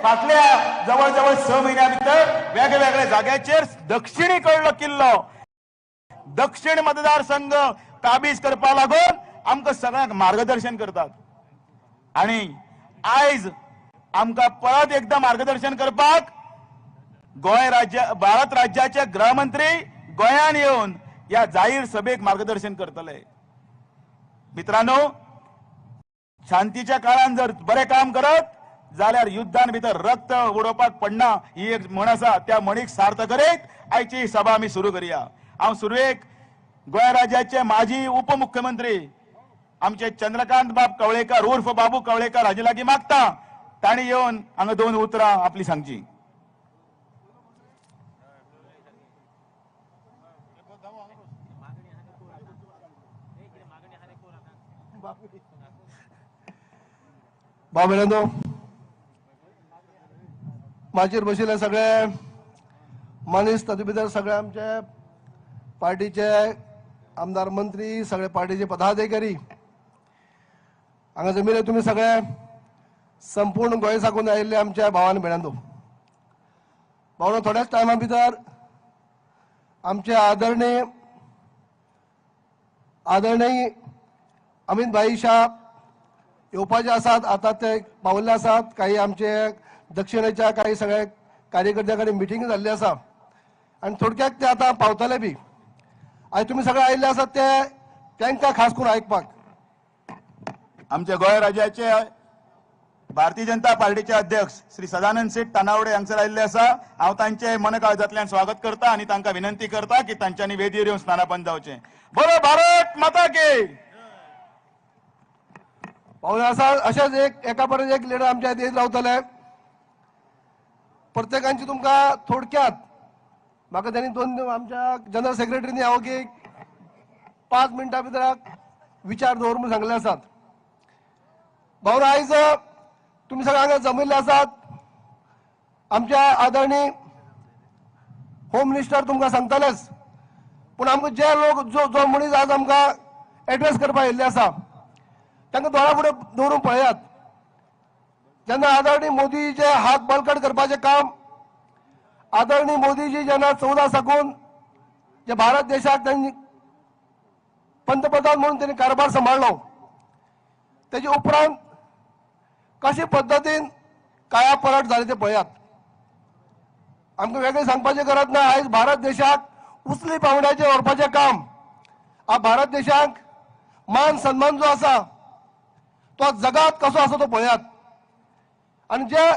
फाटल्या जवळ जवळ 6 म्हयन्या भितर वेगवेगळ्या जाग्याचेर दक्षिणी कडलो किल्लो, दक्षिण मतदारसंघ काबीज करपा लागून आमकां सगळ्यांक मार्गदर्शन करतात. आणि आयज आमकां परत एकदा मार्गदर्शन करपाक गोंय राज्य, भारत राज्याचे गृहमंत्री गोंयान येवन ह्या जाहीर सभेक मार्गदर्शन करतले. मित्रांनो, शांतीच्या काळान जर बरें काम करत जाल्यार युद्धान भितर रक्त उडोवपाक पडना, ही एक म्हण आसा. त्या म्हणीक सार्थ करीत आयची सभा आमी सुरू करूया. हांव सुरवेक गोंय राज्याचे माजी उपमुख्यमंत्री आमचे चंद्रकांत बाब कवळेकर उर्फ बाबू कवळेकर हाजे लागीं मागता, तांणी येवन हांगा 2 उतरां आपली सांगची. भाव भयणांनो, माचयेर बशिल्ले सगळे मनीस, तातूंत भितर सगळे आमचे पार्टीचे आमदार, मंत्री, सगळे पार्टीचे पदाधिकारी हांगा जमिल्ले, तुमी सगळे संपूर्ण गोंय साकून आयिल्ले आमच्या भावान भयणांनो. भावनो, थोड्याच टायमा भितर आमचे आदरणीय आदरणीय अमित भाई शाह येवपाचे आसात. आतां ते पावल्ले आसात. काही आमचे दक्षिणेच्या काही सगळे कार्यकर्त्यां कडेन मिटींग जाल्ली आसा आनी थोडक्यात ते आतां पावतले बी. आयज तुमी सगळे आयिल्ले आसात ते तांकां खास करून आयकपाक. आमच्या गोंय राज्याचे भारतीय जनता पार्टीचे अध्यक्ष श्री सदानंद शेट तानावडे हांगसर आयिल्ले आसा. हांव तांचे मनकाळजांतल्यान स्वागत करता आनी तांकां विनंती करता की तांच्यांनी वेदीर येवन स्थानापन्न जावचें. बोलो भारत माता की. पावणे आसा अशेंच एक एका परत एक लिडर आमच्या येत रावतले. प्रत्येकांची तुमकां थोडक्यात म्हाका त्यांनी 2 आमच्या जनरल सेक्रेटरीनी हांव की 5 मिनटां भितर विचार दवर म्हणून सांगले आसात. भावना, आयज तुमी सगळे हांगा जमिल्ले आसात. आमच्या आदरणीय होम मिनिस्टर तुमकां सांगतलेच, पूण आमकां जे लोक जो जो मनीस आज आमकां एड्रेस करपाक येयल्ले आसा तांकां दोळ्या फुडें दवरून पळयात. जेन्ना आदरणीय मोदीचे हात बळकट करपाचें काम, आदरणीय मोदीजी जेन्ना 14 साकून जे भारत देशाक तांणी पंतप्रधान म्हणून त्यांनी कारभार सांबाळ्ळो, तेजे उपरांत कशे पद्दतीन काया पलट जाली ते पळयात. आमकां वेगळें सांगपाचें गरज ना. आयज भारत देशाक उचली पावंड्याचेर व्हरपाचें काम, भारत देशाक मान सन्मान जो आसा तो जगात कसो आसा तो पळयात. आनी जे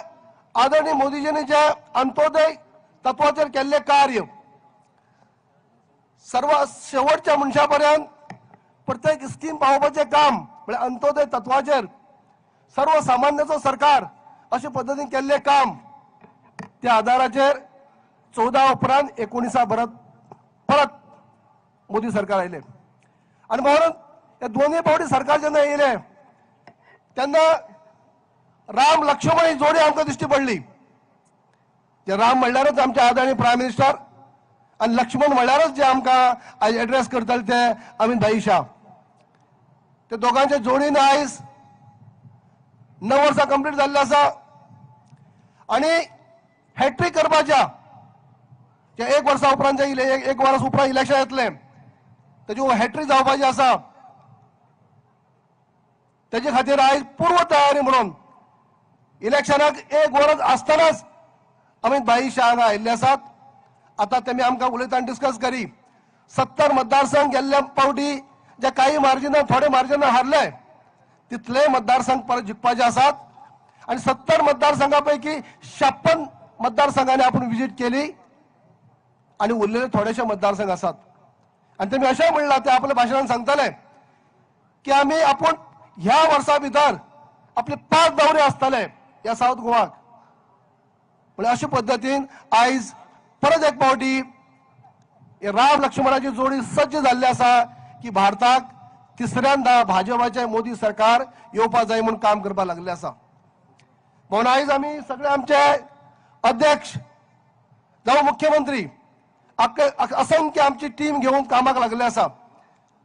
आदरणीय मोदीजींनी जे अंत्योदय तत्वाचेर केल्लें कार्य सर्व शेवटच्या मनशा पर्यंत प्रत्येक स्कीम पावोवपाचें काम, म्हळ्यार अंत्योदय तत्वाचेर सर्वसामान्याचो सरकार अशे पद्दतीन केल्लें काम, त्या आधाराचेर 14 उपरांत 19 परत मोदी सरकार आयलें. आनी म्हणून ह्या दोनूय फावटी सरकार जेन्ना येयलें तेन्ना राम लक्ष्मण ही जोडी आमकां दिश्टी पडली. जे राम म्हणल्यारच आमचे आदरणीय प्रायम मिनिस्टर आनी लक्ष्मण म्हणल्यारच जे आमकां आयज एड्रेस करतले ते अमित भाई शाह. ते दोगांच्या जोडीन आयज 9 वर्सां कंप्लीट जाल्ले आसा आनी हॅट्रीक करपाच्या जे 1 वर्सा उपरांत जे 1 वर्स उपरांत इलेक्शन येतलें तेजी हॅट्रीक जावपाची आसा. तेजे खातीर आयज पूर्व तयारी म्हणून इलेक्शनाक 1 वर्स आसतनाच अमित भाई शाह हांगा आयिल्ले आसात. आतां तेमी आमकां उलयतना डिस्कस करी. 70 मतदारसंघ गेल्ल्या फावटी जे काही मार्जिनान थोडे मार्जिनान हारले तितले मतदारसंघ परत जिखपाचे आसात आनी 70 मतदारसंघा पैकी 56 मतदारसंघांनी आपण विजीट केली आनी उरलेले थोडेशे मतदारसंघ आसात. आनी तेमी अशें म्हणलां, ते आपल्या भाशणान सांगतले की आमी आपूण ह्या वर्सा भितर आपले 5 दौरे आसतले ह्या सावथ गोवाक. म्हणजे अशे पद्दतीन आयज परत एक फावटी राम लक्ष्मणाची जोडी सज्ज जाल्ली आसा की भारताक तिसऱ्यांदा भाजपाचे मोदी सरकार येवपा जाय म्हूण काम करपाक लागल्ले आसा. म्हणून आयज आमी सगळे आमचे अध्यक्ष जावं मुख्यमंत्री असंख्य आमची टीम घेवन कामाक लागल्ले आसा.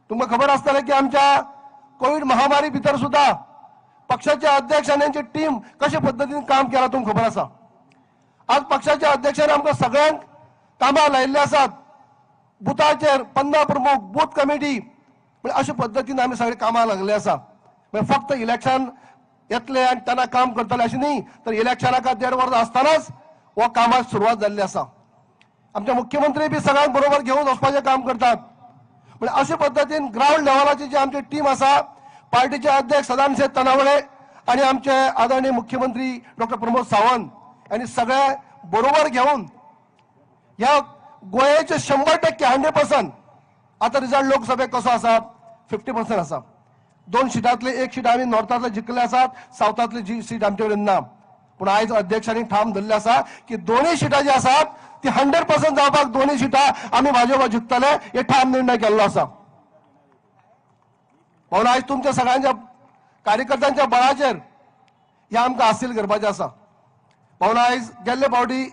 तुमकां खबर आसतलें की आमच्या कोवीड महामारी भितर सुद्दां पक्षाचे अध्यक्ष आनी यांची टीम कशे पद्दतीन काम केलां तुमकां खबर आसा. आज पक्षाच्या अध्यक्षान आमकां सगळ्यांक कामां लायिल्ली आसात. बुथाचेर 15 प्रमुख, बूथ कमिटी, म्हणजे अशे पद्दतीन आमी सगळे कामां लागले आसा. म्हणजे फक्त इलेक्शन येतले आनी तेन्ना काम करतले अशें न्ही, तर इलेक्शनाक 1.5 वर्स आसतनाच हो कामाक सुरवात जाल्ली आसा. आमचे मुख्यमंत्री बी सगळ्यांक बरोबर घेवन वचपाचें काम करतात. म्हणजे अशे पद्दतीन ग्रावंड लेवलाची जी आमची टीम आसा, पार्टीचे अध्यक्ष सदानंद शेट तानावडे आनी आमचे आदरणीय मुख्यमंत्री डॉक्टर प्रमोद सावंत आनी सगळे बरोबर घेवन ह्या गोंयचे 100% 100% आतां रिजल्ट लोकसभेक कसो आसा 50% आसा. 2 शिटांतले 1 शीट आमी नॉर्थांतले जिखले आसात, सावथांतली जी सीट आमचे कडेन ना. पूण आयज अध्यक्षांनी ठाम धरले आसा की 2 शिटां जी आसात ती 100% जावपाक 2 शिटां आमी भाजपा जिखतले हे ठाम निर्णय केल्लो आसा. म्हणून आयज तुमच्या सगळ्यांच्या कार्यकर्त्यांच्या बळाचेर हे आमकां हासील करपाचें आसा. म्हणून आयज गेल्ले फावटी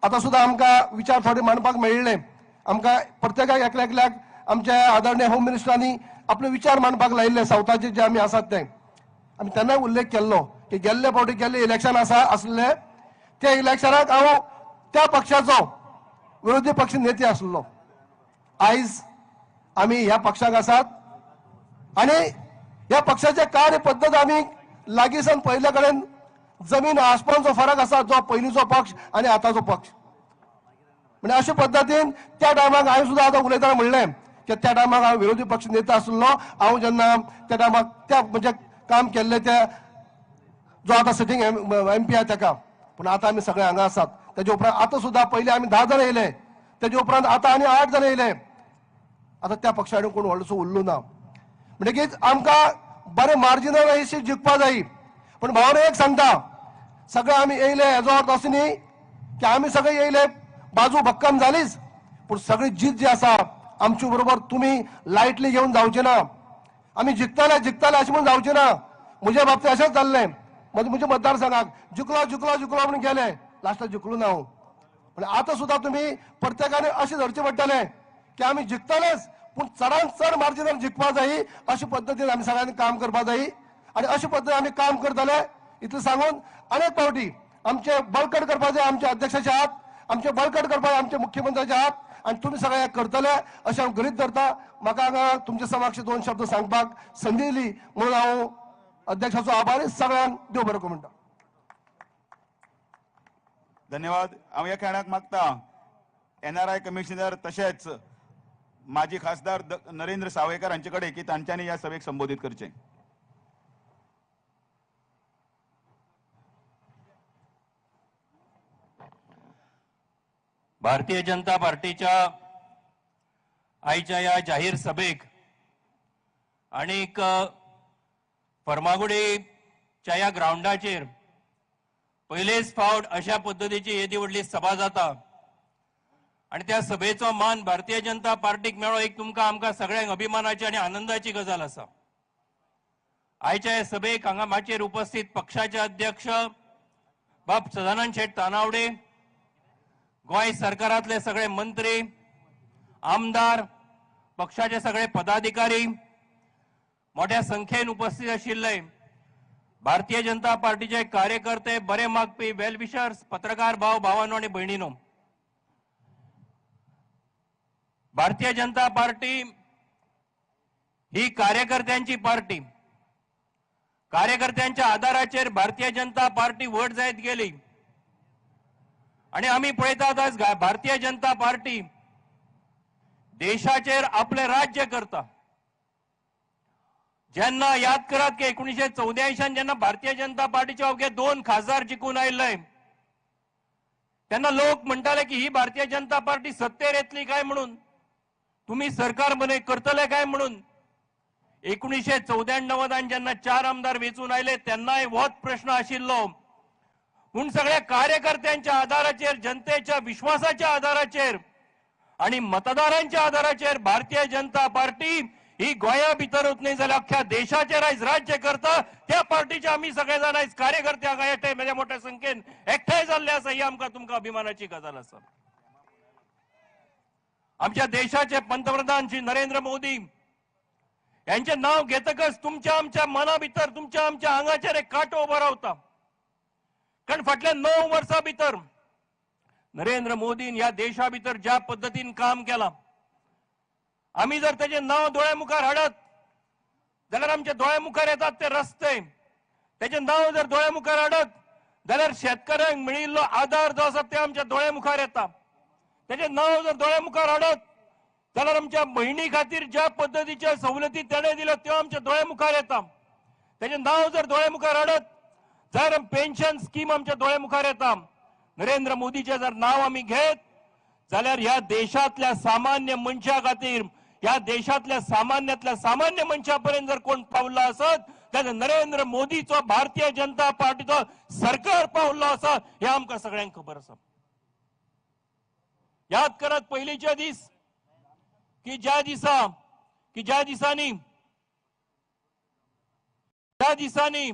आतां सुद्दां आमकां विचार थोडे मांडपाक मेळिल्ले. आमकां प्रत्येकाक एकल्या एकल्याक आमच्या आदरणीय होम मिनिस्टरांनी आपले विचार मांडपाक लायिल्ले सावथाचे जे आमी आसात ते आमी तेन्नाय उल्लेख केल्लो की गेल्ले फावटी गेल्ले इलेक्शन आसा आसले त्या इलेक्शनाक हांव त्या पक्षाचो विरोधी पक्ष नेते आसलो. आयज आमी ह्या पक्षाक आसात आनी ह्या पक्षाचे कार्य पद्दत आमी लागीं सावन पयल्या कडेन जमीन आसमानचो फरक आसा, जो पयलींचो पक्ष आनी आतांचो पक्ष. म्हणजे अशे पद्दतीन त्या टायमाक हांवें सुद्दां आतां उलयतना म्हणलें की त्या टायमाक हांव विरोधी पक्ष नेता आसलो. हांव जेन्ना त्या टायमाक त्या म्हणजे काम केल्लें त्या जो आतां सिटींग एम पी आसा ताका. पूण आतां आमी सगळे हांगा आसात. तेजे उपरांत आतां सुद्दां पयलीं आमी 10 जाणां येयले, तेजे उपरांत आतां आनी 8 जाणां येयले. आतां त्या पक्षा कडेन कोण व्हडलोसो उरलो ना. म्हणटकीच आमकां बरें मार्जिनान ही सीट जिखपा जाय. पूण भावान एक सांगता, सगळे आमी येयले हेजो अर्थ असो न्ही की आमी सगळे येयले बाजू भक्कम जालीच, पूण सगळी जीत जी आसा आमचे बरोबर तुमी लायटली घेवन जावचे ना. आमी जिखतले जिखतले अशें म्हणून जावचे ना. म्हज्या बाबतींत अशेंच जाल्लें, म्हज्या मतदारसंघाक जिखलो जिखलो जिखलो म्हणून गेले, लास्टाक जिखलो ना हांव. पण आतां सुद्दां तुमी प्रत्येकाने अशें धरचें पडटलें की आमी जिखतलेच, पूण चडान चड मार्जिनान जिखपा जाय अशे पद्दतीन आमी सगळ्यांनी काम करपा जाय आनी अशे पद्दतीन आमी काम करतले इतलें सांगून अनेक फावटी आमचे बळकट करपा जाय आमच्या अध्यक्षाचे हात, आमचे बळकट करपा जाय आमच्या मुख्यमंत्र्याचे हात, आनी तुमी सगळे करतले अशें हांव गृहीत धरता. म्हाका हांगा तुमचे समक्ष 2 शब्द सांगपाक संदी दिली म्हणून हांव अध्यक्षाचो आभारी. सगळ्यांक देव बरें करूं म्हणटा. धन्यवाद. हांव ह्या खेळाक मागता एनआरआय कमिशनर तशेंच माजी खासदार नरेंद्र सावयकर हांचे कडेन की तांच्यांनी ह्या सभेक संबोधीत करचें. भारतीय जनता पार्टीच्या आयच्या ह्या जाहीर सभेक आनीक फर्मागुडीच्या ह्या ग्रावंडाचेर पयलेच फावट अशा पद्दतीची येदी व्हडली सभा जाता आनी त्या सभेचो मान भारतीय जनता पार्टीक मेळ्ळो एक तुमकां आमकां सगळ्यांक अभिमानाची आनी आनंदाची गजाल आसा. आयच्या ह्या सभेक हांगा माचयेर उपस्थित पक्षाचे अध्यक्ष बाब सदानंद शेट तानावडे, गोंय सरकारांतले सगळे मंत्री, आमदार, पक्षाचे सगळे पदाधिकारी, मोठ्या संख्येन उपस्थित आशिल्ले भारतीय जनता पार्टीचे कार्यकर्ते, बरे मागपी, वेल विशर्स, पत्रकार भाव भावानो आनी भयणीनो, भारतीय जनता पार्टी ही कार्यकर्त्यांची पार्टी. कार्यकर्त्यांच्या आधाराचेर भारतीय जनता पार्टी व्हड जायत गेली आनी आमी पळयतात आज भारतीय जनता पार्टी देशाचेर आपलें राज्य करता. जेन्ना याद करात की 1984 जेन्ना भारतीय जनता पार्टीचे अवघे 2 खासदार जिखून आयिल्ले तेन्ना लोक म्हणटाले की ही भारतीय जनता पार्टी सत्तेर येतली काय म्हणून, तुमी सरकार बने करतले काय म्हणून. 1994 जेन्ना 4 आमदार वेंचून आयले तेन्नाय होच प्रश्न आशिल्लो. पूण सगळ्या कार्यकर्त्यांच्या आधाराचेर, जनतेच्या विश्वासाच्या आधाराचेर आणि मतदारांच्या आधाराचेर भारतीय जनता पार्टी ही गोंया भितरूच न्हय जाल्यार अख्ख्या देशाचेर आयज राज्य करता. त्या पार्टीचे आमी सगळे जाण आयज कार्यकर्ते हांगा एकठांय म्हज्या मोठ्या संख्येन एकठांय जाल्ले आसा, ही आमकां तुमकां अभिमानाची गजाल आसा. आमच्या देशाचे पंतप्रधान श्री नरेंद्र मोदी यांचे नाव घेतकच तुमच्या आमच्या मना भितर, तुमच्या आमच्या आंगाचेर एक कांटो उबो रावता. कारण फाटल्या 9 वर्सां भितर नरेंद्र मोदीन ह्या देशा भितर ज्या पद्दतीन काम केलां, आमी जर तेजें नांव दोळ्या मुखार हाडत जाल्यार आमच्या दोळ्या मुखार येतात ते रस्ते. तेजें नांव जर दोळ्या मुखार हाडत जाल्यार शेतकऱ्यांक मेळिल्लो आदार जो आसा ते आमच्या दोळ्या मुखार येता. तेजें नांव जर दोळ्या मुखार हाडत जाल्यार आमच्या भयणी खातीर ज्या पद्दतीच्या सवलती तेणें दिल्यो त्यो आमच्या दोळ्या मुखार येता. तेजें नांव जर दोळ्या मुखार हाडत जाल्यार पेन्शन स्कीम आमच्या दोळ्या मुखार येता. नरेंद्र मोदीचें जर नांव आमी घेत जाल्यार ह्या देशांतल्या सामान्य मनशा खातीर, ह्या देशांतल्या सामान्यांतल्या सामान्य मनशा पर्यंत जर कोण पावला आसत जाल्यार नरेंद्र मोदीचो भारतीय जनता पार्टीचो सरकार पावल्लो आसा हें आमकां सगळ्यांक खबर आसा. याद करात पयलींचे दीस की ज्या दिसांनी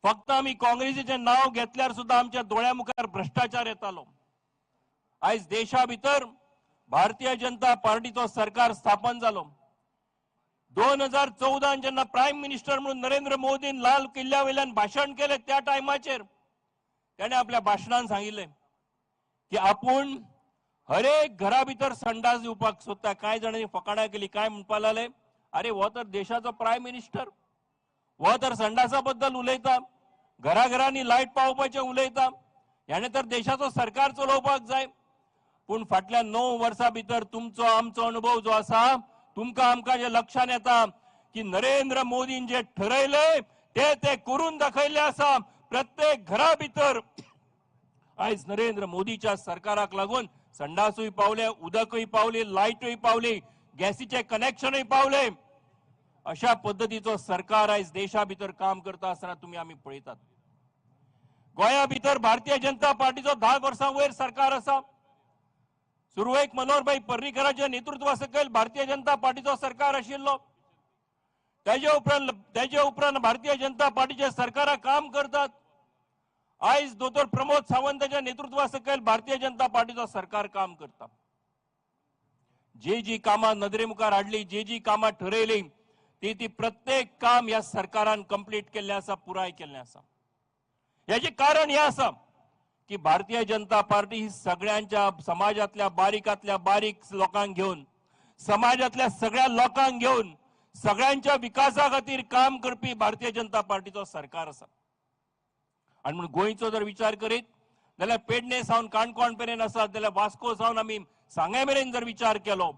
फक्त आमी काँग्रेसीचें नांव घेतल्यार सुद्दां आमच्या दोळ्या मुखार भ्रश्टाचार येतालो. आयज देशा भितर भारतीय जनता पार्टीचो सरकार स्थापन जालो. 2014 जेन्ना प्रायम मिनिस्टर म्हणून नरेंद्र मोदीन लाल किल्ल्या वयल्यान भाशण केलें त्या टायमाचेर तेणें आपल्या भाशणान सांगिल्लें की आपूण हरेक घरा भितर संडास दिवपाक सोदता. कांय जाणांनी फकाणां केली, काय म्हणपाक लागले, अरे हो तर देशाचो प्रायम मिनिस्टर, हो तर संडासा बद्दल उलयता, घराघरांनी लायट पावोवपाचें उलयता, ह्याणे तर देशाचो सरकार चलोवपाक जाय. पूण फाटल्या 9 वर्सां भितर तुमचो आमचो अनुभव जो आसा, तुमकां आमकां जे लक्षांत येता की नरेंद्र मोदीन जे ठरयले ते ते करून दाखयल्ले आसा. प्रत्येक घरा भितर आयज नरेंद्र मोदीच्या सरकाराक लागून संडासूय पावले, उदकूय पावली, लायटूय पावली, गॅसीचे कनेक्शनूय पावले. अशा पद्दतीचो सरकार आयज देशा भितर काम करता आसतना तुमी आमी पळयतात. गोंया भितर भारतीय जनता पार्टीचो 10 वर्सां वयर सरकार आसा. सुरवेक मनोहरभाई पर्रीकराच्या नेतृत्वा सकयल भारतीय जनता पार्टीचो सरकार आशिल्लो. तेजे उपरांत भारतीय जनता पार्टीचे सरकारां काम करतात. आयज दोतोर प्रमोद सावंताच्या नेतृत्वा सकयल भारतीय जनता पार्टीचो सरकार काम करता. जी जी कामां नदरे मुखार हाडली, जी जी कामां ठरयली ती ती प्रत्येक काम ह्या सरकारान कंप्लीट केल्लें आसा, पुराय केल्लें आसा. हेजें कारण हें आसा की भारतीय जनता पार्टी ही सगळ्यांच्या समाजातल्या बारीकातल्या बारीक लोकांक घेवन, समाजातल्या सगळ्या लोकांक घेवन सगळ्यांच्या विकासा खातीर काम करपी भारतीय जनता पार्टीचो सरकार आसा. आनी म्हणून गोंयचो जर विचार करीत जाल्यार पेडणे सावन काणकोण मेरेन आसा, जाल्यार वास्को सावन आमी सांगे मेरेन जर विचार केलो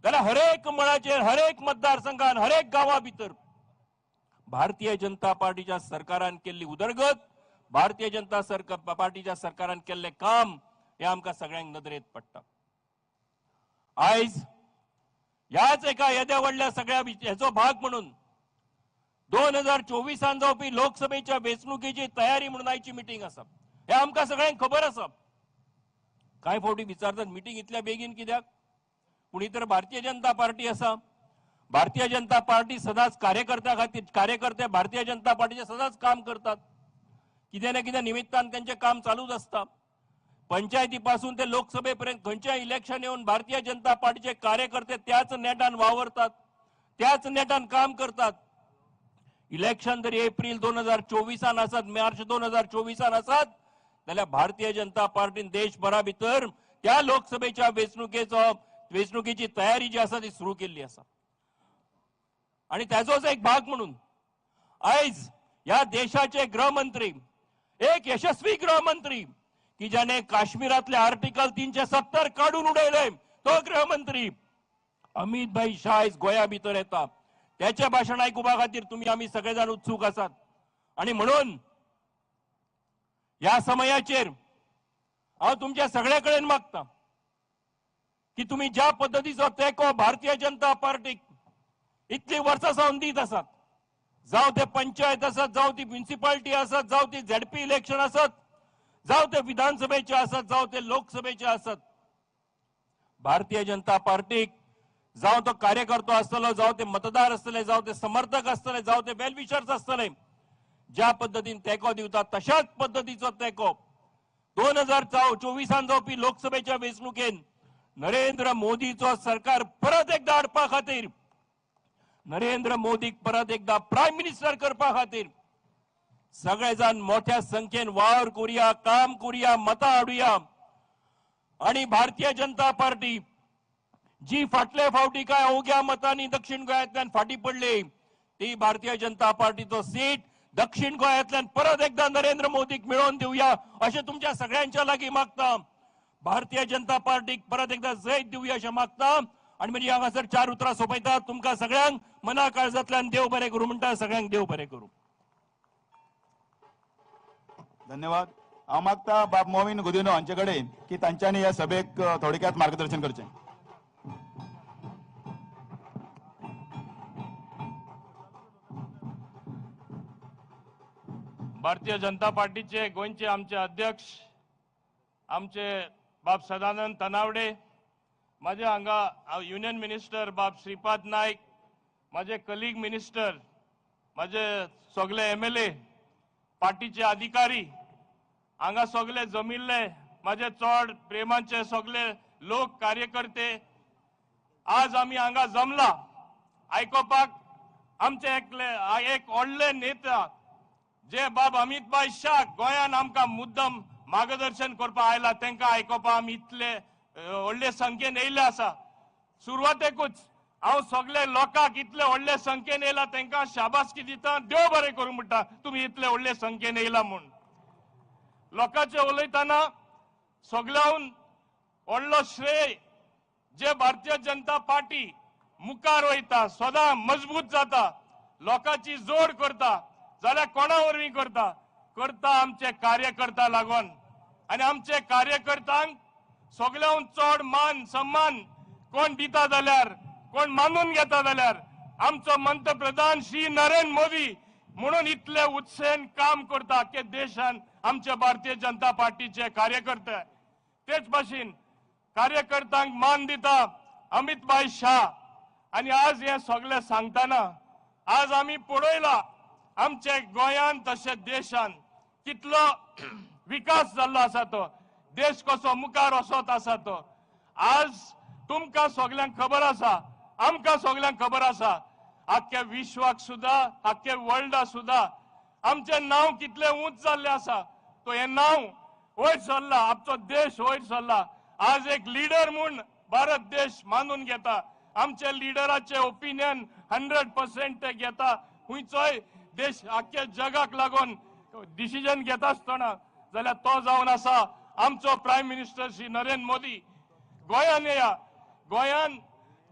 जाल्यार हरेक मळाचेर, हरेक मतदारसंघान, हरेक गांवा भितर भारतीय जनता पार्टीच्या सरकारान केल्ली उदरगत, भारतीय जनता पार्टीच्या सरकारान केल्लें काम हें आमकां सगळ्यांक नदरेंत पडटा. आयज ह्याच एका येद्या व्हडल्या सगळ्या हेचो भाग म्हणून 2024 जावपी लोकसभेच्या वेंचणुकेची तयारी म्हणून आयची मिटींग आसा. हें आमकां सगळ्यांक खबर आसा. कांय फावटी विचारतात मिटींग इतल्या बेगीन कित्याक, पूण ही तर भारतीय जनता पार्टी आसा. भारतीय जनता पार्टी सदांच कार्यकर्त्या खातीर, कार्यकर्ते भारतीय जनता पार्टीचे सदांच काम करतात. कितें ना कितें निमित्तान त्यांचे काम चालूच आसता. पंचायती पासून ते लोकसभे पर्यंत खंयच्याय इलेक्शन येवन भारतीय जनता पार्टीचे कार्यकर्ते त्याच नेटान वावरतात, त्याच नेटान काम करतात. इलेक्शन जरी एप्रील 2024 आसत, मार्च 2024 आसत जाल्यार भारतीय जनता पार्टीन देशभरा भितर त्या लोकसभेच्या वेंचणुकेची तयारी जी आसा ती सुरू केल्ली आसा. आनी ताजोच एक भाग म्हणून आयज ह्या देशाचे गृहमंत्री, एक यशस्वी गृहमंत्री की ज्याने काश्मीरातले आर्टिकल 370 काढून उडयले, तो गृहमंत्री अमित भाई शाह आयज गोंया भितर येता. त्याचे भाशण आयकुपा खातीर तुमी आमी सगळे जाण उत्सूक आसात. आनी म्हणून ह्या समयाचेर हांव तुमच्या सगळ्या कडेन मागता की तुमी ज्या पद्दतीचो तेंको भारतीय जनता पार्टीक इतली वर्सां सावन दीत आसात, जावं ते पंचायत आसत, जावं ती म्युनिसिपालिटी आसत, जावं ती झेडपी इलेक्शन आसत, जावं ते विधानसभेचे आसत, जावं ते लोकसभेचे आसत, भारतीय जनता पार्टीक जावं तो कार्यकर्तो आसतलो, जावं ते मतदार आसतले, जावं ते समर्थक आसतले, जावं ते वेलविशर्स आसतले, ज्या पद्दतीन तेंको दिवता तशाच पद्दतीचो तेंको 2024 जावपी लोकसभेच्या वेंचणुकेन नरेंद्र मोदीचो सरकार परत एकदा हाडपा खातीर, नरेंद्र मोदीक परत एकदा प्रायम मिनिस्टर करपा खातीर सगळे जाण मोठ्या संख्येन वावर करुया, काम करुया, मतां हाडुया. आणि भारतीय जनता पार्टी जी फाटले फावटी काय अवघ्या मतांनी दक्षिण गोंयांतल्यान फाटी पडली, ती भारतीय जनता पार्टीचो सीट दक्षिण गोंयांतल्यान परत एकदा नरेंद्र मोदीक मेळोवन दिवया अशें तुमच्या सगळ्यांच्या लागीं मागता. भारतीय जनता पार्टीक परत एकदा जैत दिवया अशें मागता. आनी म्हणजे हांगासर चार उतरां सोंपयता. तुमकां सगळ्यांक मना काळजांतल्यान देव बरें करूं म्हणटा. सगळ्यांक देव बरें करूं. धन्यवाद. हांव मागता बाब मोविन गुदिनो हांचे कडेन की तांच्यांनी ह्या सभेक थोडक्यात मार्गदर्शन करचें. भारतीय जनता पार्टीचे गोंयचे आमचे अध्यक्ष आमचे बाब सदानंद तनावडे, माझे हांगा युनियन मिनिस्टर बाब श्रीपाद नायक, माझे कलीग मिनिस्टर, माझे सगळे MLA, पार्टीचे अधिकारी हांगा सगळे जमिल्ले, माझे चड प्रेमाचे सगळे लोक कार्यकर्ते, आज आमी हांगा जमला आयकोपाक आमचे एक व्हडले नेता जे बाब अमित भाई शाह गोंयान आमकां मुद्दम मार्गदर्शन करपाक आयला, तांकां आयकोपाक आमी इतले व्हडले संख्येन येयल्ले आसा. सुरवातेकूच हांव सगळे लोकांक इतले व्हडले संख्येन येयला तांकां शाबासकी दिता, देव बरें करूं म्हणटा तुमी इतले व्हडले संख्येन येयला म्हूण. लोकांचे उलयतना सगळ्याहून व्हडलो श्रेय जे भारतीय जनता पार्टी मुखार वयता, सदां मजबूत जाता, लोकांची जोड करता जाल्यार कोणा वरवीं करता करता आमचे कार्यकर्ता लागून. आनी आमचे कार्यकर्त्यांक सगळ्याहून चड मान सन्मान कोण दिता जाल्यार, कोण मानून घेता जाल्यार आमचो पंतप्रधान श्री नरेंद्र मोदी म्हणून इतले उत्सेन काम करता आख्या देशान आमचे भारतीय जनता पार्टीचे कार्यकर्ते. तेच भाशेन कार्यकर्त्यांक मान दिता अमित भाई शाह. आनी आज हे सगळे सांगतना आज आमी पळयला आमचे गोंयान तशें देशान कितलो विकास जाल्लो आसा, तो देश कसो मुखार वचत आसा तो आज तुमकां सगळ्यांक खबर आसा, आमकां सगळ्यांक खबर आसा. आख्या विश्वाक सुद्दां, आख्या वर्ल्डा सुद्दां आमचें नांव कितलें उंच जाल्लें आसा, तो हें नांव वयर सरला, आमचो देश वयर सरला. आज एक लिडर म्हूण भारत देश मानून घेता, आमच्या लिडराचे ओपिनियन 100% ते घेता. खंयचोय देश आख्या जगाक लागून डिसिजन घेता आसतना जाल्यार तो जावन आसा आमचो प्रायम मिनिस्टर श्री नरेंद्र मोदी. गोंयान येया, गोंयान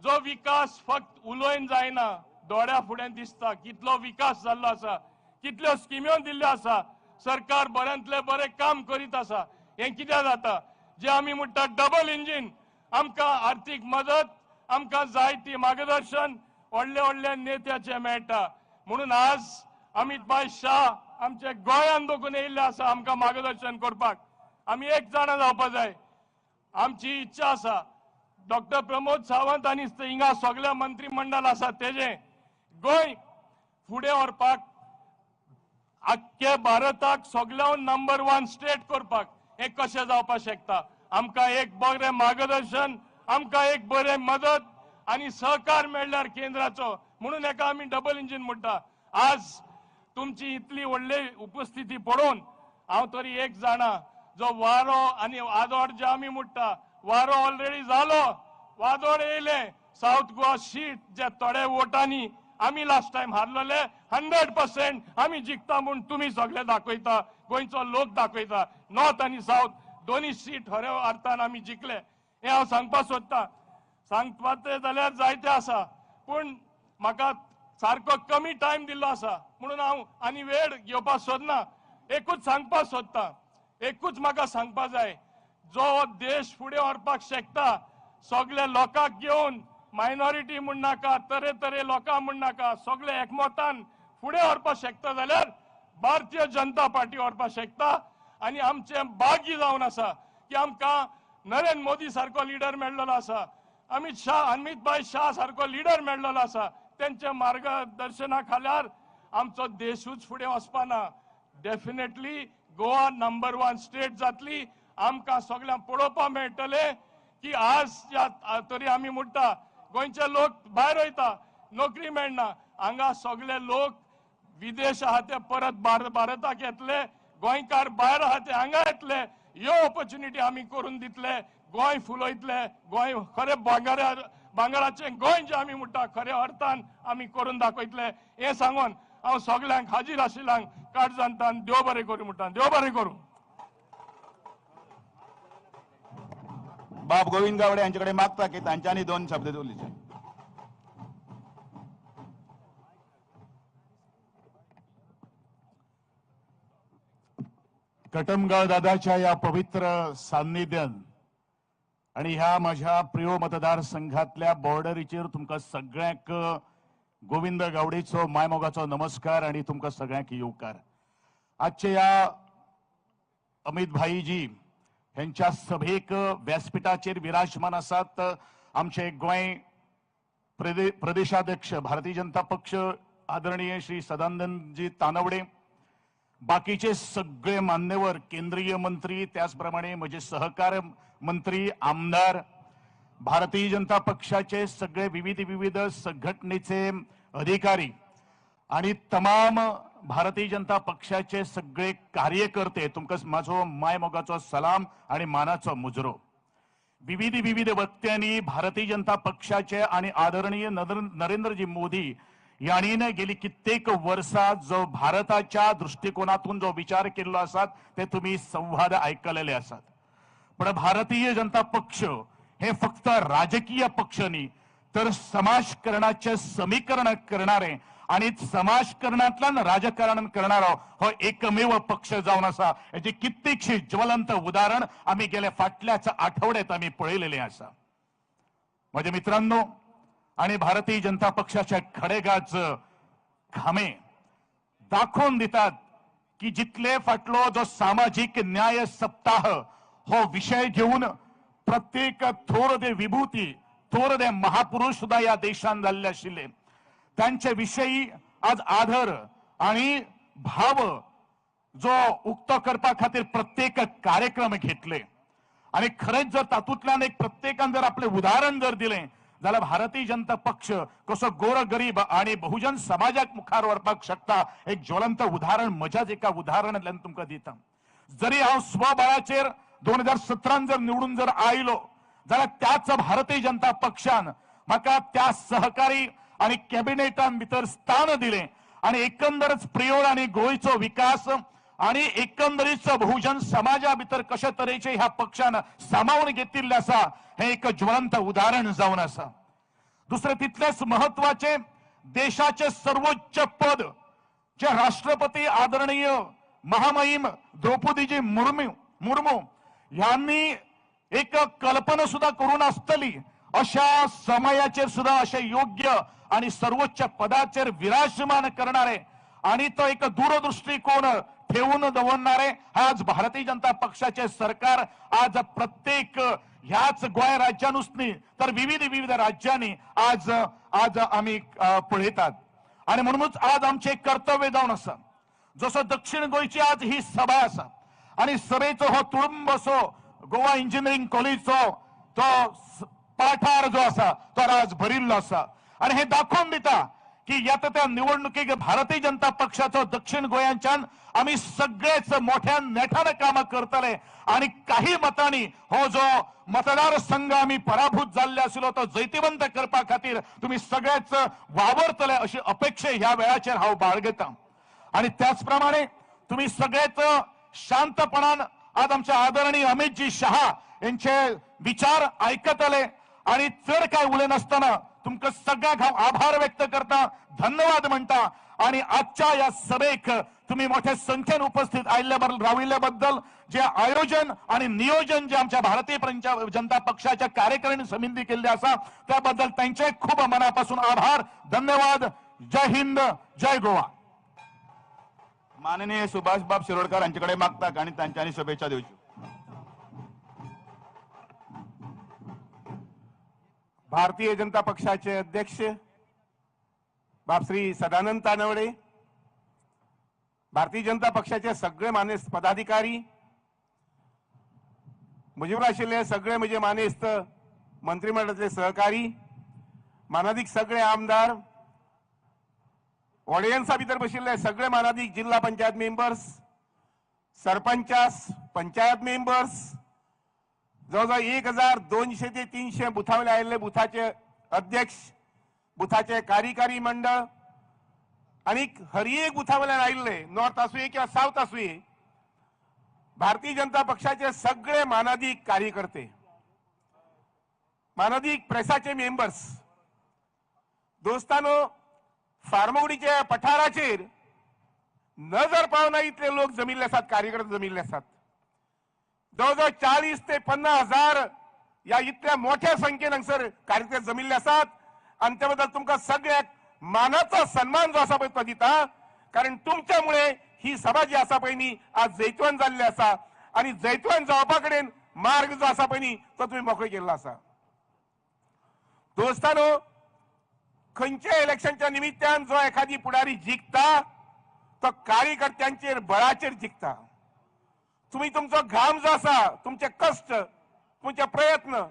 जो विकास फक्त उलोवन जायना, दोळ्या फुडें दिसता कितलो विकास जाल्लो आसा, कितल्यो स्किम्यो दिल्ल्यो आसा, सरकार बऱ्यांतलें बरें काम करीत आसा. हें कित्याक जाता, जे आमी म्हणटा डबल इंजीन, आमकां आर्थीक मदत, आमकां जाय ती मार्गदर्शन व्हडले व्हडले नेत्याचें मेळटा. म्हणून आज अमित भाई शाह आमचे गोंयान दोगून येयल्ले आसा आमकां मार्गदर्शन करपाक. आमी एक जाणा जावपा जाय, आमची इच्छा आसा डॉक्टर प्रमोद सावंत आनी हिंगा सगळ्या मंत्रीमंडळ आसा तेजें गोंय फुडें व्हरपाक, आख्खे भारताक सगळ्याहून नंबर 1 स्टेट करपाक हें कशें जावपाक शकता. आमकां एक बरें मार्गदर्शन, आमकां एक बरें मदत आनी सहकार मेळ्ळ्यार केंद्राचो, म्हणून हेका आमी डबल इंजीन म्हणटा. आज तुमची इतली व्हडली उपस्थिती पळोवन हांव तरी एक जाणा, जो वारो आनी वादोड जे आमी म्हणटा, वारो ऑलरेडी जालो, वादोड येयलें. सावथ गोवा सीट जे थोडे वोटांनी आमी लास्ट टायम हारलेले, 100% आमी जिखता म्हूण तुमी सगळे दाखयता, गोंयचो लोक दाखयता. नॉर्थ आनी सावथ दोनी सीट खऱ्या अर्थान आमी जिखले हें हांव सांगपाक सोदता. सांगपाचें जाल्यार जायतें आसा, पूण म्हाका सारको कमी टायम दिल्लो आसा म्हणून हांव आनी वेळ घेवपाक सोदना. एकूच सांगपाक सोदता, एकूच म्हाका सांगपाक जाय, जो देश फुडें व्हरपाक शकता सगळे लोकांक घेवन, मायनॉरिटी म्हूण नाका, तरेतरे लोकांक म्हूण नाका, सगळे एकमतान फुडें व्हरपाक शकता जाल्यार भारतीय जनता पार्टी व्हरपाक शकता. आनी आमचें भाग्य जावन आसा की आमकां नरेंद्र मोदी सारको लिडर मेळ्ळलो आसा, अमित शाह, अमित भाई शाह सारको लिडर मेळ्ळलो आसा. तेंच्या मार्गदर्शना खाल्यार आमचो देशूच फुडें वचपाना. डेफिनेटली गोवा नंबर 1 स्टेट जातली. आमकां सगळ्यांक पळोवपाक मेळटलें की आज तरी आमी म्हणटा गोंयचे लोक भायर वयता, नोकरी मेळना. हांगा सगळे लोक विदेश आहा ते परत भारताक येतले, गोंयकार भायर आहा ते हांगा येतले. ह्यो ऑपॉर्च्युनिटी आमी करून दितले, गोंय फुलयतले, गोंय खरें भांगराचें गोंय जें आमी म्हणटा खऱ्या अर्थान आमी करून दाखयतले. हें सांगून हांव सगल्यांक हाजीर आशिल्ल्यांक काळजांतान देव बरें करूं म्हणटा. देव बरें करूं. बाब गोविंद गावडे यांच्याकडे मागता की तांच्यांनी दोन शब्द उलोवचे. कटमगाळ दादाच्या या पवित्र सान्निध्यान आणि ह्या माझ्या प्रिय मतदारसंघातल्या बॉर्डरीचेर तुमकां सगळ्यांक गोविंद गावडेचो मायमोगाचो नमस्कार आणि तुमकां सगळ्यांक येवकार. आजच्या ह्या अमित भाईजी ह्यांच्या सभेक व्यासपीठाचेर विराजमान आसात आमचे गोंय प्रदेशाध्यक्ष भारतीय जनता पक्ष आदरणीय श्री सदानंदजी तानवडे, बाकीचे सगळे मान्यवर केंद्रीय मंत्री, त्याचप्रमाणे म्हजे सहकार मंत्री, आमदार, भारतीय जनता पक्षाचे सगळे विविध विविध संघटनेचे अधिकारी आणि तमाम भारतीय जनता पक्षाचे सगळे कार्यकर्ते, तुमकां माझो मायमोगाचो सलाम आणि मानाचो मुजरो. विविध विविध वक्त्यांनी भारतीय जनता पक्षाचे आणि आदरणीय नरेंद्रजी मोदी यांनी गेली कित्येक वर्षा जो भारताच्या दृष्टिकोनातून जो विचार केल्लो आसात ते तुम्ही संवाद ऐकलेले आसात. पण भारतीय जनता पक्ष हे फक्त राजकीय पक्ष न्ही तर समाजकरणाचे समीकरण करणारे आणि समाजकरणातल्यान राजकारण करणारो हो एकमेव पक्ष जावन आसा. हेची कित्येकशी ज्वलंत उदाहरण आमी गेल्या फाटल्याच आठवड्यात आमी पळयलेले आसा. माझ्या मित्रांनो, आणि भारतीय जनता पक्षाच्या खडेगाच खामे दाखोवन दितात की जितले फाटलो जो सामाजिक न्याय सप्ताह हो विषय घेवन प्रत्येक थोर दे विभूती थोर दे महापुरुष सुद्धा या देशान जाल्ले आशिल्ले तांचे विषयी आज आदर आणि भाव जो उक्तो करपा खातीर प्रत्येक कार्यक्रम घेतले. आणि खरेंच जर तातूंतल्यान एक प्रत्येकान जर आपले उदाहरण जर दिलें जाल्यार भारतीय जनता पक्ष कसो गोरगरीब आणि बहुजन समाजाक मुखार व्हरपाक शकता एक ज्वलंत उदाहरण म्हज्याच एका उदाहरणांतल्यान तुमकां दिता. जरी हांव स्वबळाचेर 2017 जर निवडून जर आयलो जाल्यार त्याच भारतीय जनता पक्षान म्हाका त्या सहकारी आणि कॅबिनेटान भितर स्थान दिलें आणि एकंदरच प्रियोळ आणि गोंयचो विकास आणि एकंदरीत बहुजन समाजा भितर कशे तरेचे ह्या पक्षान सामावून घेतिल्लें आसा हे एक ज्वलंत उदाहरण जावन आसा. दुसरें तितलेंच महत्वाचें देशाचे सर्वोच्च पद जे राष्ट्रपती आदरणीय महामहिम द्रौपदीजी मुर्मू यांनी एक कल्पना सुद्धा करून आसतली अशा समयाचेर सुद्धा अशे योग्य आणि सर्वोच्च पदाचेर विराजमान करणारे आणि तो एक दूरदृष्टिकोन ठेवून दवरणारे आज भारतीय जनता पक्षाचे सरकार आज प्रत्येक ह्याच गोंय राज्यानूच न्ही तर विविध विविध राज्यांनी आज आज आमी पळयतात. आणि म्हणूनच आज आमचें कर्तव्य जावन आसा जसो दक्षिण गोंयची आज ही सभा आसा आणि सभेचो हो तुडुंब असो गोवा इंजिनियरिंग कॉलेजचो तो पाठार जो आसा तो आज भरिल्लो आसा आणि हे दाखोवन दिता की येता त्या निवडणुकीक भारतीय जनता पक्षाचो दक्षिण गोंयांच्यान आमी सगळेच मोठ्या नेटान कामां करतले आणि काही मतांनी हो जो मतदारसंघ आमी पराभूत जाल्ले आशिल्लो तो जैतिवंत करपा खातीर तुमी सगळेच वावरतले अशी अपेक्षा ह्या वेळाचेर हांव बाळगता. आणि त्याच प्रमाणे तुमी सगळेच शांतपणान आज आमचे आदरणीय अमितजी शहा यांचे विचार आयकतले आणि चड काय उलयनासतना तुमकां सगळ्यांक हांव आभार व्यक्त करता, धन्यवाद म्हणटा आणि आजच्या या सभेक तुम्ही मोठ्या संख्येन उपस्थित आयिल्ल्या राविल्ल्या बद्दल जे आयोजन आणि नियोजन जे आमच्या भारतीय जनता पक्षाच्या कार्यकारिणी समिती केल्ले आसा त्याबद्दल त्यांचे खूप मनापासून आभार, धन्यवाद. जय हिंद, जय गोवा. माननीय सुभाष बाब शिरोडकर यांच्याकडे मागतात आणि त्यांच्यानी शुभेच्छा दिवच्यो. भारतीय जनता पक्षाचे अध्यक्ष बाब श्री सदानंद तानवडे, भारतीय जनता पक्षाचे सगळे मानेस्त पदाधिकारी, म्हजे बरोबर आशिल्ले सगळे म्हजे मानेस्त मंत्रिमंडळातले सहकारी, मानादीक सगळे आमदार, ऑडियन्सा भितर बशिल्ले सगळे मानादीक जिल्हा पंचायत मेंबर्स, सरपंचास, पंचायत मेंबर्स, जवळजवळ 1200 ते 300 बुथावले आयिल्ले बुथाचे अध्यक्ष, बुथाचे कार्यकारी मंडळ आनी हर एक बुथावल्यान आयिल्ले, नॉर्थ आसुये किंवा सावथ आसुये, भारतीय जनता पक्षाचे सगळे मानादीक कार्यकर्ते, मानादीक प्रेसाचे मेंबर्स, दोस्तानो, फार्मागुडीच्या पठाराचेर नजर पावना इतले लोक जमिल्ले आसात, कार्यकर्ते जमिल्ले आसात. जवळजवळ 40 ते 50 हजार या इतल्या मोठ्या संख्येन हांगसर कार्यकर्ते जमिल्ले आसात आनी त्या बद्दल तुमकां सगळ्याक मानाचो सन्मान जो आसा पळय तो दिता, कारण तुमच्यामुळे ही सभा जी आसा पळय न्ही आज जैतवन जाल्ली आसा आनी जैतवन जावपा कडेन मार्ग जो आसा पळय न्ही तो तुमी मोकळो केल्लो आसा. दोस्तानो, खंयच्या इलेक्शनच्या निमित्तान जो एखादी पुढारी जिखता तो कार्यकर्त्यांचेर बळाचेर जिखता. तुम्ही तुमचो घाम जो आसा, तुमचे कष्ट, तुमचे प्रयत्न,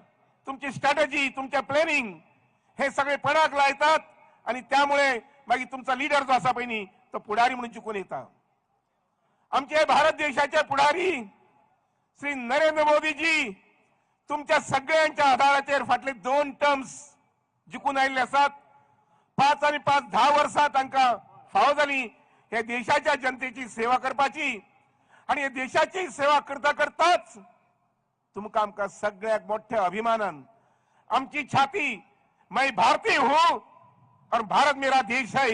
तुमची स्ट्रॅटजी, तुमचे प्लॅनिंग हे सगळे पणाक लायतात आनी त्यामुळे मागीर तुमचो लिडर जो आसा पळय न्ही तो पुढारी म्हणून जिखून येता. आमचे भारत देशाचे पुढारी श्री नरेंद्र मोदीजी तुमच्या सगळ्यांच्या आधाराचेर फाटले 2 टर्म्स जिखून आयिल्ले आसात. 5 आणि 5 10 वर्सां तांकां फावो जाली हे देशाच्या जनतेची सेवा करपाची आनी हे देशाची सेवा करता करताच तुमकां आमकां सगळ्याक मोठ्या अभिमानान आमची छाती मैं भारतीय हूं और भारत मेरा देश है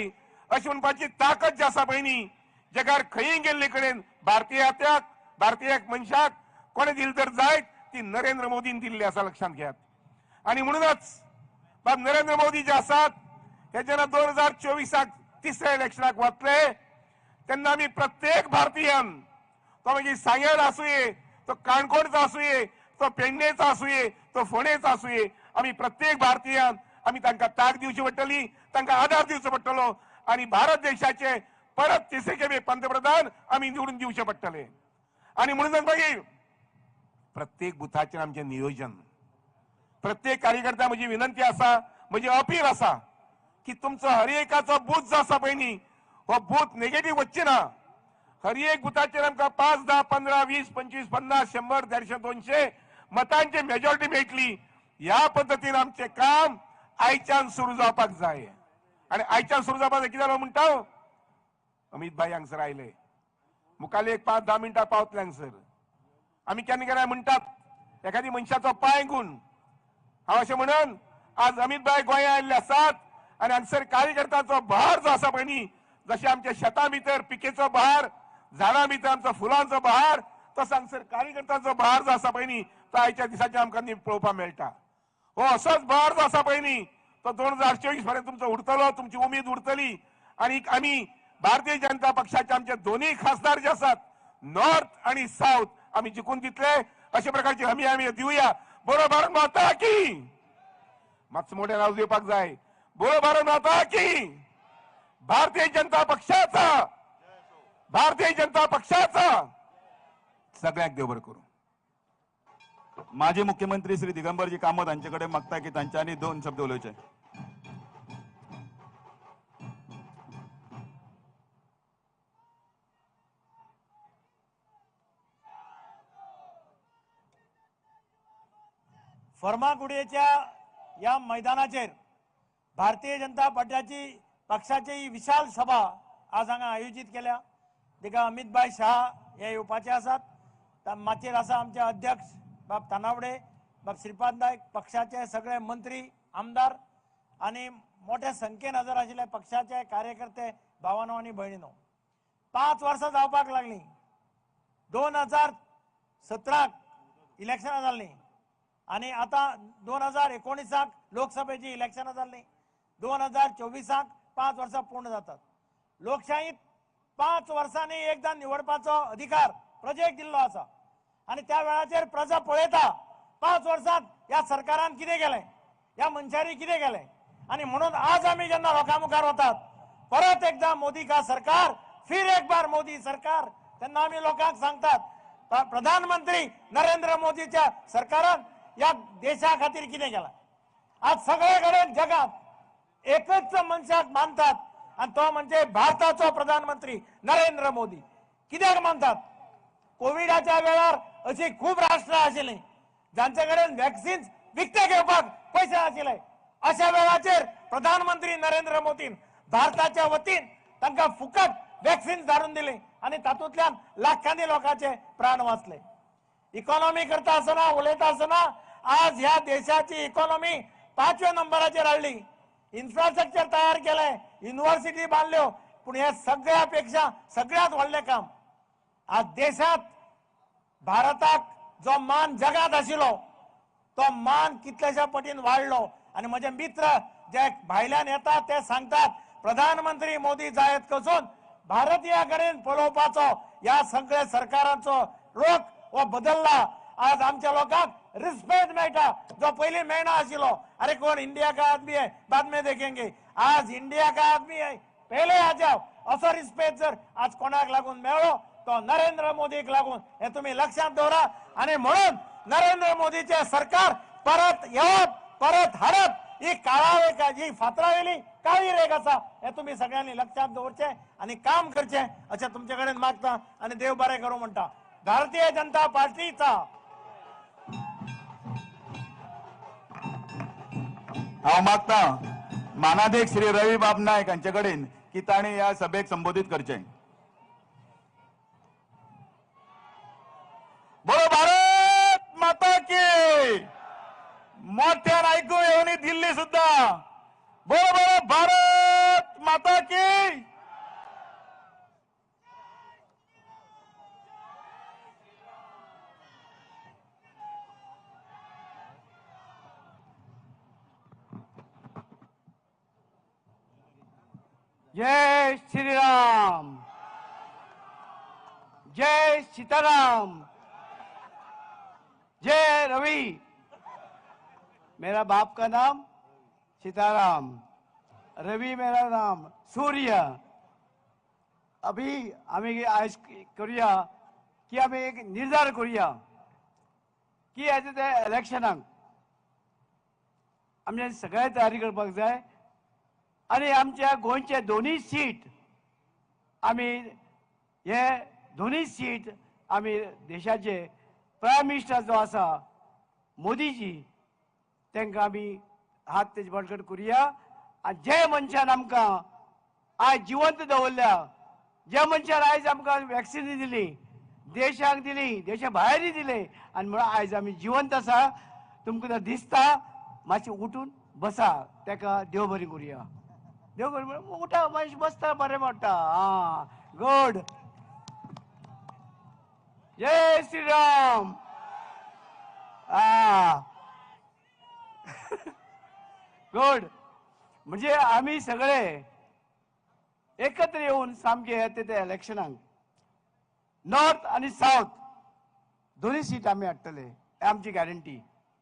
अशी म्हणपाची ताकद जी आसा पळय न्ही जगार खंय गेल्ले कडेन भारतीयाक, भारतीय मनशाक कोणें दिली तर जायत ती नरेंद्र मोदीन दिल्ली आसा, लक्षांत घेयात. आनी म्हणूनच बाब नरेंद्र मोदी जे आसात हे जेन्ना 2024 तिसऱ्या इलेक्शनाक वतले तेन्ना आमी प्रत्येक भारतीयान, तो मागीर सांग्यार आसुये, तो काणकोणचो आसुये, तो पेडणेचो आसुये, तो फोंडेचो आसुये, आमी प्रत्येक भारतीयान आमी तांकां ताक दिवची पडटली, तांकां आधार दिवचो पडटलो आनी भारत देशाचे परत तिसरे खेपे पंतप्रधान आमी निवडून दिवचे पडटले. आनी म्हणूनच मागीर प्रत्येक बुथाचेर आमचें नियोजन, प्रत्येक कार्यकर्त्या म्हजी विनंती आसा, म्हजी अपील आसा की तुमचो हर एकाचो बूथ जो आसा पळय न्ही हो बूथ नेगेटीव वच्चे ना. हर एक बुथाचेर आमकां 5, 10, 15, 20, 25, 50, 100, 150, 200 मतांची मेजॉरिटी मेळटली. ह्या पद्दतीन आमचें काम आयच्यान सुरू जावपाक जाय. आनी आयच्यान सुरू जावपाक जाय कितें जालें म्हणटा, अमीत भाई हांगसर आयले, मुखाल्ले एक 5-10 मिनटां पावतले हांगसर. आमी केन्ना केन्ना म्हणटात एखादी मनशाचो पांय गुण, हांव अशें म्हणून आज अमीत भाई गोंया आयिल्ले आसात आनी हांगसर कार्यकर्त्यांचो बहार जो आसा पळय न्ही, जशें आमच्या शेतां भितर पिकेचो बहार, झाडां भितर आमचो फुलांचो बहार, तसो हांगसर कार्यकर्त्यांचो बहार जो आसा पळय न्ही तो आयच्या दिसाचेर आमकां पळोवपाक मेळटा. हो असोच बहार जो आसा पळय न्ही तो 2024 पर्यंत तुमचो उरतलो, तुमची उमेद उरतली. आनी आमी भारतीय जनता पक्षाचे आमचे दोनूय खासदार जे आसात नॉर्थ आनी सावथ आमी जिखून दितले अशे प्रकारची हमी आमी दिवया. बोलो भारत माता की, मातसो मोठ्यान आवाज येवपाक जाय, बोलो भारत माता की. भारतीय जनता पक्षाचा, भारतीय जनता पक्षाचा सगळ्यांक देव बरें करूं. माजी मुख्यमंत्री श्री दिगंबरजी कामत हांचे कडेन मागता की तांच्यांनी 2 शब्द उलोवचे. फर्मागुडयेच्या ह्या मैदानाचेर भारतीय जनता पार्टीची पक्षाची ही विशाल सभा आज हांगा आयोजीत केल्या. तिका अमितभाई शाह हे येवपाचे आसात. माचयेर आसा आमचे अध्यक्ष बाब तानावडे, बाब श्रीपाद नायक, पक्षाचे सगळे मंत्री, आमदार आनी मोठ्या संख्येन हजर आशिल्ले पक्षाचे कार्यकर्ते, भावानो आनी भयणीनो. 5 वर्सां जावपाक लागलीं. 2017 इलेक्शनां जाल्लीं आनी आतां 2019 लोकसभेची इलेक्शनां जाल्लीं. 2024 5 वर्सां पूर्ण जातात. लोकशाहीत 5 वर्सांनी एकदां निवडपाचो अधिकार प्रजेक दिल्लो आसा आनी त्या वेळाचेर प्रजा पळयता 5 वर्सांत ह्या सरकारान कितें केलें, ह्या मनशांनी कितें केलें. आनी म्हणून आज आमी जेन्ना लोकां मुखार वतात परत एकदां मोदी का सरकार, फिर एक बार मोदी सरकार, तेन्ना आमी लोकांक सांगतात प्रधानमंत्री नरेंद्र मोदीच्या सरकारान ह्या देशा खातीर कितें केलां. आज सगळे कडेन जगात एकच मनशाक मानतात आनी तो म्हणजे भारताचो प्रधानमंत्री नरेंद्र मोदी. कित्याक मानतात? कोविडाच्या वेळार अशी खूब राष्ट्रां आशिल्लीं जांचे कडेन वॅक्सिन विकते घेवपाक पयशे आशिल्ले. अशा वेळाचेर प्रधानमंत्री नरेंद्र मोदीन भारताच्या वतीन तांकां फुकट वॅक्सिन धाडून दिली आनी तातूंतल्यान लाखांनी लोकांचे प्राण वाचले. इकॉनॉमी करता आसतना उलयता आसतना आज ह्या देशाची इकॉनॉमी 5व्या नंबराचेर हाडली, इन्फ्रास्ट्रक्चर तयार केलें, युनिव्हर्सिटी बांदल्यो. पूण हे सगळ्या पेक्षा सगळ्यात व्हडलें काम आज देशांत भारताक जो मान जगात आशिल्लो तो मान कितल्याशा पटीन वाडलो. आनी म्हजे मित्र जे भायल्यान येतात ते सांगतात प्रधानमंत्री मोदी जायत कसून भारतीया कडेन पळोवपाचो ह्या सगळ्या सरकारांचो रोख हो बदलला. आज आमच्या लोकांक रिस्पेक्ट मेळटा जो पयलीं मेळना आशिल्लो. अरे कोण इंडिया का आदमी है बाद में देखेंगे, आज इंडिया का आदमी है पहले आ जाओ, असो रिस्पेक्ट जर आज कोणाक लागून मेळ्ळो तो नरेंद्र मोदीक लागून, हे तुम्ही लक्षात दवरा. आनी म्हणून नरेंद्र मोदीचे सरकार परत येवप, परत हाडप ही काळा ही फातरावेली काळी रेग आसा, हे तुम्ही सगळ्यांनी लक्षात दवरचें आनी काम करचें अशें तुमचे कडेन मागता आनी देव बरें करूं म्हणटा. भारतीय जनता पार्टीचा हांव मागता मानादेक श्री रवी बाब नायक हांचे कडेन की तांणी ह्या सभेक संबोधीत करचें. बोलो भारत माता की. मोठ्यान आयकू येवनी दिल्ली सुद्धा. बोलो बोलो भारत माता की. जय श्री राम, जय सीताराम, जय रवि. मेरा बाप का नाम सीताराम, रवि मेरा नाम सूर्य. अभी आम्ही आज करूया की आम्ही एक निर्धार करूया की आज ते इलेक्शनाक आमच्या सगळ्या तयारी करपाक जाय आनी आमच्या गोंयचे दोनूय सीट आमी हे दोनूय सीट आमी देशाचे प्रायम मिनिस्टर जो आसा मोदीजी तांकां आमी हात तेजे बळकट करुया. आनी जे मनशान आमकां आयज जिवंत दवरल्या, जे मनशान आयज आमकां वॅक्सिन दिली, देशाक दिली, देशा भायरूय दिले, आनी म्हणून आयज आमी जिवंत आसा. तुमकां दिसता मातशें उठून बसा, ताका देव बरी करुया. देव बरी म्हणून उठा मातशें बसता बरें पडटा. आं गुड. जय श्रीराम. आ गुड. म्हणजे आमी सगळे एकत्र येवन सामके येता त्या इलेक्शनाक नॉर्थ आनी सावथ दोनूय सीट आमी हाडटले, आमची गॅरंटी.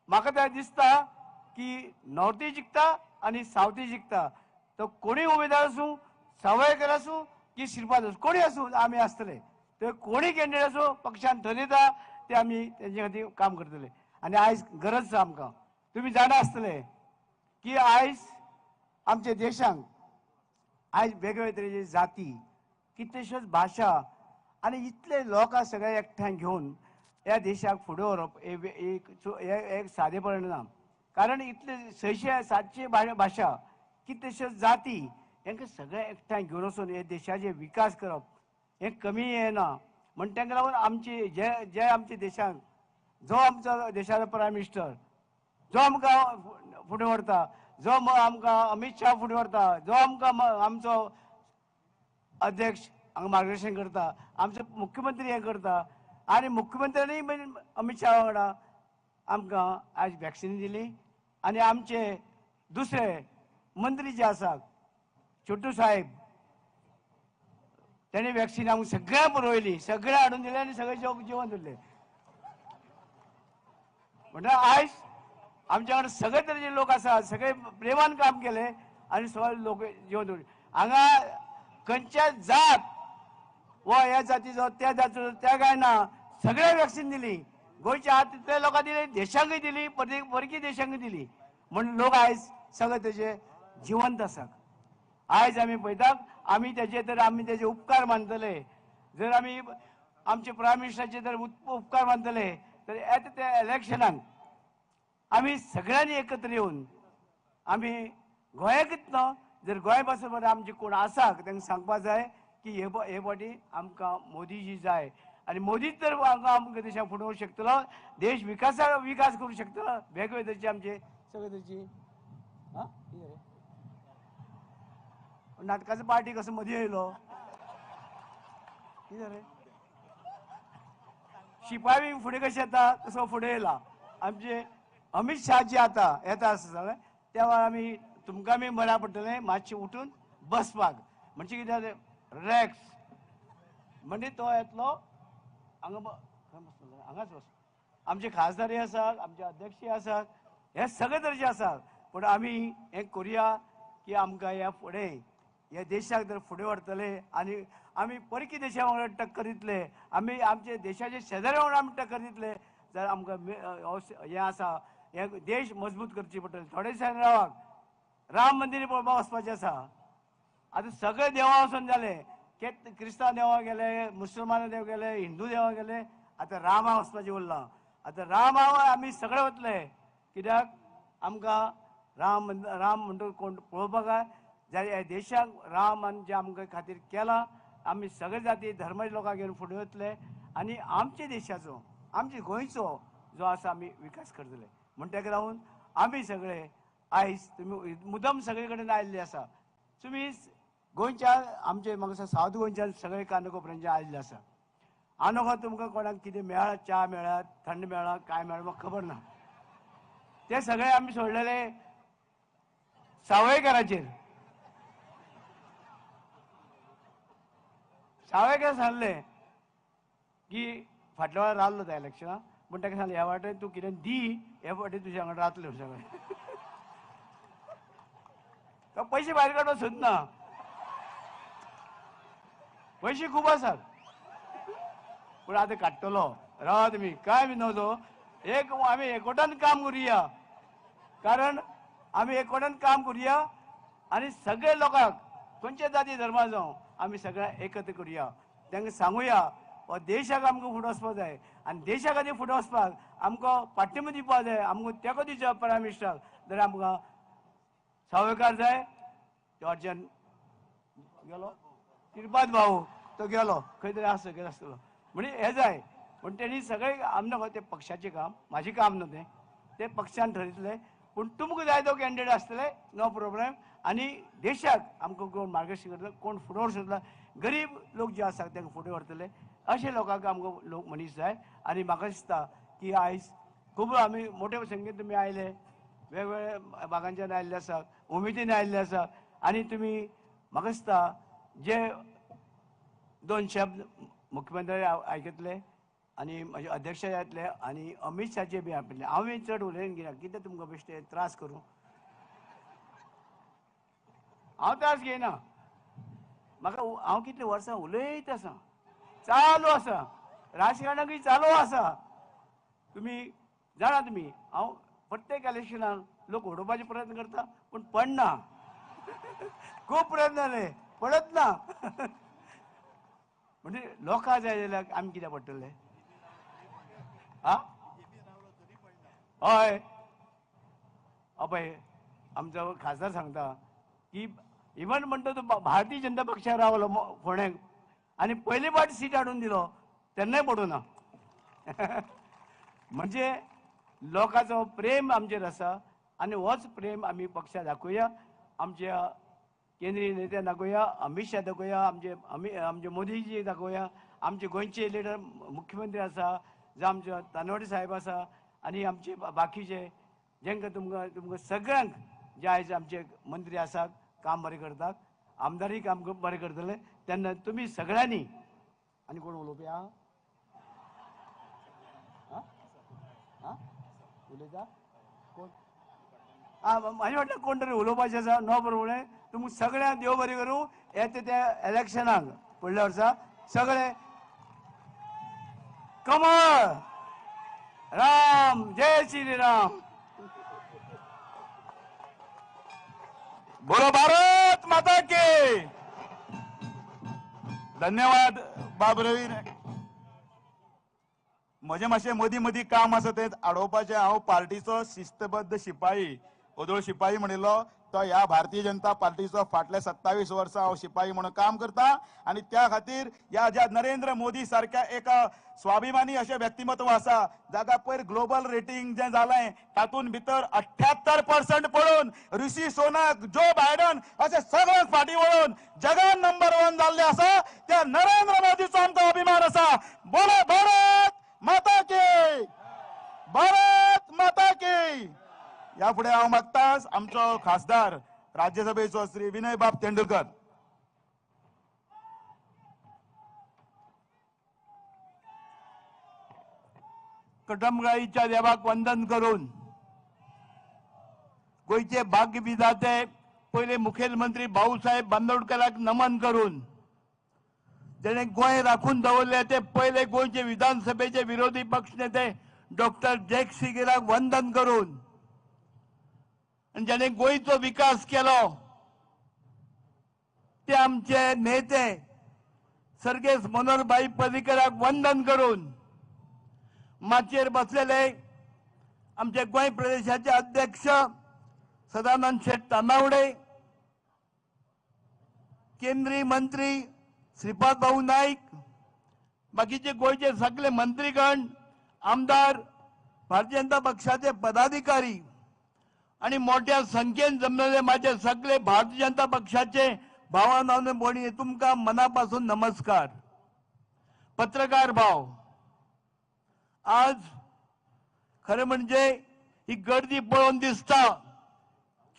म्हाका तें दिसता की नॉर्थूय जिखता आनी सावथूय जिखता. तो कोणूय उमेदवार आसूं, सावयकर आसूं की श्रीपाद आसूं, कोणूय आसूं आमी आसतले. ते कोणूय कॅन्डिडेट आसूं पक्षान थरयता ते आमी तेंचे खातीर काम करतले. आनी आयज गरज आसा आमकां. तुमी जाणा आसतले की आयज आमच्या देशांक आयज वेगवेगळे तरेचे जाती, कितलेश्योच भाशा आनी इतले लोकां सगळे एकठांय घेवन ह्या देशाक फुडें व्हरप एक सादेपण ना. कारण इतले 600-700 भाशा, कितलेश्योच जाती, हांकां सगळे एकठांय घेवन वचून हे देशाचे विकास करप हें कमी येना. म्हण तांकां लागून आमची जे जे आमच्या देशांक जो आमचो देशाचो प्रायम मिनिस्टर जो आमकां फुडें व्हरता, जो आमकां अमीत शाह फुडें व्हरता, जो आमकां आमचो अध्यक्ष हांगा मार्गदर्शन करता, आमचो मुख्यमंत्री हें करता, आनी मुख्यमंत्र्यांनी अमीत शाह वांगडा आमकां आयज वॅक्सिन दिली. आनी आमचे दुसरे मंत्री जे आसात छोटू साहेब, तेणी वॅक्सिन आमकां सगळ्यांक पुरयली, सगळें हाडून दिलें आनी सगळे जेवण दिलें. म्हणटा आयज आमच्या कडेन सगळे तरेचे लोक आसात, सगळे प्रेमान काम केलें आनी सगळे लोक जेवण दवरले. हांगा खंयच्या जात वा ह्या जातीचो त्या जातीचो त्या काय ना, सगळे वॅक्सिन दिली. गोंयच्या हात तितल्या लोकांक दिली, देशांकूय दिली, परकी देशांकूय दिली. म्हण लोक आयज सगळे तेजे जिवंत आसात. आयज आमी पळयता आमी तेजे तर आमी तेजे उपकार मानतले. जर आमी आमचे प्रायम मिनिस्टराचे जर उपकार मानतले तर येता त्या इलेक्शनाक आमी सगळ्यांनी एकत्र येवन आमी गोंयाकच न्हू, जर गोंय पासून बरें आमचे कोण आसा तांकां सांगपा जाय की हे फावटी आमकां मोदीजी जाय आनी मोदीच तर आमकां देशाक फुडें व्हरूंक शकतलो, देश विकास करूंक शकतलो. वेगवेगळे तरेचे आमचे सगळे तरेची नाटकाचो पार्टी कसो मदीं येयलो कितें जालें, शिपाय बी फुडें कशें येता तसो फुडें येयला. आमचे अमीत शाह जी आतां येता आसा जाल्यार त्या वेळार आमी तुमकां बी बऱ्या पडटलें मातशें उठून बसपाक, म्हणजे कितें जालें रिलॅक्स, म्हणजे तो येतलो हांगा हांगाच बस. आमचे खासदारय आसात, आमचे अध्यक्षय आसात, हे सगळे तरेचे आसात. पूण आमी हें करुया की आमकां ह्या फुडें ह्या देशाक जर फुडें व्हरतले आनी आमी परकी देशा वांगडा टक्कर दितले, आमी आमचे देशाचे शेजाऱ्या वांगडा आमी टक्कर दितले जाल्यार आमकां हें आसा हे देश मजबूत करची पडटली. थोडे दिसांनी रावाक राम मंदिर पळोवपाक वचपाचें आसा. आतां सगळे देवां वचून जाले, क्रिस्तांव देवां गेले, मुसलमान देव गेले, हिंदू देवां गेले, आतां रामा वचपाचें उरलां. आतां रामा आमी सगळे वतले, कित्याक आमकां राम राम म्हणटा कोण पळोवपाक जाय जाल्यार ह्या देशाक रामान जें आमकां खातीर केलां आमी सगळे जाती धर्माच्या लोकांक घेवन फुडें वतले आनी आमच्या देशाचो आमच्या गोंयचो जो आसा आमी विकास करतले. म्हण ताका लागून आमी सगळे आयज तुमी मुद्दम सगळे कडेन आयिल्ले आसा. तुमी गोंयच्या आमचे म्हाका सावथ गोंयच्यान सगळे कानकोपऱ्यांचे आयिल्ले आसा. आनोखा तुमकां कोणाक कितें मेळ्ळा, च्या मेळ्ळा, थंड मेळ्ळा, काय मेळ्ळा म्हाका खबर ना, ते सगळे आमी सोडलेले सावयकाराचेर. सावयकार सांगलें की फाटल्या वेळार रावलो त्या इलेक्शनाक, पूण ताका सांगलें ह्या वाटेन तूं कितें दी, ह्या वाटेन तुज्या हांगा रावतलें सगळें. तो पयशे भायर काडपाक सोदना, पयशे खूब आसात पूण आतां काडटलो. रावा तुमी काय बी नजो, एक आमी एकवटान काम करुया, कारण आमी एकवटान काम करुया आनी सगळे लोकांक खंयच्या जाती धर्मा जावं आमी सगळ्यांक एकत्र करुया, तांकां सांगुया हो देशाक आमकां फुडें वचपाक जाय आनी देशा खातीर फुडें वचपाक आमकां पाठिंबो दिवपाक जाय, आमकां तेंको दिवचो प्रायम मिनिस्टराक. जाल्यार आमकां सावयकार जाय, तो अर्जन गेलो, तिरपाद भाऊ तो गेलो खंय तरी आसतो गेलो आसतलो, म्हणजे हें जाय. पूण तेणी सगळे आमकां तें पक्षाचें काम, म्हाजें काम न्हू तें, तें पक्षान ठरयतलें. पूण तुमकां जाय तो कॅन्डिडेट आसतले, नो प्रोब्लेम. आनी देशाक आमकां कोण मार्गदर्शन करतलो, कोण फुडें व्हरूंक शकता, गरीब लोक जे आसा तांकां फुडें व्हरतले, अशे लोकांक आमकां लोक मनीस जाय. आनी म्हाका दिसता की आयज खूब आमी मोठे संख्येन तुमी आयले, वेगवेगळ्या भागांच्यान आयिल्ले आसा, उमेदीन आयिल्ले आसा. आनी तुमी म्हाका दिसता जे दोन शब्द मुख्यमंत्री आयकतले आनी म्हजे अध्यक्ष येतले आनी अमीत शाहचे बी आपले. हांव चड उलयन कित्याक कितें तुमकां बेश्टे त्रास करूं, हांव त्रास घेयना. म्हाका हांव कितलीं वर्सां उलयत आसा, चालू आसा, राजकारणाकूय चालू आसा. तुमी जाणा तुमी हांव प्रत्येक इलेक्शनाक लोक उडोवपाचे प्रयत्न करता पूण पडना, खूब प्रयत्न जाले पडत ना. म्हणजे लोकां जाय जाल्यार आमी कित्याक पडटले? आ हय, पळय आमचो खासदार सांगता की इवन म्हणटा तो भारतीय जनता पक्षाक रावलो फोंड्यांक आनी पयले फावट सीट हाडून दिलो तेन्नाय पडूं ना. म्हणजे लोकांचो प्रेम आमचेर आसा आनी होच प्रेम आमी पक्षाक दाखोवया, आमच्या केंद्रीय नेत्यांक दाखोवया, अमीत शाह दाखोवया, आमचे आमचे मोदीजी दाखोवया, आमचे गोंयचे लिडर मुख्यमंत्री आसा, जावं आमचे तानवडे साहेब आसा आनी आमचे बाकीचे जेंकां तुमकां तुमकां सगळ्यांक जे आयज आमचे मंत्री आसात, काम बरें करतात, आमदारय काम बरें करतले. तेन्ना तुमी सगळ्यांनी आनी कोण उलोवपी आहा उलयता कोण? आं म्हाजें म्हटल्यार कोण तरी उलोवपाचें आसा, नो प्रॉब्लेम. तुमकां सगळ्यांक देव बरें करूं. येता त्या इलेक्शनाक फुडल्या वर्सा सगळे कमळ राम, जय श्री राम, बोलो भारत. माता की। धन्यवाद बाब रवी। म्हजें मातशें मदीं मदीं काम आसा तें आडोवपाचें। हांव पार्टीचो शिस्तबद्ध शिपाई, ओदोळ शिपाई म्हणिल्लो तो ह्या भारतीय जनता पार्टीचो फाटले 27 वर्सां हांव शिपाई म्हणून काम करता आनी त्या खातीर ह्या ज्या नरेंद्र मोदी सारक्या एका स्वाभिमानी अशें व्यक्तिमत्व आसा, जाका पयर ग्लोबल रेटिंग जें जालें तातूंत भितर 78% पडून ऋषी सोनाक, जो बायडन अशें सगळ्यांक फाटीं वळोवन जगान नंबर 1 जाल्लें आसा, त्या नरेंद्र मोदीचो आमकां अभिमान आसा। बोलो भारत माता की, भारत माता की। ह्या फुडें हांव मागता आमचो खासदार राज्यसभेचो श्री विनय बाब तेंडुलकर। कटमगाईच्या देवाक वंदन करून गोंयचे भाग्य विधाते पयले मुखेलमंत्री भाऊसाहेब बांदोडकराक नमन करून जेणे गोंय राखून दवरले ते पयले गोंयचे विधानसभेचे विरोधी पक्ष नेते डॉक्टर जॅक सिगेराक वंदन करून आनी जेणे गोंयचो विकास केलो ते आमचे नेते सर्गेस्त मनोहरभाई पर्रीकराक वंदन करून माचयेर बसलेले आमचे गोंय प्रदेशाचे अध्यक्ष सदानंद शेट तानावडे, केंद्रीय मंत्री श्रीपाद भाऊ नाईक, बाकीचे गोंयचे सगळे मंत्रीगण, आमदार, भारतीय जनता पक्षाचे पदाधिकारी आणि मोठ्या संख्येन जमलेले माझे सगळे भारतीय जनता पक्षाचे भावांनो भयणी, तुमकां मनापासून नमस्कार। पत्रकार भाव, आज खरें म्हणजे ही गर्दी पळोवन दिसता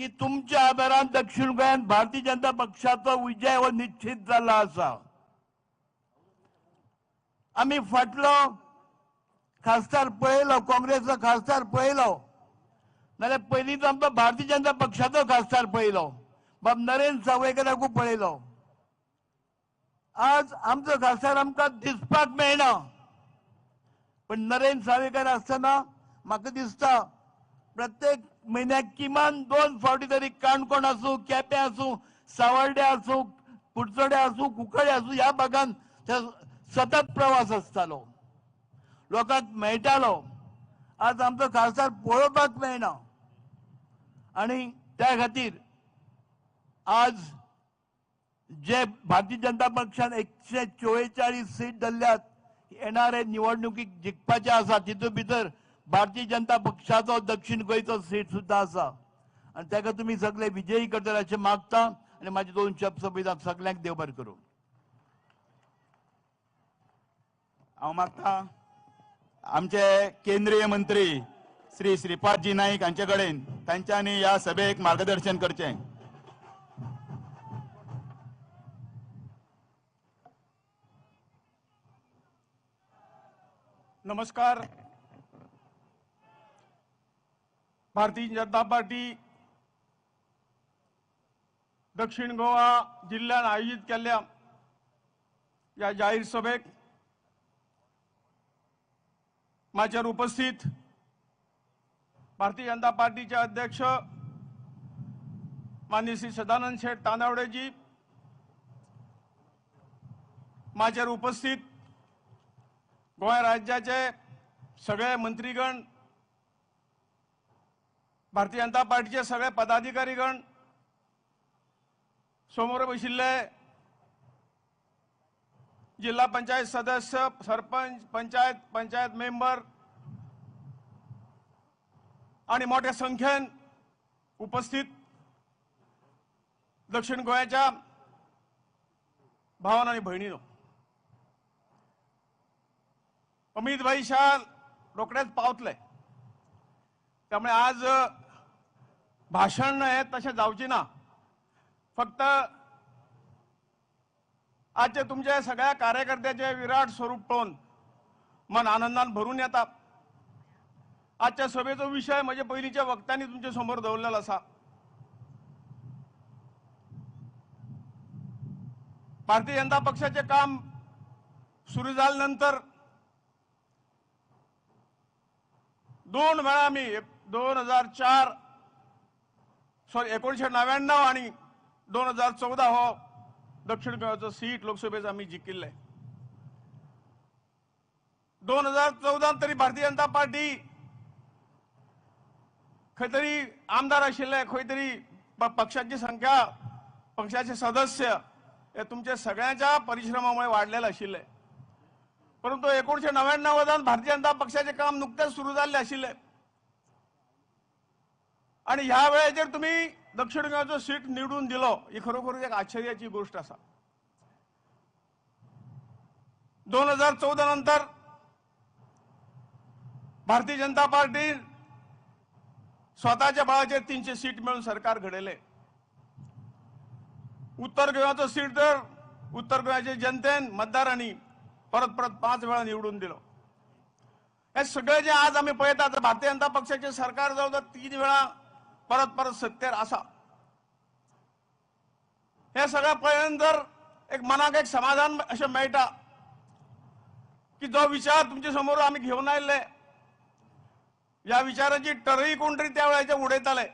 की तुमच्या आदारान दक्षिण गोंयांत भारतीय जनता पक्षाचो विजय हो निश्चित जाला आसा। आमी फाटलो खासदार पळयलो, काँग्रेसचो खासदार पळयलो, नाल्यार पयलींच आमकां भारतीय जनता पक्षाचो खासदार पळयलो, बाब नरेंद्र सावयकराकूय पळयलो। आज आमचो खासदार आमकां दिसपाक मेळना, पण नरेंद्र सावयकर आसतना म्हाका दिसता प्रत्येक म्हयन्याक किमान 2 फावटी तरी काणकोण आसूं, केपें आसूं, सावर्डे आसूं, कुडचडे आसूं, कुंकळे आसूं, ह्या भागान सतत प्रवास आसतालो, लोकांक मेळटालो। आज आमचो खासदार पळोवपाक मेळना आनी त्या खातीर आज जे भारतीय जनता पक्षान 144 सीट धरल्यात, येणारे निवडणुकीक जिखपाचे आसा, तितूंत भितर भारतीय जनता पक्षाचो दक्षिण गोंयचो सीट सुद्दां आसा आनी ताका तुमी सगळे विजयी करतले अशें मागता आनी म्हाजे 2 शब्द सोंपयता। सगल्यांक देव बरें करूं। हांव मागता आमचे केंद्रीय मंत्री श्री श्रीपादजी नाईक हांचे कडेन तांच्यांनी ह्या सभेक मार्गदर्शन करचें। नमस्कार। भारतीय जनता पार्टी दक्षिण गोवा जिल्ह्यान आयोजित केल्ल्या ह्या जाहीर सभेक माचयेर उपस्थित भारतीय जनता पार्टीचे अध्यक्ष माननीय श्री सदानंद शेट तानावडेजी, माचयेर उपस्थित गोंय राज्याचे सगळे मंत्रीगण, भारतीय जनता पार्टीचे सगळे पदाधिकारीगण, समोर बशिल्ले जिल्हा पंचायत सदस्य, सरपंच, पंचायत, पंचायत मेंबर आणि मोठ्या संख्येन उपस्थित दक्षिण गोव्याच्या भावांनो आणि भयणींनो, अमित भाई शाह रोखडेच पावतले, त्यामुळे आज भाषण हे तशें जावचें ना। फक्त आजचे तुमच्या सगळ्या कार्यकर्त्याचे विराट स्वरूप पळोवन मन आनंदान भरून येता। आजच्या सभेचो विशय म्हजे पयलींच्या वक्त्यांनी तुमचे समोर दवरलेलो आसा। भारतीय जनता पक्षाचे काम सुरू जाले नंतर 2 वेळा आमी 1999 आणि 2014 हो दक्षिण गोंयाचो सीट लोकसभेचो आमी जिखिल्ले. 2014 तरी भारतीय जनता पार्टी खंय तरी आमदार आशिल्ले, खंय तरी पक्षाची संख्या, पक्षाचे सदस्य हे तुमच्या सगळ्यांच्या परिश्रमामुळे वाडलेले आशिल्ले. परंतु 1999 भारतीय जनता पक्षाचे काम नुकतेच सुरू जाल्ले आशिल्ले आणि ह्या वेळेचेर तुमी दक्षिण गोंयाचो सीट निवडून दिलो ही खरोखर एक आश्चर्याची गोष्ट आसा. 2014 नंतर भारतीय जनता पार्टी स्वतःच्या बळाचेर 300 सीट मेळून सरकार घडयले. उत्तर गोंयाचो सीट तर उत्तर गोंयाचे जनतेन, मतदारांनी परत परत 5 वेळा निवडून दिलो. हे सगळे जे आज आमी पळयतात भारतीय जनता पक्षाचे सरकार जवळ 3 वेळा परत परत सत्तेर आसा. हे सगळें पळयन जर एक मनाक एक समाधान अशें मेळटा की जो विचार तुमचे समोर आमी घेवन आयिल्ले ह्या विचाराची टरही कोण तरी त्या वेळाचेर उडयताले,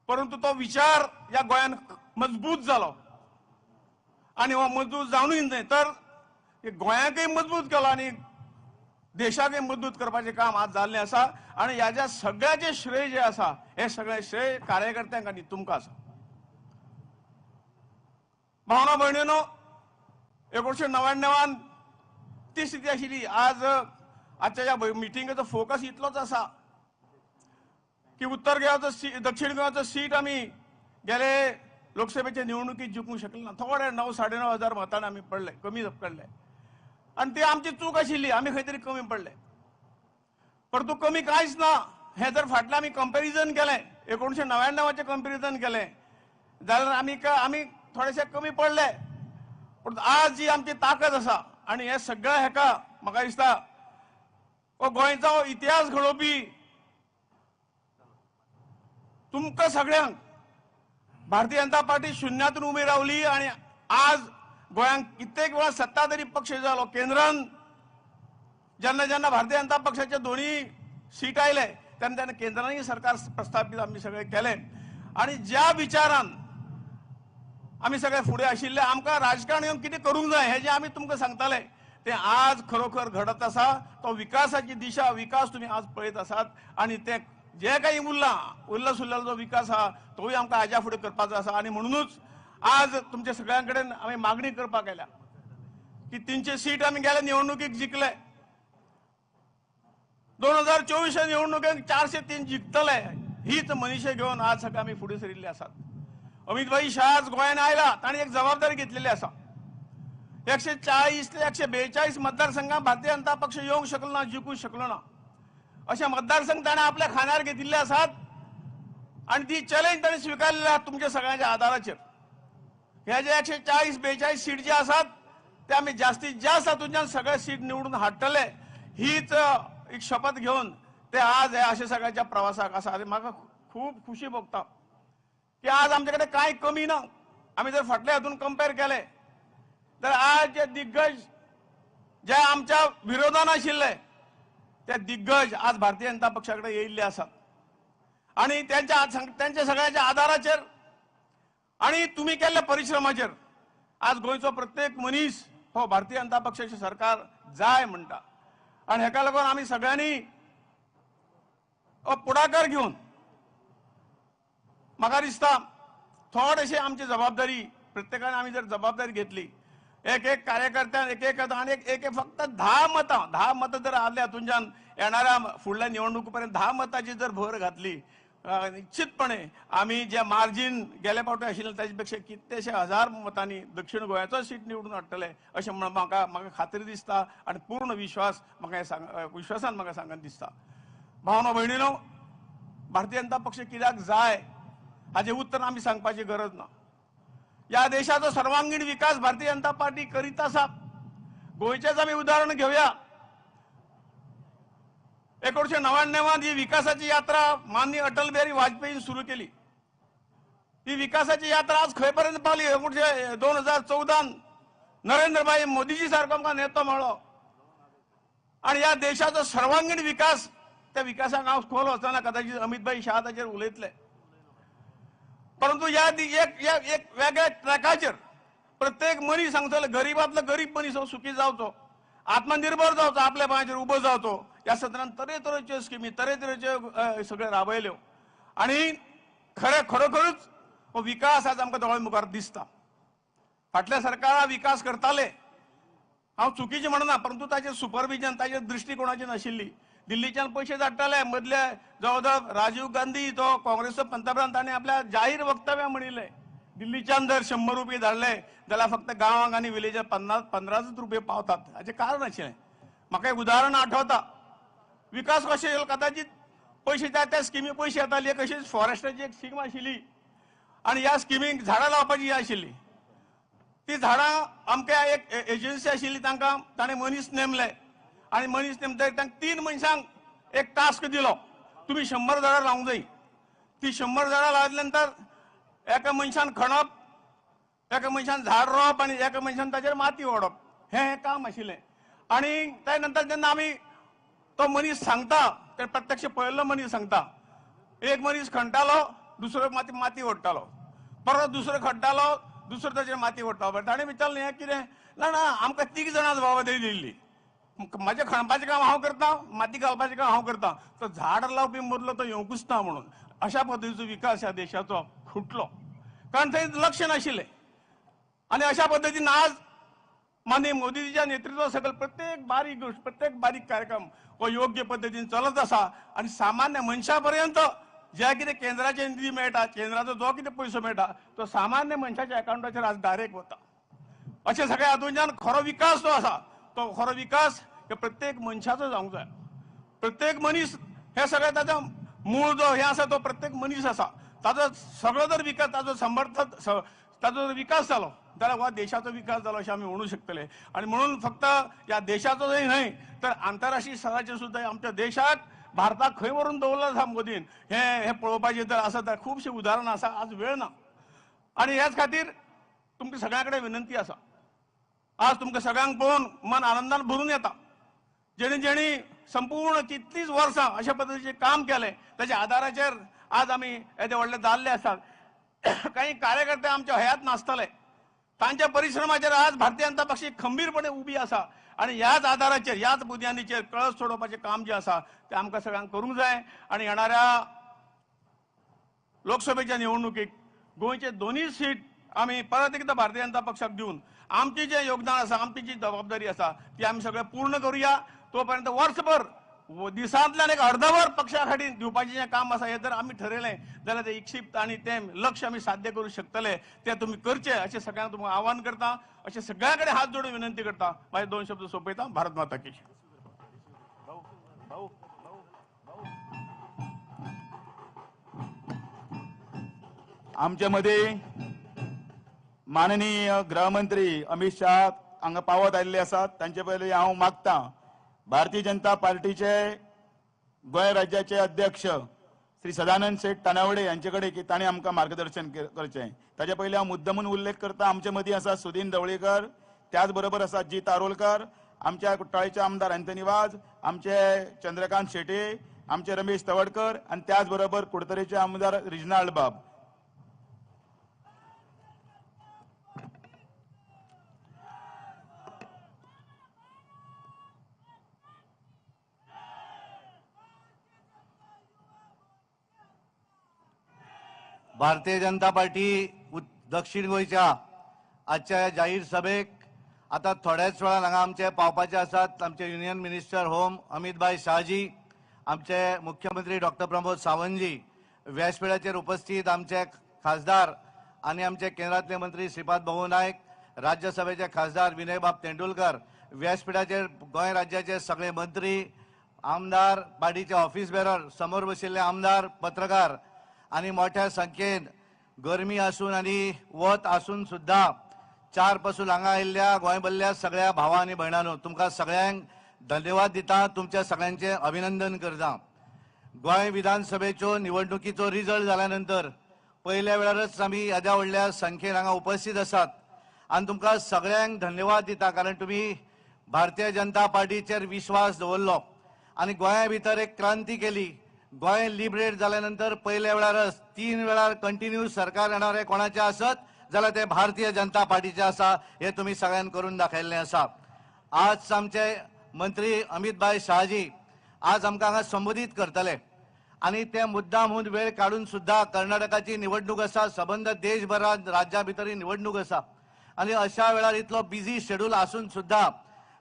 परंतु तो विचार ह्या गोंयान मजबूत जालो आनी हो मजबूत जावनूय न्हय तर गोंयाकय मजबूत केलो आनी देशाकय मजबूत करपाचें काम आज जाल्लें आसा. आनी ह्या सगळ्याचें श्रेय जें आसा हें सगळें श्रेय कार्यकर्त्यांक आनी तुमकां आसा. भावना भयणीनो, 1999 ती स्थिती आशिल्ली. आज आजच्या ह्या मिटिंगेचो फोकस इतलोच आसा की उत्तर गोंयाचो, दक्षिण गोंयाचो सीट आमी गेले लोकसभेचे निवडणुकीत जिखूंक शकले ना. थोडे 9,000 5,500 हजार मतांनी आमी पडले, कमी पडले आनी ती आमची चूक आशिल्ली, आमी खंय तरी कमी पडले. परंतु कमी कांयच ना. हें जर फाटलें आमी कंपेरिजन केलें, 1999चें कंपेरिजन केलें जाल्यार आमी थोडेशे कमी पडले. पूण आज जी आमची ताकद आसा आनी हें सगळें हेका म्हाका दिसता हो गोंयचो इतिहास घडोवपी तुमकां सगळ्यांक भारतीय जनता पार्टी शुन्यांतून उबी रावली आनी आज गोंयांक कित्येक वेळा सत्ताधारी पक्ष जालो. केंद्रान जेन्ना जेन्ना भारतीय जनता पक्षाचे दोन्ही सीट आयले तेन्ना तेन्ना केंद्रानय सरकार प्रस्थापीत आमी सगळे केलें आनी ज्या विचारान आमी सगळे फुडें आशिल्ले आमकां राजकारण येवन कितें करूंक जाय हें जें आमी तुमकां सांगताले ते आज खरोखर घडत आसा. तो विकासाची दिशा, विकास तुमी आज पळयत आसात आनी ते जे काही उरला सुरलेलो जो विकास आहा तोय आमकां हाज्या फुडें करपाचो आसा. आनी म्हणूनच आज तुमच्या सगळ्यां कडेन आमी मागणी करपाक आयल्या की 300 सीट आमी गेल्या निवडणुकीक जिखले, 2024 निवडणुकेक 403 जिखतले हीच मनीषा घेवन आज सगळे आमी फुडें सरिल्ले आसात. अमित भाई शाह आज गोंयान आयला, ताणें एक जबाबदारी घेतलेली आसा. 140 ते 142 मतदारसंघात भारतीय जनता पक्ष येवंक शकलो ना, जिखूंक शकलो ना. अशे मतदारसंघ ताणें आपल्या खांद्यार घेतिल्ले आसात आनी ती चॅलेंज ताणें स्विकारलेली आसा तुमच्या सगळ्यांच्या आदाराचेर. हे जे 140 42 सीट जे आसात ते आमी जास्तीत जास्त हातूंतल्यान सगळे सीट निवडून हाडटले हीच एक शपथ घेवन ते आज हे अशे सगळ्यांच्या प्रवासाक आसा. आनी म्हाका खूब खुशी भोगता की आज आमचे कडेन कांय कमी ना. आमी जर फाटल्या हातून कंपेर केले तर आज जे दिग्गज जे आमच्या विरोधान आशिल्ले ते दिग्गज आज भारतीय जनता पक्षा कडेन येयिल्ले आसात आनी त्यांच्या सगळ्यांच्या आदाराचेर आनी तुमी केल्ल्या परिश्रमाचेर आज गोंयचो प्रत्येक मनीस हो भारतीय जनता पक्षाचें सरकार जाय म्हणटा. आनी हेका लागून आमी सगळ्यांनी हो पुढाकार घेवन म्हाका दिसता थोडेशे आमची जबाबदारी प्रत्येकान आमी जर जबाबदारी घेतली, एक एक कार्यकर्त्यान एक एक आनी एक फक्त 10 मतां 10 मतां जर आसल्या हातूंतल्यान येणाऱ्या फुडल्या निवडणुके पर्यंत 10 मतांची जर भर घातली निश्चितपणे आमी जे मार्जीन गेले फावटी आशिल्लें ताजे पेक्षा कितलेशे हजार मतांनी दक्षिण गोंयाचो सीट निवडून हाडटले अशें म्हण म्हाका म्हाका खात्री दिसता आनी पूर्ण विश्वास म्हाका विश्वासान म्हाका सांगन दिसता. भावनो भयणीनो, भारतीय जनता पक्ष कित्याक जाय हाजें उत्तर आमी सांगपाची गरज ना. ह्या देशाचो सर्वांगीण विकास भारतीय जनता पार्टी करीत आसा. गोंयचेंच आमी उदाहरण घेवया. 1999 ही विकासाची यात्रा माननीय अटल बिहारी वाजपेयीन सुरू केली. ही विकासाची यात्रा आज खंय पर्यंत पावली. 2014 नरेंद्रभाई मोदीजी सारको आमकां नेतो मेळ्ळो आनी ह्या देशाचो सर्वांगीण विकास, त्या विकासाक हांव खोल वचना, कदाचित अमितभाई शाह ताचेर उलयतले. परंतु ह्या एक वेगळ्या ट्रॅकाचेर प्रत्येक मनीस सांगतलो गरीबांतलो गरीब मनीस हो सुखी जावचो, आत्मनिर्भर जावचो, आपल्या पांयाचेर उबो जावचो. ह्या सत्रान तरेतरेच्यो स्किमी तरेतरेच्यो सगळे राबयल्यो आनी खरें खरोखरूच हो विकास आज आमकां दोळ्या मुखार दिसता. फाटल्या सरकारां विकास करताले, हांव चुकीचें म्हणना, परंतु ताचेर सुपरविजन ताचेर दृश्टिकोणाची नाशिल्ली. दिल्लीच्यान पयशे धाडटाले, मदले जवळ जवळ राजीव गांधी तो काँग्रेसचो पंतप्रधान ताणें आपल्या जाहीर वक्तव्या म्हणिल्लें दिल्लीच्यान जर 100 रुपये धाडले जाल्यार फक्त गांवांक आनी विलेजाक 15 रुपये पावतात. हाचें कारण आशिल्लें. म्हाका एक उदाहरण आठवता, विकास कशें येयलो, कदाचित पयशे त्या त्या स्किमी पयशे येताले. कशीच फॉरेस्टाची एक स्कीम आशिल्ली आनी ह्या स्किमीक झाडां लावपाची आशिल्ली. ती झाडां आमकां एक एजन्सी आशिल्ली, तांकां ताणें मनीस नेमले आनी मनीस नेमतकीर तांकां 3 मनशांक एक टास्क दिलो, तुमी 100 झाडां लावंक जाय. ती 100 झाडां लायले नंतर एका मनशान खणप, एका मनशान झाड रोवप आनी एका मनशान ताचेर माती ओडप, हें काम आशिल्लें. आनी त्या नंतर जेन्ना आमी तो मनीस सांगता, ते प्रत्यक्ष पळयल्लो मनीस सांगता, एक मनीस खणटालो, दुसरो माती ओडटालो, परत दुसरो खणटालो, दुसरो ताचेर माती ओडटालो. ताणें विचारलें हें कितें, ना ना आमकां 3 जाणां जबाबदारी दिल्ली, म्हाजें खणपाचें काम हांव करता, माती घालपाचें काम हांव करता, तो झाड लावपी मदलो तो येवंकूच ना म्हणून. अशा पद्दतीचो विकास ह्या देशाचो खुटलो, कारण थंय लक्ष नाशिल्लें. आनी अशा पद्दतीन आज माननीय मोदीजीच्या नेतृत्वा सकयल प्रत्येक बारीक गोश्ट, प्रत्येक बारीक कार्यक्रम हो योग्य पद्दतीन चलत आसा आनी सामान्य मनशा पर्यंत जे कितें केंद्राचे निधी मेळटा, केंद्राचो जो कितें पयसो मेळटा तो सामान्य मनशाच्या अकावंटाचेर आज डायरेक्ट वता. अशें सगळ्या हातूंतल्यान खरो विकास जो आसा तो खरो विकास हे प्रत्येक मनशाचो जावंक जाय. प्रत्येक मनीस हे सगळें ताजो मूळ जो हें आसा तो प्रत्येक मनीस आसा, ताजो सगळो जर विकास, ताजो समर्थक ताजो जर विकास जालो जाल्यार हो देशाचो विकास जालो अशें आमी म्हणू शकतले. आनी म्हणून फक्त ह्या देशाचो न्हय तर आंतरराष्ट्रीय स्तराचेर सुद्दां आमच्या देशाक, भारताक खंय व्हरून दवरला आसा मोदीन हें पळोवपाचें जर आसा तर खुबशीं उदाहरणां आसा, आज वेळ ना. आनी ह्याच खातीर तुमकां सगळ्यां कडेन विनंती आसा, आज तुमकां सगळ्यांक पळोवन मन आनंदान भरून येता. जेणी जेणी संपूर्ण कितलींच वर्सां अशा पद्दतीचें काम केलें ताच्या आदाराचेर आज आमी येदे व्हडले जाल्ले आसात. काही कार्यकर्ते आमच्या हयात नासतले, तांच्या परिश्रमाचेर आज भारतीय जनता पक्ष खंबीरपणे उबी आसा आनी ह्याच आदाराचेर, ह्याच बुन्यादीचेर कळस सोडोवपाचें काम जें आसा तें आमकां सगळ्यांक करूंक जाय. आनी येणाऱ्या लोकसभेच्या निवडणुकीक गोंयचे 2 सीट आमी परत एकदां भारतीय जनता पक्षाक दिवन आमचें जें योगदान आसा, आमची जी जबाबदारी आसा ती आमी सगळें पूर्ण करुया. तो पर्यंत वर्सभर दिसांतल्यान एक अर्दवर पक्षा खातीर दिवपाचें जें काम आसा हें जर आमी ठरयलें जाल्यार तें इक्षिप्त आनी तें लक्ष्य आमी साध्य करूं शकतले. तें तुमी करचें अशें सगळ्यांक तुमकां आव्हान करता, अशें सगळ्यां कडेन हात जोडून विनंती करता. म्हाजे 2 शब्द सोंपयता. भारत माता की जय. आमचे मदीं माननीय गृहमंत्री अमित शाह हांगा पावत आयिल्ले आसात. तांचे पयलीं हांव मागता भारतीय जनता पार्टीचे गोंय राज्याचे अध्यक्ष श्री सदानंद शेट तानावडे यांचे कडेन की तांणी आमकां मार्गदर्शन करचें. ताचे पयलीं हांव मुद्दमून उल्लेख करता, आमचे मदीं आसा सुदीन ढवळीकर, त्याच बरोबर आसा जीत आरोलकर, आमच्या कुट्टाळेचे आमदार अँथनी वाज, आमचे चंद्रकांत शेटे, आमचे रमेश तवडकर आनी त्याच बरोबर कुडतरेचे आमदार रिजनाल्ड बाब. भारतीय जनता पार्टी दक्षिण गोंयच्या आजच्या जाहीर सभेक आता थोड्याच वेळान हांगा आमचे पावपाचे आसात आमचे युनियन मिनिस्टर होम अमित भाई शहाजी, आमचे मुख्यमंत्री डॉक्टर प्रमोद सावंतजी, व्यासपीठाचेर उपस्थित आमचे खासदार आनी आमचे केंद्रांतले मंत्री श्रीपाद भाऊ नायक, राज्यसभेचे खासदार विनयबाब तेंडुलकर, व्यासपीठाचेर गोंय राज्याचे सगळे मंत्री, आमदार, पार्टीचे ऑफिस बेरर, समोर बशिल्ले आमदार, पत्रकार आनी मोठ्या संख्येन गरमी आसून आनी वत आसून सुद्दां 4 पासून हांगा आयिल्ल्या गोंयभरल्या सगळ्या भावा आनी भयणांनो तुमकां सगळ्यांक धन्यवाद दिता, तुमच्या सगळ्यांचें अभिनंदन करता. गोंय विधानसभेच्यो निवडणुकीचो रिजल्ट जाल्या नंतर पयल्या वेळारच आमी येद्या व्हडल्या संख्येन हांगा उपस्थित आसात आनी तुमकां सगळ्यांक धन्यवाद दिता, कारण तुमी भारतीय जनता पार्टीचेर विश्वास दवरलो आनी गोंया भितर एक क्रांती केली. गोंय लिबरेट जाल्या नंतर पयल्या वेळारच 3 वेळार कंटिन्यू सरकार येणारे कोणाचे आसत जाल्यार ते भारतीय जनता पार्टीचे आसा हे तुमी सगळ्यांनी करून दाखयल्लें आसा. आज आमचे मंत्री अमितभाई शहाजी आज आमकां हांगा संबोधीत करतले आनी ते मुद्दाम म्हूण वेळ काडून सुद्दां कर्नाटकाची निवडणूक आसा, सबंद देशभरात राज्या भितर निवडणूक आसा आनी अशा वेळार इतलो बिजी शेड्यूल आसून सुद्दां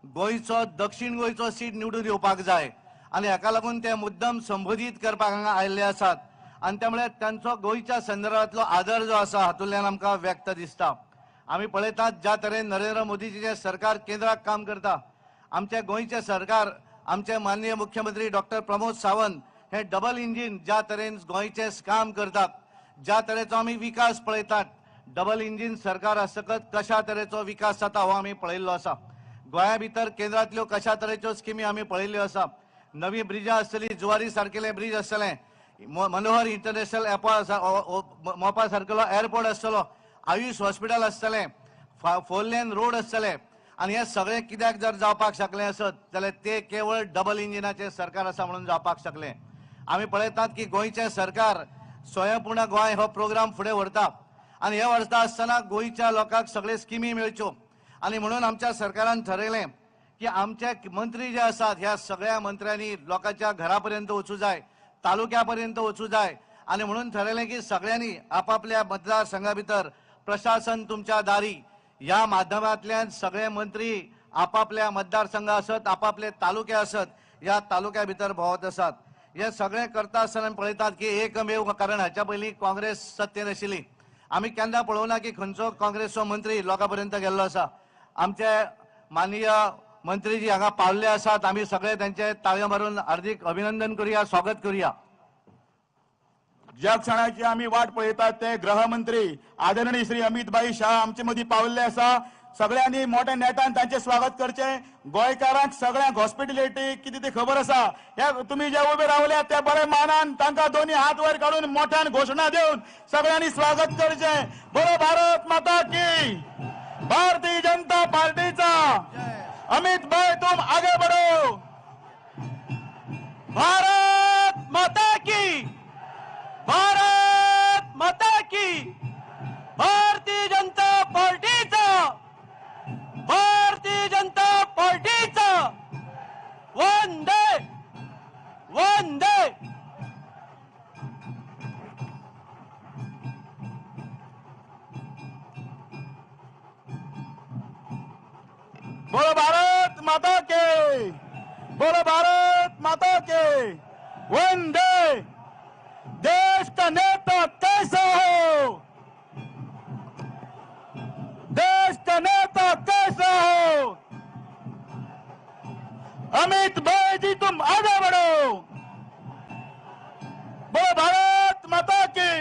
गोंयचो दक्षिण गोंयचो सीट निवडून येवपाक जाय आनी हाका लागून ते मुद्दम संबोधीत करपाक हांगा आयिल्ले आसात आनी त्यामुळे तांचो गोंयच्या संदर्भातलो आदर जो आसा हातूंतल्यान आमकां व्यक्त दिसता. आमी पळयतात ज्या तरेन नरेंद्र मोदीजीचें सरकार केंद्राक काम करता, आमचे गोंयचें सरकार आमचे माननीय मुख्यमंत्री डॉक्टर प्रमोद सावंत हे डबल इंजीन ज्या तरेन गोंयचें काम करतात, ज्या तरेचो आमी विकास पळयतात, डबल इंजीन सरकार आसतकच कशा तरेचो विकास जाता हो आमी पळयल्लो आसा. गोंया भितर केंद्रांतल्यो कशा तरेच्यो स्किमी आमी पळयल्ल्यो आसा. नवी ब्रिजां आसतली, जुवारी सारकेले ब्रीज आसतले, मनोहर इंटरनॅशनल एअरपोर्ट मोपा सारकेलो एअरपोर्ट आसतलो, आयुष हॉस्पिटल आसतलें, 4 लेन रोड आसतले आनी हे सगळें कित्याक जर जावपाक शकलें आसत जाल्यार ते केवळ डबल इंजिनाचें सरकार आसा म्हणून जावपाक शकलें. आमी पळयतात की गोंयचें सरकार स्वयंपूर्ण गोंय हो प्रोग्राम फुडें व्हरता आनी हे व्हरता आसतना गोंयच्या लोकांक सगळे स्किमी मेळच्यो आनी म्हणून आमच्या सरकारान ठरयलें की आमचे मंत्री जे आसात ह्या सगळ्या मंत्र्यांनी लोकांच्या घरा पर्यंत वचूं जाय, तालुक्या पर्यंत वचूं जाय आनी म्हणून ठरयलें की सगळ्यांनी आपापल्या मतदारसंघा भितर प्रशासन तुमच्या दारी ह्या माध्यमांतल्यान सगळे मंत्री आपापल्या मतदारसंघ आसत, आपापले तालुके आसत ह्या तालुक्या भितर भोंवत आसात. हे सगळें करता आसतना आमी पळयतात की एकमेव, कारण हाच्या पयलीं काँग्रेस सत्तेर आशिल्ली, आमी केन्ना पळोवना की खंयचो काँग्रेसचो मंत्री लोकां पर्यंत गेल्लो आसा. आमचे माननीय मंत्रीजी हांगा पावल्ले आसात, आमी सगळे तांचे ताळयो मारून हार्दिक अभिनंदन करुया, स्वागत करुया. ज्या क्षणाची आमी वाट पळयतात ते गृहमंत्री आदरणीय श्री अमितभाई शाह आमचे मदीं पावल्ले आसा. सगळ्यांनी मोठ्या नेटान तांचें स्वागत करचें. गोंयकारांक सगळ्यांक हॉस्पिटॅलिटी कितें ती खबर आसा. ह्या तुमी जे उबे रावल्या ते बरे मानान तांकां दोनी हात वयर काडून मोठ्यान घोशणा दिवन सगळ्यांनी स्वागत करचें. बरो भारत माता की, भारतीय जनता पार्टीचा अमित भाई तुम आगे बढ़ो, भारत माता की, भारत माता की, भारतीय जनता पार्टीचा, भारतीय जनता पार्टीचा वंदे वंदे. बोलो भारत माता के, बोलो भारत माता के, वंदे. देश का नेता कैसा हो, देश का नेता कैसा हो, अमित भाई जी तुम आगे बढ़ो, बोलो भारत माता की.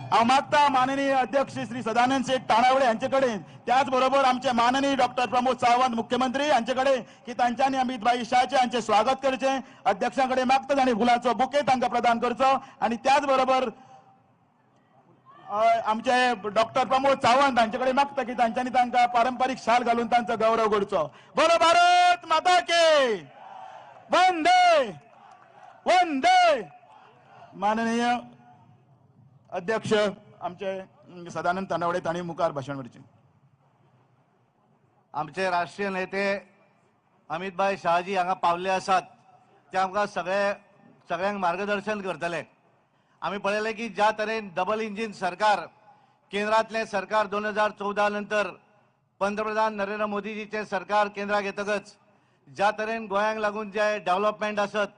हांव मागता माननीय अध्यक्ष श्री सदानंद शेट तानावडे हांचे कडेन, त्याच बरोबर आमचे माननीय डॉक्टर प्रमोद सावंत मुख्यमंत्री हांचे कडेन की तांच्यांनी अमित भाई शाहचे हांचे स्वागत करचें. अध्यक्षां कडेन मागता आनी फुलांचो बुके तांकां प्रदान करचो आनी त्याच बरोबर आमचे डॉक्टर प्रमोद सावंत हांचे कडेन मागता की तांच्यांनी तांकां पारंपारीक शाल घालून तांचो गौरव करचो. बोलो भारत माता की, वंदे वंदे. माननीय अध्यक्ष आमचे सदानंद तानावडे तांणी मुखार भाशण करचें. आमचे राष्ट्रीय नेते अमितभाई शहाजी हांगा पावल्ले आसात, ते आमकां सगळ्यांक मार्गदर्शन करतले. आमी पळयलें की ज्या तरेन डबल इंजीन सरकार केंद्रांतलें सरकार 2014 नंतर पंतप्रधान नरेंद्र मोदीजीचें सरकार केंद्राक येतकच ज्या तरेन गोंयांक लागून जे डेव्हलपमेंट आसत,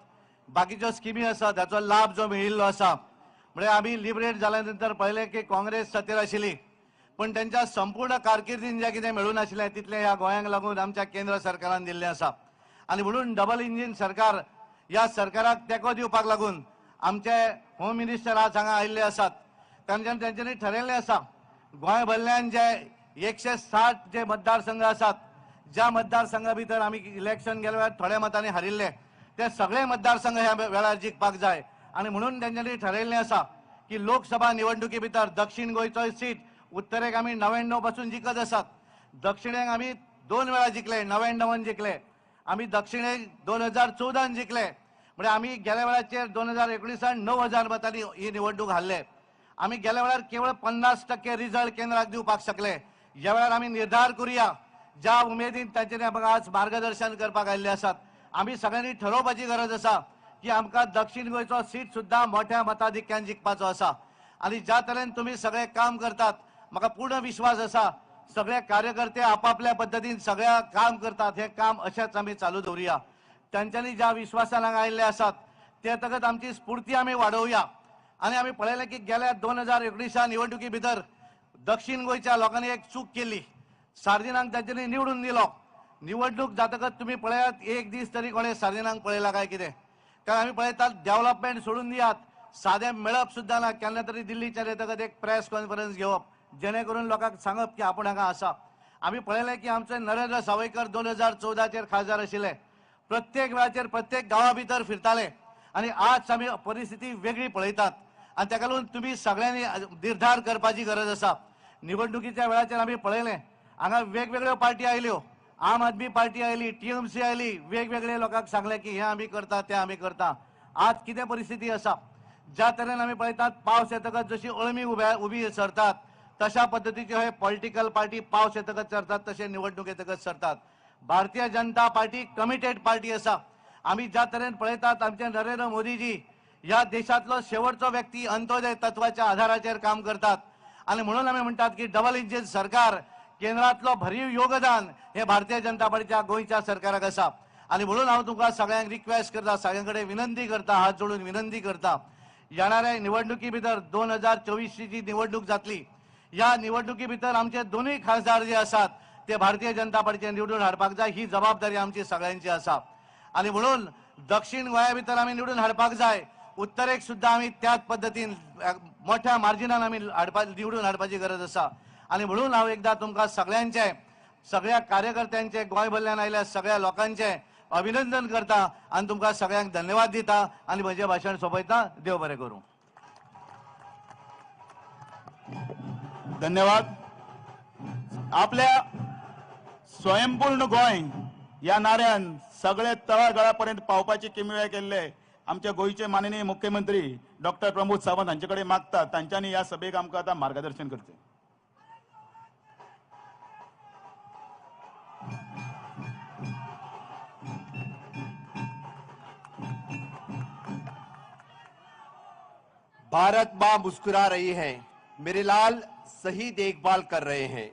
बाकीच्यो स्किमी आसात हाचो लाभ जो मेळिल्लो आसा, म्हणजे आमी लिबरेट जाल्या नंतर पळयलें की काँग्रेस सत्तेर आशिल्ली पण त्यांच्या संपूर्ण कारकिर्दीन जें कितें मेळूं नाशिल्लें तितलें ह्या गोंयांक लागून आमच्या केंद्र सरकारान दिल्लें आसा. आनी म्हणून डबल इंजीन सरकार ह्या सरकाराक तेंको दिवपाक लागून आमचे होम मिनिस्टर आज हांगा आयिल्ले आसात. तांच्यांनी ठरयल्लें आसा गोंय भरल्यान जे 160 जे मतदारसंघ आसात, ज्या मतदारसंघा भितर आमी इलेक्शन गेल्या वेळार थोड्या मतांनी हारिल्ले ते सगळे मतदारसंघ ह्या वेळार जिखपाक जाय. आनी म्हणून तांच्यांनी ठरयल्लें आसा की लोकसभा निवडणुकी भितर दक्षिण गोंयचो सीट उत्तरेक आमी 99 पासून जिखत आसात, दक्षिणेक आमी 2 वेळा जिखले, 99 जिखले, आमी दक्षिणेक 2014 जिखले. म्हणजे आमी गेल्या वेळाचेर 2019 9,000 मतांनी ही निवडणूक हारले. आमी गेल्या वेळार केवळ 50% रिजल्ट केंद्राक दिवपाक शकले. ह्या वेळार आमी निर्धार करुया, ज्या उमेदीन तांच्यांनी आमकां आज मार्गदर्शन करपाक आयिल्ले आसात, आमी सगळ्यांनी ठरोवपाची गरज आसा की आमकां दक्षिण गोंयचो सीट सुद्दां मोठ्या मताधिक्यान जिखपाचो आसा. आनी ज्या तरेन तुमी सगळे काम करतात, म्हाका पूर्ण विश्वास आसा सगळे कार्यकर्ते आपापल्या पद्दतीन सगळ्या काम करतात, हे काम अशेंच आमी चालू दवरुया. तांच्यांनी ज्या विश्वासान हांगा आयिल्ले आसात ते तकच आमची स्फूर्ती आमी वाडोवया. आनी आमी पळयलें की गेल्या 2019 निवडणुकी भितर दक्षिण गोंयच्या लोकांनी एक चूक केली, सार्दिनांक तांच्यांनी निवडून दिलो. निवडणूक जातकच तुमी पळयात एक दीस तरी कोणें सार्दिनांक पळयला काय कितें? कारण आमी पळयतात डेव्हलपमेंट सोडून दियात, सादें मेळप सुद्दां ना. केन्ना तरी दिल्लीच्यान येतकच एक प्रेस कॉन्फरन्स घेवप जेणे करून लोकांक सांगप की आपूण हांगा आसा. आमी पळयलें की आमचे नरेंद्र सावयकर 2014 खासदार आशिल्ले, प्रत्येक वेळाचेर प्रत्येक गांवा भितर फिरताले. आनी आज आमी परिस्थिती वेगळी पळयतात आनी ताका लागून तुमी सगळ्यांनी निर्धार करपाची गरज आसा. निवडणुकीच्या वेळाचेर आमी पळयलें हांगा वेगवेगळ्यो पार्टी आयल्यो, आम आदमी पार्टी आयली, TMC आयली, वेगवेगळे लोकांक सांगलें की हें आमी करता तें आमी करता. आज कितें परिस्थिती आसा, ज्या तरेन आमी पळयतात पावस येतकच जशी अळमी उबी सरतात तशा पद्दतीचे हे पॉलिटिकल पार्टी पावस येतकच सरतात, तशे निवडणूक येतकच सरतात. Bharatiya Janata party committed party आसा. आमी ज्या तरेन पळयतात आमचे नरेंद्र मोदीजी ह्या देशांतलो शेवटचो व्यक्ती अंत्योदय तत्वाच्या आधाराचेर काम करतात. आनी म्हणून आमी म्हणटात की डबल इंजिन सरकार केंद्रांतलो भरीव योगदान हे भारतीय जनता पार्टीच्या गोंयच्या सरकाराक आसा. आनी म्हणून हांव तुमकां सगळ्यांक रिक्वेस्ट करता, सगळ्यां कडेन विनंती करता, हात जोडून विनंती करता, येणाऱ्या निवडणुकी भितर 2024 जी निवडणूक जातली ह्या निवडणुकी भितर आमचे दोनूय खासदार जे आसात ते भारतीय जनता पार्टीचे निवडून हाडपाक जाय. ही जबाबदारी आमची सगळ्यांची आसा. आनी म्हणून दक्षिण गोंया भितर आमी निवडून हाडपाक जाय, उत्तरेक सुद्दां आमी त्याच पद्दतीन मोठ्या मार्जिनान आमी निवडून हाडपाची गरज आसा. आनी म्हणून हांव एकदां तुमकां सगळ्यांचे, सगळ्या कार्यकर्त्यांचे, गोंयभरल्यान आयिल्ल्या सगळ्या लोकांचे अभिनंदन करता आनी तुमकां सगळ्यांक धन्यवाद दिता आनी म्हजें भाशण सोंपयता. देव बरें करूं. धन्यवाद. आपल्या स्वयंपूर्ण गोंय ह्या नाऱ्यान सगळे तळागाळापर्यंत पावपाची किमया केल्ले आमच्या गोंयचे माननीय मुख्यमंत्री डॉक्टर प्रमोद सावंत हांचे कडेन मागता तांच्यांनी ह्या सभेक आमकां आतां मार्गदर्शन करचें. भारत मां मुस्कुरा रही है, मेरे लाल सही देखभाल कर रहे हैं,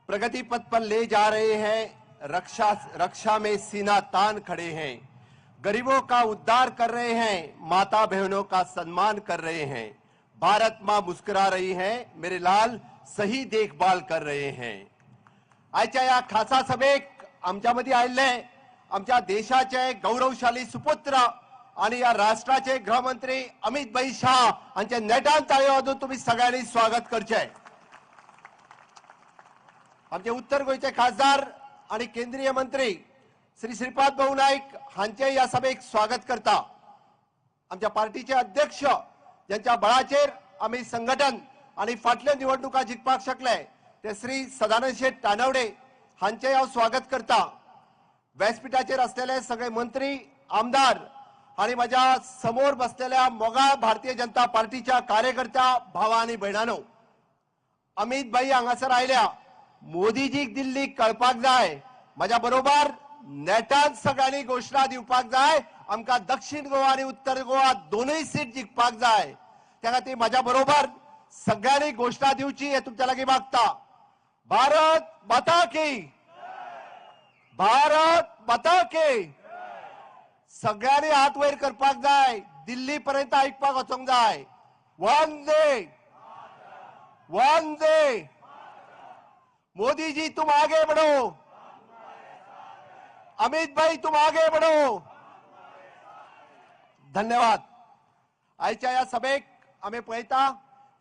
प्रगति पथ पर ले जा रहे हैं, रक्षा रक्षा में सीना तान खड़े हैं, गरीबों का उद्धार कर रहे हैं, माता बहनों का सम्मान कर रहे हैं। भारत मां मुस्कुरा रही है, मेरे लाल सही देखभाल कर रहे हैं। आयच्या ह्या खासा सभेक आमच्या मदीं आयिल्ले आमच्या देशाचे गौरवशाली सुपुत्र आणि या राष्ट्राचे गृहमंत्री अमित भाई शाह हांचे नेटान ताळयो वाजोवन तुमी सगळ्यांनी स्वागत करचें. आमचे उत्तर गोंयचे खासदार आणि केंद्रीय मंत्री श्री श्रीपाद भाऊ नाईक हांचे ह्या सभेक स्वागत करता. आमच्या पार्टीचे अध्यक्ष ज्यांच्या बळाचेर आमी संघटन आणि फाटल्यो निवडणुका जिखपाक शकले ते श्री सदानंद शेट तानवडे हांचे हांव स्वागत करता. व्यासपीठाचेर असलेले सगळे मंत्री, आमदार आणि माझ्या समोर बसलेल्या मोगा भारतीय जनता पार्टीच्या कार्यकर्त्या भावा आणि भयणांनो, अमित भाई हांगासर आयल्या, मोदीजीक दिल्ली कळपाक जाय, माझ्या बरोबर नेटान सगळ्यांनी घोशणा दिवपाक जाय, आमकां दक्षिण गोवा आणि उत्तर गोवा दोनूय सीट जिखपाक जाय, त्या खातीर माझ्या बरोबर सगळ्यांनी घोशणा दिवची हे तुमच्या लागीं मागता. भारत माता की, भारत माता की. सगळ्यांनी हात वयर करपाक जाय, दिल्ली पर्यंत आयकपाक वचोंक जाय. वंदे वंदे मोदी जी तुम आगे बढ़ो, अमित भाई तुम आगे बढ़ो. धन्यवाद. आयच्या ह्या सभेक आमी पळयता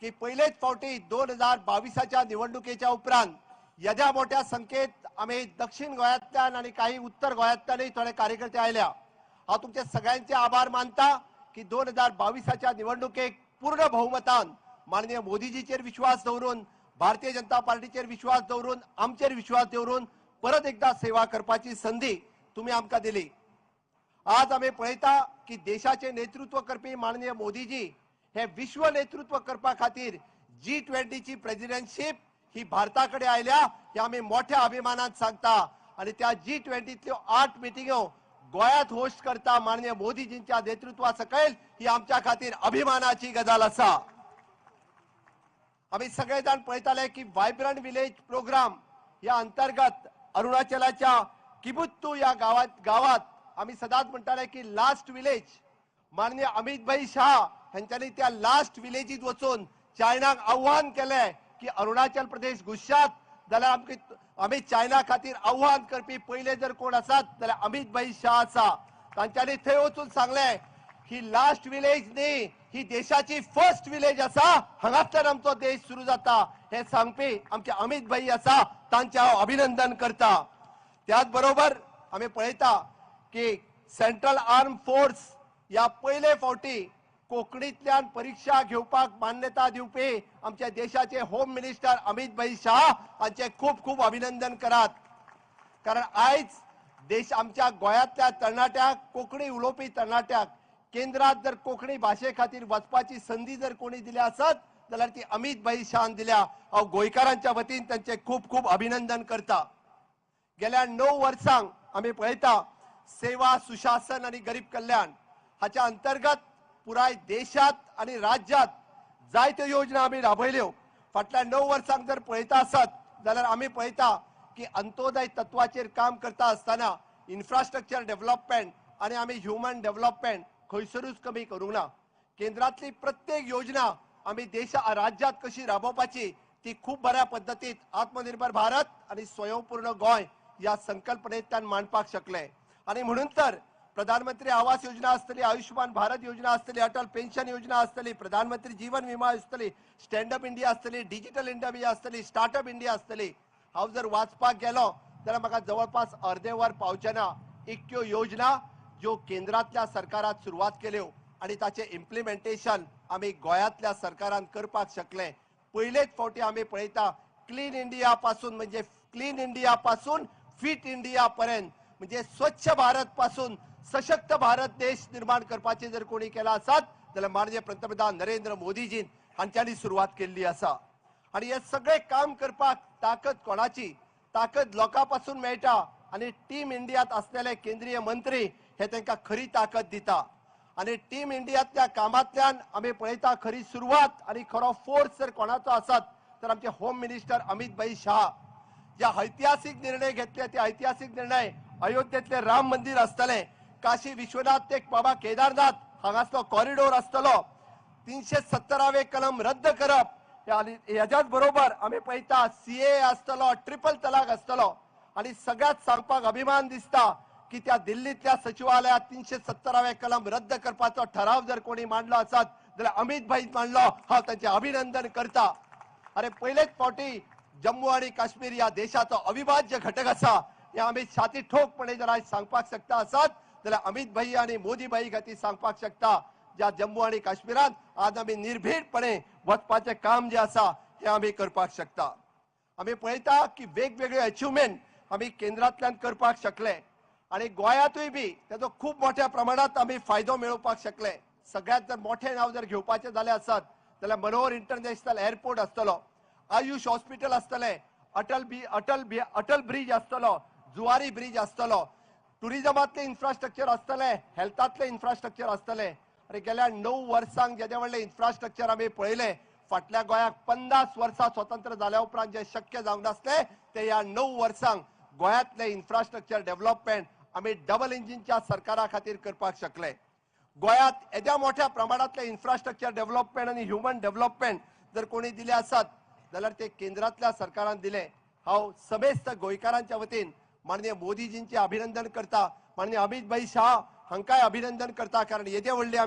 की पयलेच फावटी 2022 निवडणुकेच्या उपरांत येद्या मोठ्या संख्येत आमी दक्षिण गोंयांतल्यान आनी काही उत्तर गोंयांतल्यानूय थोडे कार्यकर्ते आयल्या. हांव तुमचे सगळ्यांचे आभार मानता की 2022 निवडणुकेक पूर्ण बहुमतान माननीय मोदीजीचेर विश्वास दवरून, भारतीय जनता पार्टीचेर विश्वास दवरून, आमचेर विश्वास दवरून परत एकदा सेवा करपाची संधी तुम्ही आमकां दिली. आज आमी पळयता की देशाचे नेतृत्व करपी माननीय मोदीजी हे विश्व नेतृत्व करपा खातीर G20ची प्रेसिडेंटशीप ही भारता कडेन आयल्या हे आमी मोठ्या अभिमानान सांगता. आनी त्या G20तल्यो 8 मिटिंगो गोंयांत होस्ट करता माननीय मोदीजींच्या नेतृत्वा सकयल, ही आमच्या खातीर अभिमानाची गजाल आसा. आमी सगळे जाण पळयताले की वायब्रंट विलेज प्रोग्राम ह्या अंतर्गत अरुणाचलाच्या किबुत्तू ह्या गावात आमी सदांच म्हणटाले की लास्ट विलेज, माननीय अमित भाई शाह हेंच्यांनी त्या लास्ट विलेजीत वचून चायनाक आव्हान केलें की अरुणाचल प्रदेश घुसशात जाल्यार आमी चायना खातीर आव्हान करपी पयले जर कोण आसात जाल्यार अमित भाई शाह आसा. तांच्यांनी थंय वचून सांगलें ही लास्ट विलेज न्ही, ही देशाची फर्स्ट विलेज आसा, हांगासर आमचो देश सुरू जाता हे सांगपी आमचे अमित भाई आसा, तांचें हांव अभिनंदन करता. त्याच बरोबर आमी पळयता की सेंट्रल आर्म फोर्स ह्या पयले फावटी कोंकणींतल्यान परिक्षा घेवपाक मान्यता दिवपी आमच्या देशाचे होम मिनिस्टर अमित भाई शाह हांचे खूब खूब अभिनंदन करात. कारण आयज देश आमच्या गोंयांतल्या तरणाट्याक, कोंकणी उलोवपी तरणाट्याक केंद्रात जर कोंकणी भाशे खातीर वचपाची संदी जर कोणी दिल्या आसत जाल्यार ती अमित भाई शाहन दिल्या. हांव गोंयकारांच्या वतीन तांचे खूब खूब अभिनंदन करता. गेल्या 9 वर्सांक आमी पळयता सेवा, सुशासन आनी गरीब कल्याण हाच्या अंतर्गत पुराय देशात आनी राज्यात जायत्यो योजना आमी राबयल्यो. फाटल्या 9 वर्सांक जर पळयता आसत जाल्यार आमी पळयता की अंत्योदय तत्वाचेर काम करता आसतना इन्फ्रास्ट्रक्चर डेव्हलपमेंट आनी आमी ह्युमन डेव्हलपमेंट खंयसरूच कमी करूंक ना. केंद्रांतली प्रत्येक योजना आमी देशा राज्यात कशी राबोवपाची ती खूब बऱ्या पद्दतीत आत्मनिर्भर भारत आनी स्वयंपूर्ण गोंय ह्या संकल्पनेंतल्यान मांडपाक शकले. आनी म्हणून तर प्रधानमंत्री आवास योजना आसतली, आयुष्यमान भारत योजना आसतली, अटल पेन्शन योजना आसतली, प्रधानमंत्री जीवन विमा आसतली, स्टँडअप इंडिया आसतली, डिजिटल इंडिया बी आसतली, स्टार्टअप इंडिया आसतली. हांव जर वाचपाक गेलो जाल्यार म्हाका जवळपास अर्दे वर पावचें ना. इतक्यो योजना ज्यो केंद्रांतल्या सरकारान सुरवात केल्यो आनी ताचें इम्प्लिमेंटेशन आमी गोंयांतल्या सरकारान करपाक शकले. पयलेच फावटी आमी पळयता क्लीन इंडिया पासून, म्हणजे क्लीन इंडिया पासून फिट इंडिया पर्यंत, म्हणजे स्वच्छ भारत पासून सशक्त भारत देश निर्माण करपाचे जर कोणी केला आसत जाल्यार माननीय पंतप्रधान नरेंद्र मोदीजीन हांच्यांनी सुरवात केल्ली आसा. आनी हे सगळे काम करपाक ताकद कोणाची? ताकद लोकां पासून मेळटा आनी टीम इंडियात आसलेले केंद्रीय मंत्री हे तांकां खरी ताकद दिता. आनी टीम इंडियांतल्या कामांतल्यान आमी पळयता खरी सुरवात आनी खरो फोर्स जर कोणाचो आसत तर आमचे होम मिनिस्टर अमित भाई शाह ज्या ऐतिहासीक निर्णय घेतले ते ऐतिहासीक निर्णय अयोध्येतले राम मंदिर आसतलें, काशी विश्वनाथ ते बाबा केदारनाथ हांगासलो कॉरिडोर आसतलो, 370वे कलम रद्द करप, आनी हेज्याच बरोबर आमी पळयता CAA आसतलो, ट्रिपल तलाक आसतलो. आनी सगळ्यात सांगपाक अभिमान दिसता की त्या दिल्लींतल्या सचिवालयात 370वे कलम रद्द करपाचो ठराव जर कोणी मांडलो आसत जाल्यार अमित भाई मांडलो, हांव तांचें अभिनंदन करता. अरे पयलेच फावटी जम्मू आनी काश्मीर ह्या देशाचो अविभाज्य घटक आसा हे आमी छाती ठोकपणे जर आयज सांगपाक शकता आसत जाल्यार अमित भाई आनी मोदी भाई खातीर सांगपाक शकता. ज्या जम्मू आनी काश्मीरांत आज आमी निर्भीडपणे वचपाचें काम जें आसा हें आमी करपाक शकता. आमी पळयता की वेगवेगळे अचिवमेंट आमी केंद्रांतल्यान करपाक शकले आनी गोंयांतूय बी ताचो खूब मोठ्या प्रमाणांत आमी फायदो मेळोवपाक शकले. सगळ्यांत जर मोठें नांव जर घेवपाचें जालें आसत जाल्यार मनोहर इंटरनॅशनल एअरपोर्ट आसतलो, आयुष हॉस्पिटल आसतलें, अटल ब्रिज आसतलो, जुवारी ब्रिज आसतलो, टुरिजमांतलें इन्फ्रास्ट्रक्चर आसतलें, हेल्थांतलें इन्फ्रास्ट्रक्चर आसतलें. आनी गेल्या 9 वर्सांक जेदें व्हडलें इन्फ्रास्ट्रक्चर आमी पळयलें, फाटल्या गोंयाक 50 वर्सां स्वतंत्र जाल्या उपरांत जें शक्य जावंक नासलें तें ह्या 9 वर्सांक गोंयांतलें इन्फ्रास्ट्रक्चर डेव्हलपमेंट आमी डबल इंजिनच्या सरकारा खातीर करपाक शकले. गोंयांत येद्या मोठ्या प्रमाणांतलें इन्फ्रास्ट्रक्चर डेव्हलपमेंट आनी ह्युमन डेव्हलपमेंट जर कोणी दिलें आसत जाल्यार ते केंद्रांतल्या सरकारान दिलें. हांव समेस्त गोंयकारांच्या वतीन माननीय मोदीजींचें अभिनंदन करता, माननीय अमित भाई शाह हांकांय अभिनंदन करता, कारण येदे व्हडले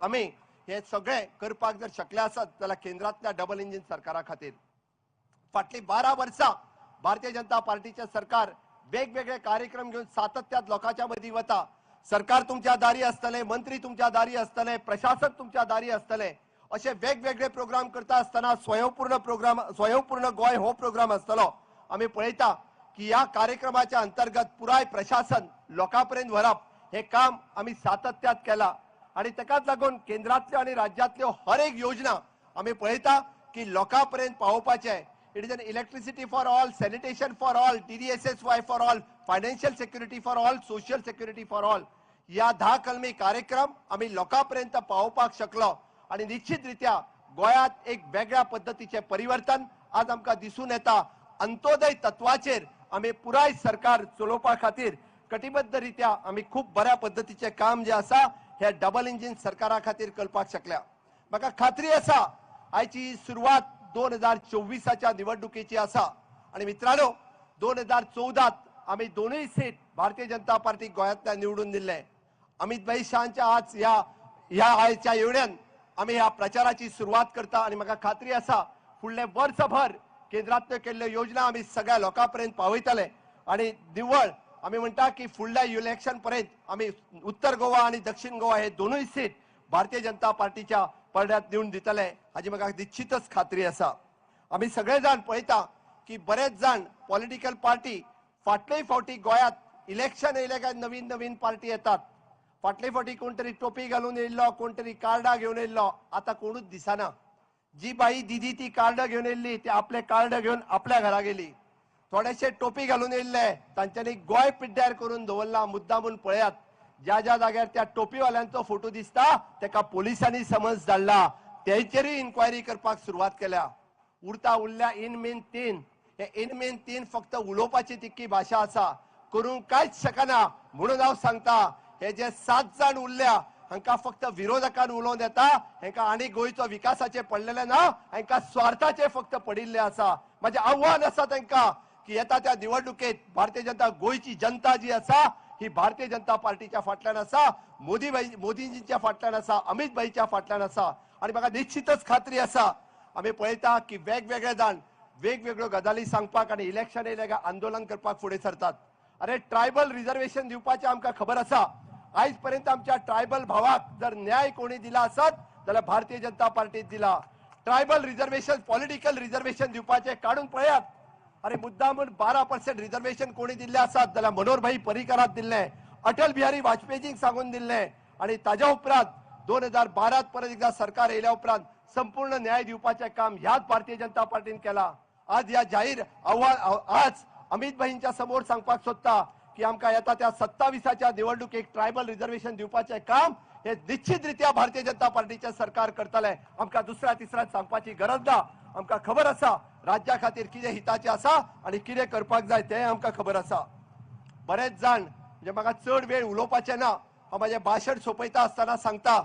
आमी हे सगळें करपाक जर शकले आसत जाल्यार केंद्रांतल्या डबल इंजीन सरकारा खातीर. फाटलीं 12 वर्सां भारतीय जनता पार्टीचें सरकार वेगवेगळे कार्यक्रम घेवन सातत्यात लोकांच्या मदीं वता. सरकार तुमच्या दारी आसतलें, मंत्री तुमच्या दारी आसतले, प्रशासन तुमच्या दारी आसतलें, अशे वेगवेगळे प्रोग्राम करता आसतना स्वयंपूर्ण प्रोग्राम, स्वयंपूर्ण गोंय हो प्रोग्राम आसतलो. आमी पळयता की ह्या कार्यक्रमाच्या अंतर्गत पुराय प्रशासन लोकां पर्यंत व्हरप हे काम आमी सातत्यात केला आणि ताकाच लागून केंद्रातल्यो आनी राज्यांतल्यो हर एक योजना आमी पळयता की लोकां पर्यंत पावोवपाचें. It is an electricity for all, sanitation for all, DDSSY for all, financial security for all, social security for all. ह्या 10 कलमी कार्यक्रम आमी लोकां पर्यंत पावोवपाक शकलो आनी निश्चित रित्या गोंयांत एक वेगळ्या पद्दतीचें परिवर्तन आज आमकां दिसून येता. अंत्योदय तत्वाचेर आमी पुराय सरकार चलोवपा खातीर कटिबद्ध रित्या आमी खूब बऱ्या पद्दतीचें काम जें आसा हे डबल इंजीन सरकारा खातीर करपाक शकल्या. म्हाका खात्री आसा आयची सुरवात 2024 निवडणुकीची आसा आनी मित्रांनो 2014 आमी दोनूय सीट भारतीय जनता पार्टी गोंयांतल्यान निवडून दिल्ले. अमित भाई शहाच्या आज ह्या आयच्या येवण्यान आमी ह्या प्रचाराची सुरवात करता आनी म्हाका खात्री आसा फुडले वर्सभर केंद्रांतल्यो केल्ल्यो योजना आमी सगळ्या लोकां पर्यंत पावयतले आनी निव्वळ आमी म्हणटा की फुडल्या इलेक्शन पर्यंत आमी उत्तर गोवा आनी दक्षिण गोवा हे दोनूय सीट भारतीय जनता पार्टीच्या पडड्यात दिवन दितले हाजी म्हाका निश्चितच खात्री आसा. आमी सगळे जाण पळयता की बरेच जाण पॉलिटिकल पार्टी फाटले फावटी गोंयांत इलेक्शन येयले काय नवीन नवीन पार्टी येतात. फाटले फावटी कोण तरी टोपी घालून येयल्लो, कोण तरी कार्डां घेवन येयल्लो, आतां कोणूच दिसना. जी बाई दिदी ती कार्डां घेवन येयल्ली ती आपले कार्ड घेवन आपल्या घरा गेली. थोडेशे टोपी घालून येयल्ले तांच्यांनी गोंय पिड्ड्यार करून दवरला. मुद्दामून पळयात ज्या ज्या जाग्यार त्या टोपीवाल्यांचो फोटो दिसता तेका पोलिसांनी समज धाडला, तेचेरूय इन्क्वायरी करपाक सुरवात केल्या. उरता उरल्या इन मेन 3, हे इन मेन 3 फक्त उलोवपाची तितकी भाशा आसा, करूंक कांयच शकना. म्हणून हांव सांगता हे जे 7 जाण उरल्या हांकां फक्त विरोधकान उलोवन येता, हांकां आनी गोंयचो विकासाचे पडलेले ना, हांकां स्वार्थाचे फक्त पडिल्ले आसा. म्हाजें आव्हान आसा तांकां की येता त्या निवडणुकेत भारतीय जनता गोंयची जनता जी आसा ही भारतीय जनता पार्टीच्या फाटल्यान आसा, मोदीजींच्या फाटल्यान आसा, अमित भाईच्या फाटल्यान आसा आनी म्हाका निश्चितच खात्री आसा. आमी पळयता की वेगवेगळे जाण वेगवेगळ्यो गजाली सांगपाक आनी इलेक्शन येयले काय आंदोलन करपाक फुडें सरतात. अरे ट्रायबल रिजर्वेशन दिवपाचें आमकां खबर आसा. आयज पर्यंत आमच्या ट्रायबल भावाक जर न्याय कोणी दिला आसत जाल्यार भारतीय जनता पार्टीत दिला. ट्रायबल रिजर्वेशन पॉलिटिकल रिजर्वेशन दिवपाचें काडून पळयात. अरे मुद्दामून 12% रिजर्वेशन कोणी दिल्ले आसात जाल्यार मनोहर भाई पर्रीकराक दिल्लें, अटल बिहारी वाजपेयीजींक सांगून दिल्लें आनी ताज्या उपरांत 2012 परत एकदा सरकार येयल्या उपरांत संपूर्ण न्याय दिवपाचें काम ह्याच भारतीय जनता पार्टीन केला. आज ह्या जाहीर आव्हान आज अमित भाईंच्या समोर सांगपाक सोदता की आमकां येता त्या 27 निवडणुकेक ट्रायबल रिजर्वेशन दिवपाचें काम हे निश्चित रित्या भारतीय जनता पार्टीचें सरकार करतलें. आमकां दुसऱ्या तिसऱ्या सांगपाची गरज ना. आमकां खबर आसा राज्या खातीर कितें हिताचें आसा आनी कितें करपाक जाय तें आमकां खबर आसा. बरेच जाण म्हणजे म्हाका चड वेळ उलोवपाचें ना, हांव म्हाजें भाशण सोंपयता आसतना सांगता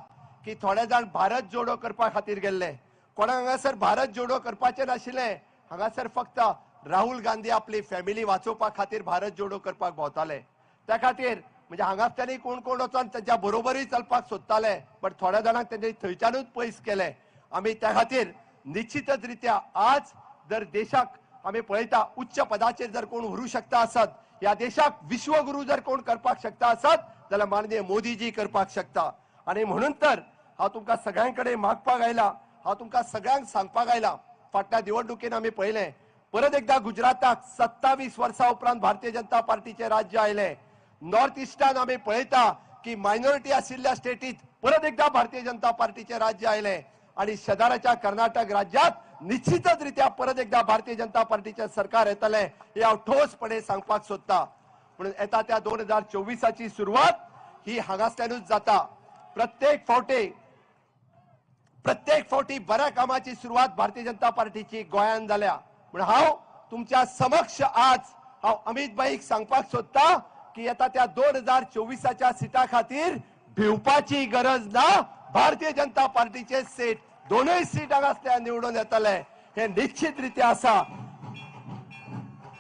की थोडे जाण भारत जोडो करपा खातीर गेल्ले. कोणाक हांगासर भारत जोडो करपाचें नाशिल्लें, हांगासर फक्त राहुल गांधी आपली फॅमिली वाचोवपा खातीर भारत जोडो करपाक भोंवताले. त्या खातीर म्हणजे हांगासरल्यानी कोण कोण वचोन तांच्या बरोबरूय चलपाक सोदताले, बट थोड्या जाणांक तेंचे थंयच्यानूच पयस केले. आमी त्या खातीर निश्चितच रित्या आज जर देशाक आमी पळयता उच्च पदाचेर जर कोण व्हरूंक शकता आसत, ह्या देशाक विश्वगुरू जर कोण करपाक शकता आसत जाल्यार माननीय मोदीजी करपाक शकता. आनी म्हणून तर हांव तुमकां सगळ्यां कडेन मागपाक आयला, हांव तुमकां सगळ्यांक सांगपाक आयला. फाटल्या निवडणुकेन आमी पळयलें परत एकदा गुजराताक 27 वर्सां उपरांत भारतीय जनता पार्टीचें राज्य आयलें. नॉर्थ इस्टान आमी पळयता की मायनॉरिटी आशिल्ल्या स्टेटीत परत एकदा भारतीय जनता पार्टीचें राज्य आयलें आनी शेजाराच्या कर्नाटक राज्यात निश्चितच रित्या परत एकदा भारतीय जनता पार्टीचें सरकार येतलें हें हांव ठोसपणे सांगपाक सोदता. म्हणून येता त्या 2024 सुरवात ही हांगासल्यानूच जाता. प्रत्येक फावटी बऱ्या कामाची सुरवात भारतीय जनता पार्टीची गोंयांत जाल्या. म्हण हांव तुमच्या समक्ष आज हांव अमित भाईक सांगपाक सोदता की येता त्या 2024 सिटा खातीर भिवपाची गरज ना. भारतीय जनता पार्टीचे सीट दोनूय सीट हांगासल्यान निवडून येतले हे निश्चित रित्या आसा.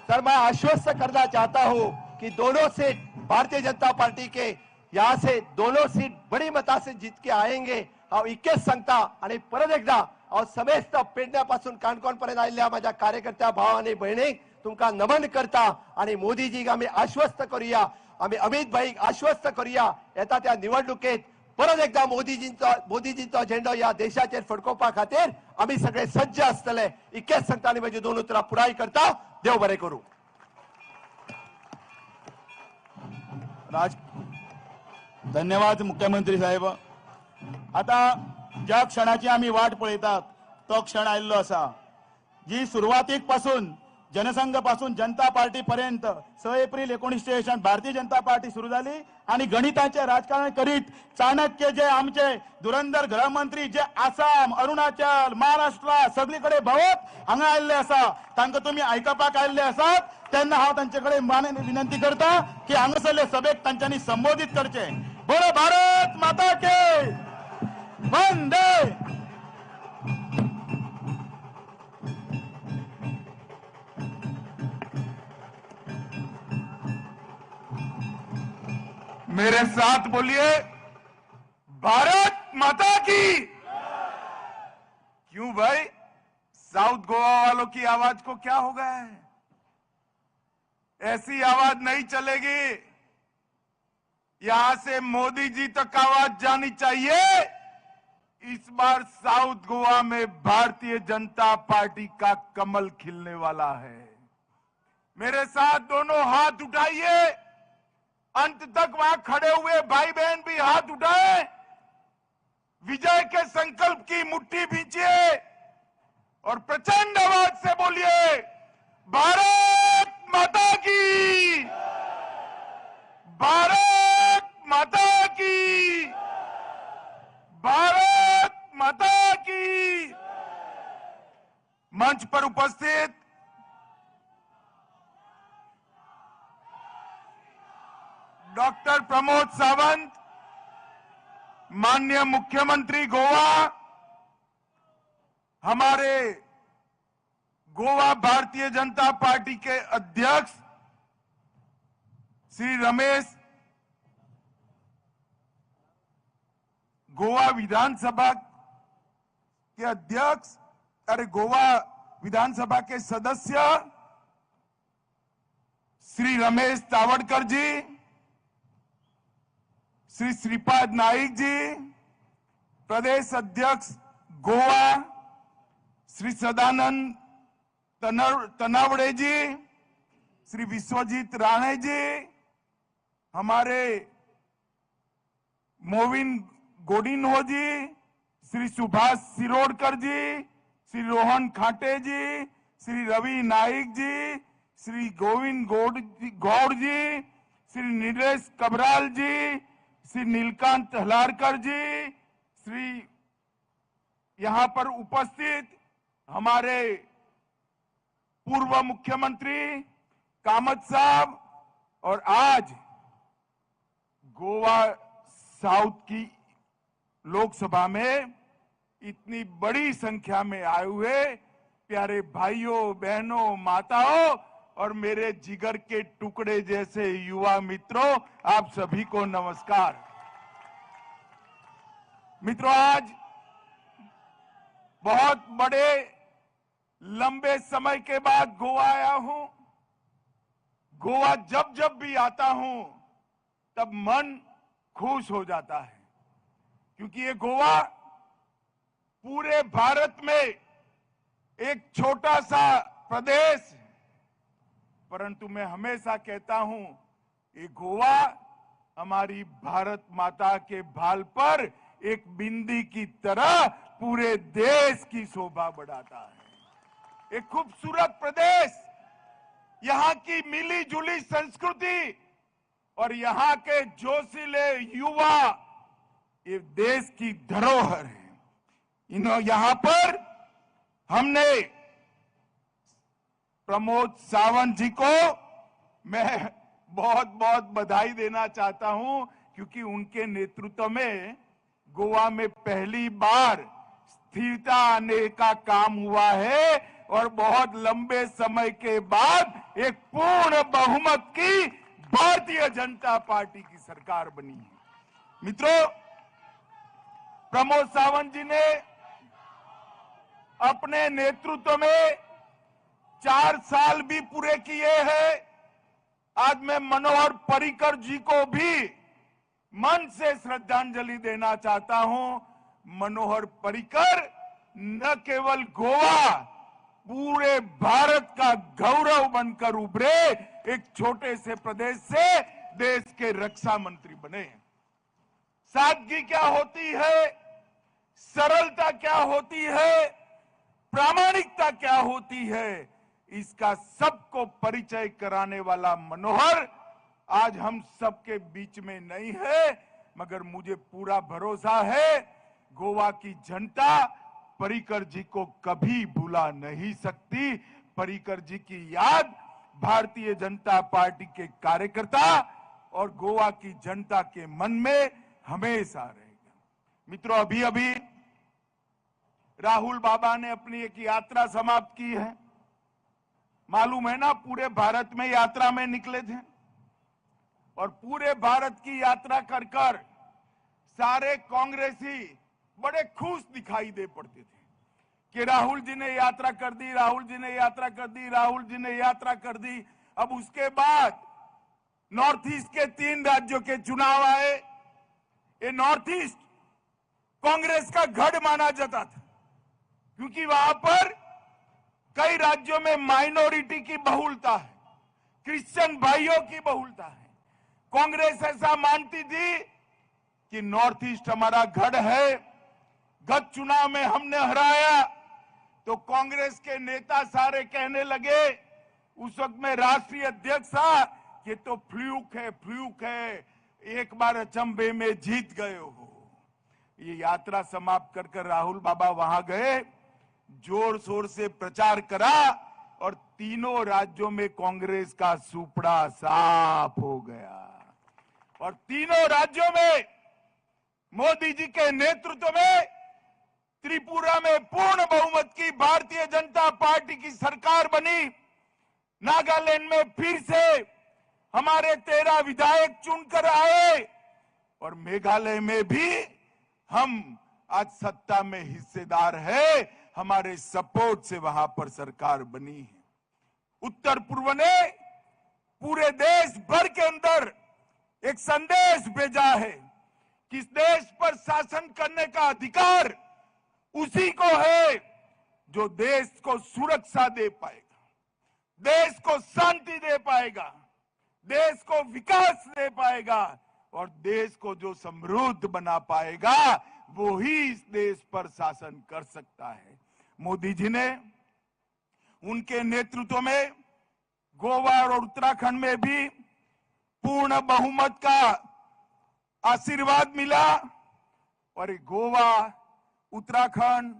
सर मैं आश्वस्त करना चाहता हूं कि दोनों seat Bharatiya Janata party K यहाँ से दोनों सीट बड़ी मता से जीत के आएंगे. हांव इतकेच सांगता आनी परत एकदा हांव समेस्त पेडण्या पासून काणकोण पर्यंत आयिल्ल्या माझ्या कार्यकर्त्या भाव आनी भयणीक तुमकां नमन करता आनी मोदीजीक आमी आश्वस्त करुया, आमी अमित भाईक आश्वस्त करुया, येता त्या निवडणुकेत परत एकदा मोदीजींचो झेंडो ह्या देशाचेर फडकोवपा खातीर आमी सगळे सज्ज आसतले. इतकेच सांगता आनी म्हजी दोन उतरां पुराय करता. देव बरें करूं. धन्यवाद मुख्यमंत्री साहेब. आता ज्या क्षणाची आमी वाट पळयतात तो क्षण आयिल्लो आसा. जी सुरवातीक पासून जनसंघ पासून जनता पार्टी पर्यंत 6 एप्रिल 1900 भारतीय जनता पार्टी सुरू झाली आणि गणिताचे राजकारण करीत चाणक्य जे आमचे धुरंधर गृहमंत्री जे आसाम, अरुणाचल, महाराष्ट्र सगळीकडे भोवत हांगा आयिल्ले आसा, तांकां तुमी आयकपाक आयिल्ले आसात. तेन्ना हांव तांचे कडेन विनंती करता की हांगासरले सभेक तांच्यांनी संबोधित करचे. बोलो भारत माता के वंदे. मेरे साथ बोलिए भारत माता की. क्यों भाई, साउथ गोवा वालों की आवाज को क्या हो गया है? ऐसी आवाज नहीं चलेगी. यहां से मोदी जी तक आवाज जानी चाहिए. इस बार साउथ गोवा में भारतीय जनता पार्टी का कमल खिलने वाला है. मेरे साथ दोनों हाथ उठाइए. अंत तक वहां खड़े हुए भाई बहन भी हाथ उठाए. विजय के संकल्प की मुट्ठी भींचिए और प्रचंड आवाज से बोलिए भारत माता की, भारत माता की, भारत माता की. मंच पर उपस्थित डॉक्टर प्रमोद सावंत, माननीय मुख्यमंत्री गोवा, हमारे गोवा भारतीय जनता पार्टी के अध्यक्ष श्री रमेश, गोवा विधानसभा के अध्यक्ष, अरे गोवा विधानसभा के सदस्य श्री रमेश तावड़कर जी, श्री श्रीपाद नाइक जी, प्रदेश अध्यक्ष गोवा श्री सदानंद तनावड़े जी, श्री विश्वजीत राणे जी, हमारे मोविन गोडिन्हो जी, श्री सुभाष शिरोडकर जी, श्री रोहन खाटे जी, श्री रवि नाइक जी, श्री गोविंद गौड़ जी, श्री नीलेश कबराल जी, श्री नीलकांत हलारकर जी, श्री यहां पर उपस्थित हमारे पूर्व मुख्यमंत्री कामत साहब और आज गोवा साउथ की लोकसभा में इतनी बड़ी संख्या में आए हुए प्यारे भाइयों, बहनों, माताओं और मेरे जिगर के टुकड़े जैसे युवा मित्रों, आप सभी को नमस्कार। मित्रों, आज बहुत बड़े लंबे समय के बाद गोवा आया हूं। गोवा जब जब भी आता हूं तब मन खुश हो जाता है, क्योंकि ये गोवा पूरे भारत में एक छोटा सा प्रदेश, परंतु मैं हमेशा कहता हूं ये गोवा हमारी भारत माता के भाल पर एक बिंदी की तरह पूरे देश की शोभा बढ़ाता है। एक खूबसूरत प्रदेश, यहाँ की मिली जुली संस्कृति और यहाँ के जोशीले युवा ये देश की धरोहर है। यहाँ पर हमने प्रमोद सावंत जी को मैं बहुत बहुत बधाई देना चाहता हूं, क्योंकि उनके नेतृत्व में गोवा में पहली बार स्थिरता आने का काम हुआ है और बहुत लंबे समय के बाद एक पूर्ण बहुमत की भारतीय जनता पार्टी की सरकार बनी है। मित्रों, प्रमोद सावंत जी ने अपने नेतृत्व में 4 साल भी पूरे किए हैं। आज मैं मनोहर पर्रिकर जी को भी मन से श्रद्धांजलि देना चाहता हूं। मनोहर पर्रिकर न केवल गोवा, पूरे भारत का गौरव बनकर उभरे, एक छोटे से प्रदेश से देश के रक्षा मंत्री बने। सादगी क्या होती है, सरलता क्या होती है, प्रामाणिकता क्या होती है, इसका सबको परिचय कराने वाला मनोहर आज हम सबके बीच में नहीं है, मगर मुझे पूरा भरोसा है गोवा की जनता पर्रिकर जी को कभी भुला नहीं सकती। पर्रिकर जी की याद भारतीय जनता पार्टी के कार्यकर्ता और गोवा की जनता के मन में हमेशा रहेगा। मित्रों, अभी अभी राहुल बाबा ने अपनी एक यात्रा समाप्त की है। मालूम है ना, पूरे भारत में यात्रा में निकले थे और पूरे भारत की यात्रा कर कर सारे कांग्रेसी बड़े खुश दिखाई दे पड़ते थे कि राहुल जी ने यात्रा कर दी, राहुल जी ने यात्रा कर दी, राहुल जी ने यात्रा कर दी। अब उसके बाद नॉर्थ ईस्ट के 3 राज्यों के चुनाव आए। ये नॉर्थ ईस्ट कांग्रेस का गढ़ माना जाता था, क्योंकि वहां पर कई राज्यों में माइनॉरिटी की बहुलता है, क्रिश्चियन भाइयों की बहुलता है। कांग्रेस ऐसा मानती थी कि नॉर्थ ईस्ट हमारा गढ़ है, गत चुनाव में हमने हराया, तो कांग्रेस के नेता सारे कहने लगे, उस वक्त में राष्ट्रीय अध्यक्ष था, कि तो फ्लूक है, फ्लूक है, एक बार अचंभे में जीत गए हो। ये यात्रा समाप्त कर कर राहुल बाबा वहां गए, जोर शोर से प्रचार करा और तीनों राज्यों में कांग्रेस का सुपड़ा साफ हो गया और तीनों राज्यों में मोदी जी के नेतृत्व में त्रिपुरा में पूर्ण बहुमत की भारतीय जनता पार्टी की सरकार बनी। नागालैंड में फिर से हमारे 13 विधायक चुनकर आए और मेघालय में भी हम आज सत्ता में हिस्सेदार है, हमारे सपोर्ट से वहां पर सरकार बनी है। उत्तर पूर्व ने पूरे देश भर के अंदर एक संदेश भेजा है कि इस देश पर शासन करने का अधिकार उसी को है जो देश को सुरक्षा दे पाएगा, देश को शांति दे पाएगा, देश को विकास दे पाएगा और देश को जो समृद्ध बना पाएगा वो ही इस देश पर शासन कर सकता है। मोदी जी ने उनके नेतृत्व में गोवा और उत्तराखंड में भी पूर्ण बहुमत का आशीर्वाद मिला और गोवा, उत्तराखंड,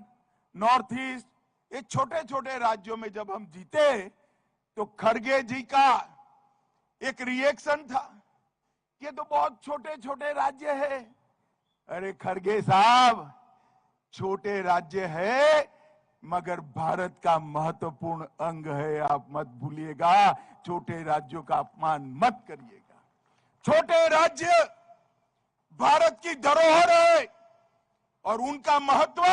नॉर्थ ईस्ट, ये छोटे छोटे राज्यों में जब हम जीते तो खड़गे जी का एक रिएक्शन था कि तो बहुत छोटे छोटे राज्य है। अरे खड़गे साहब, छोटे राज्य है मगर भारत का महत्वपूर्ण अंग है, आप मत भूलिएगा। छोटे राज्यों का अपमान मत करिएगा। छोटे राज्य भारत की धरोहर है और उनका महत्व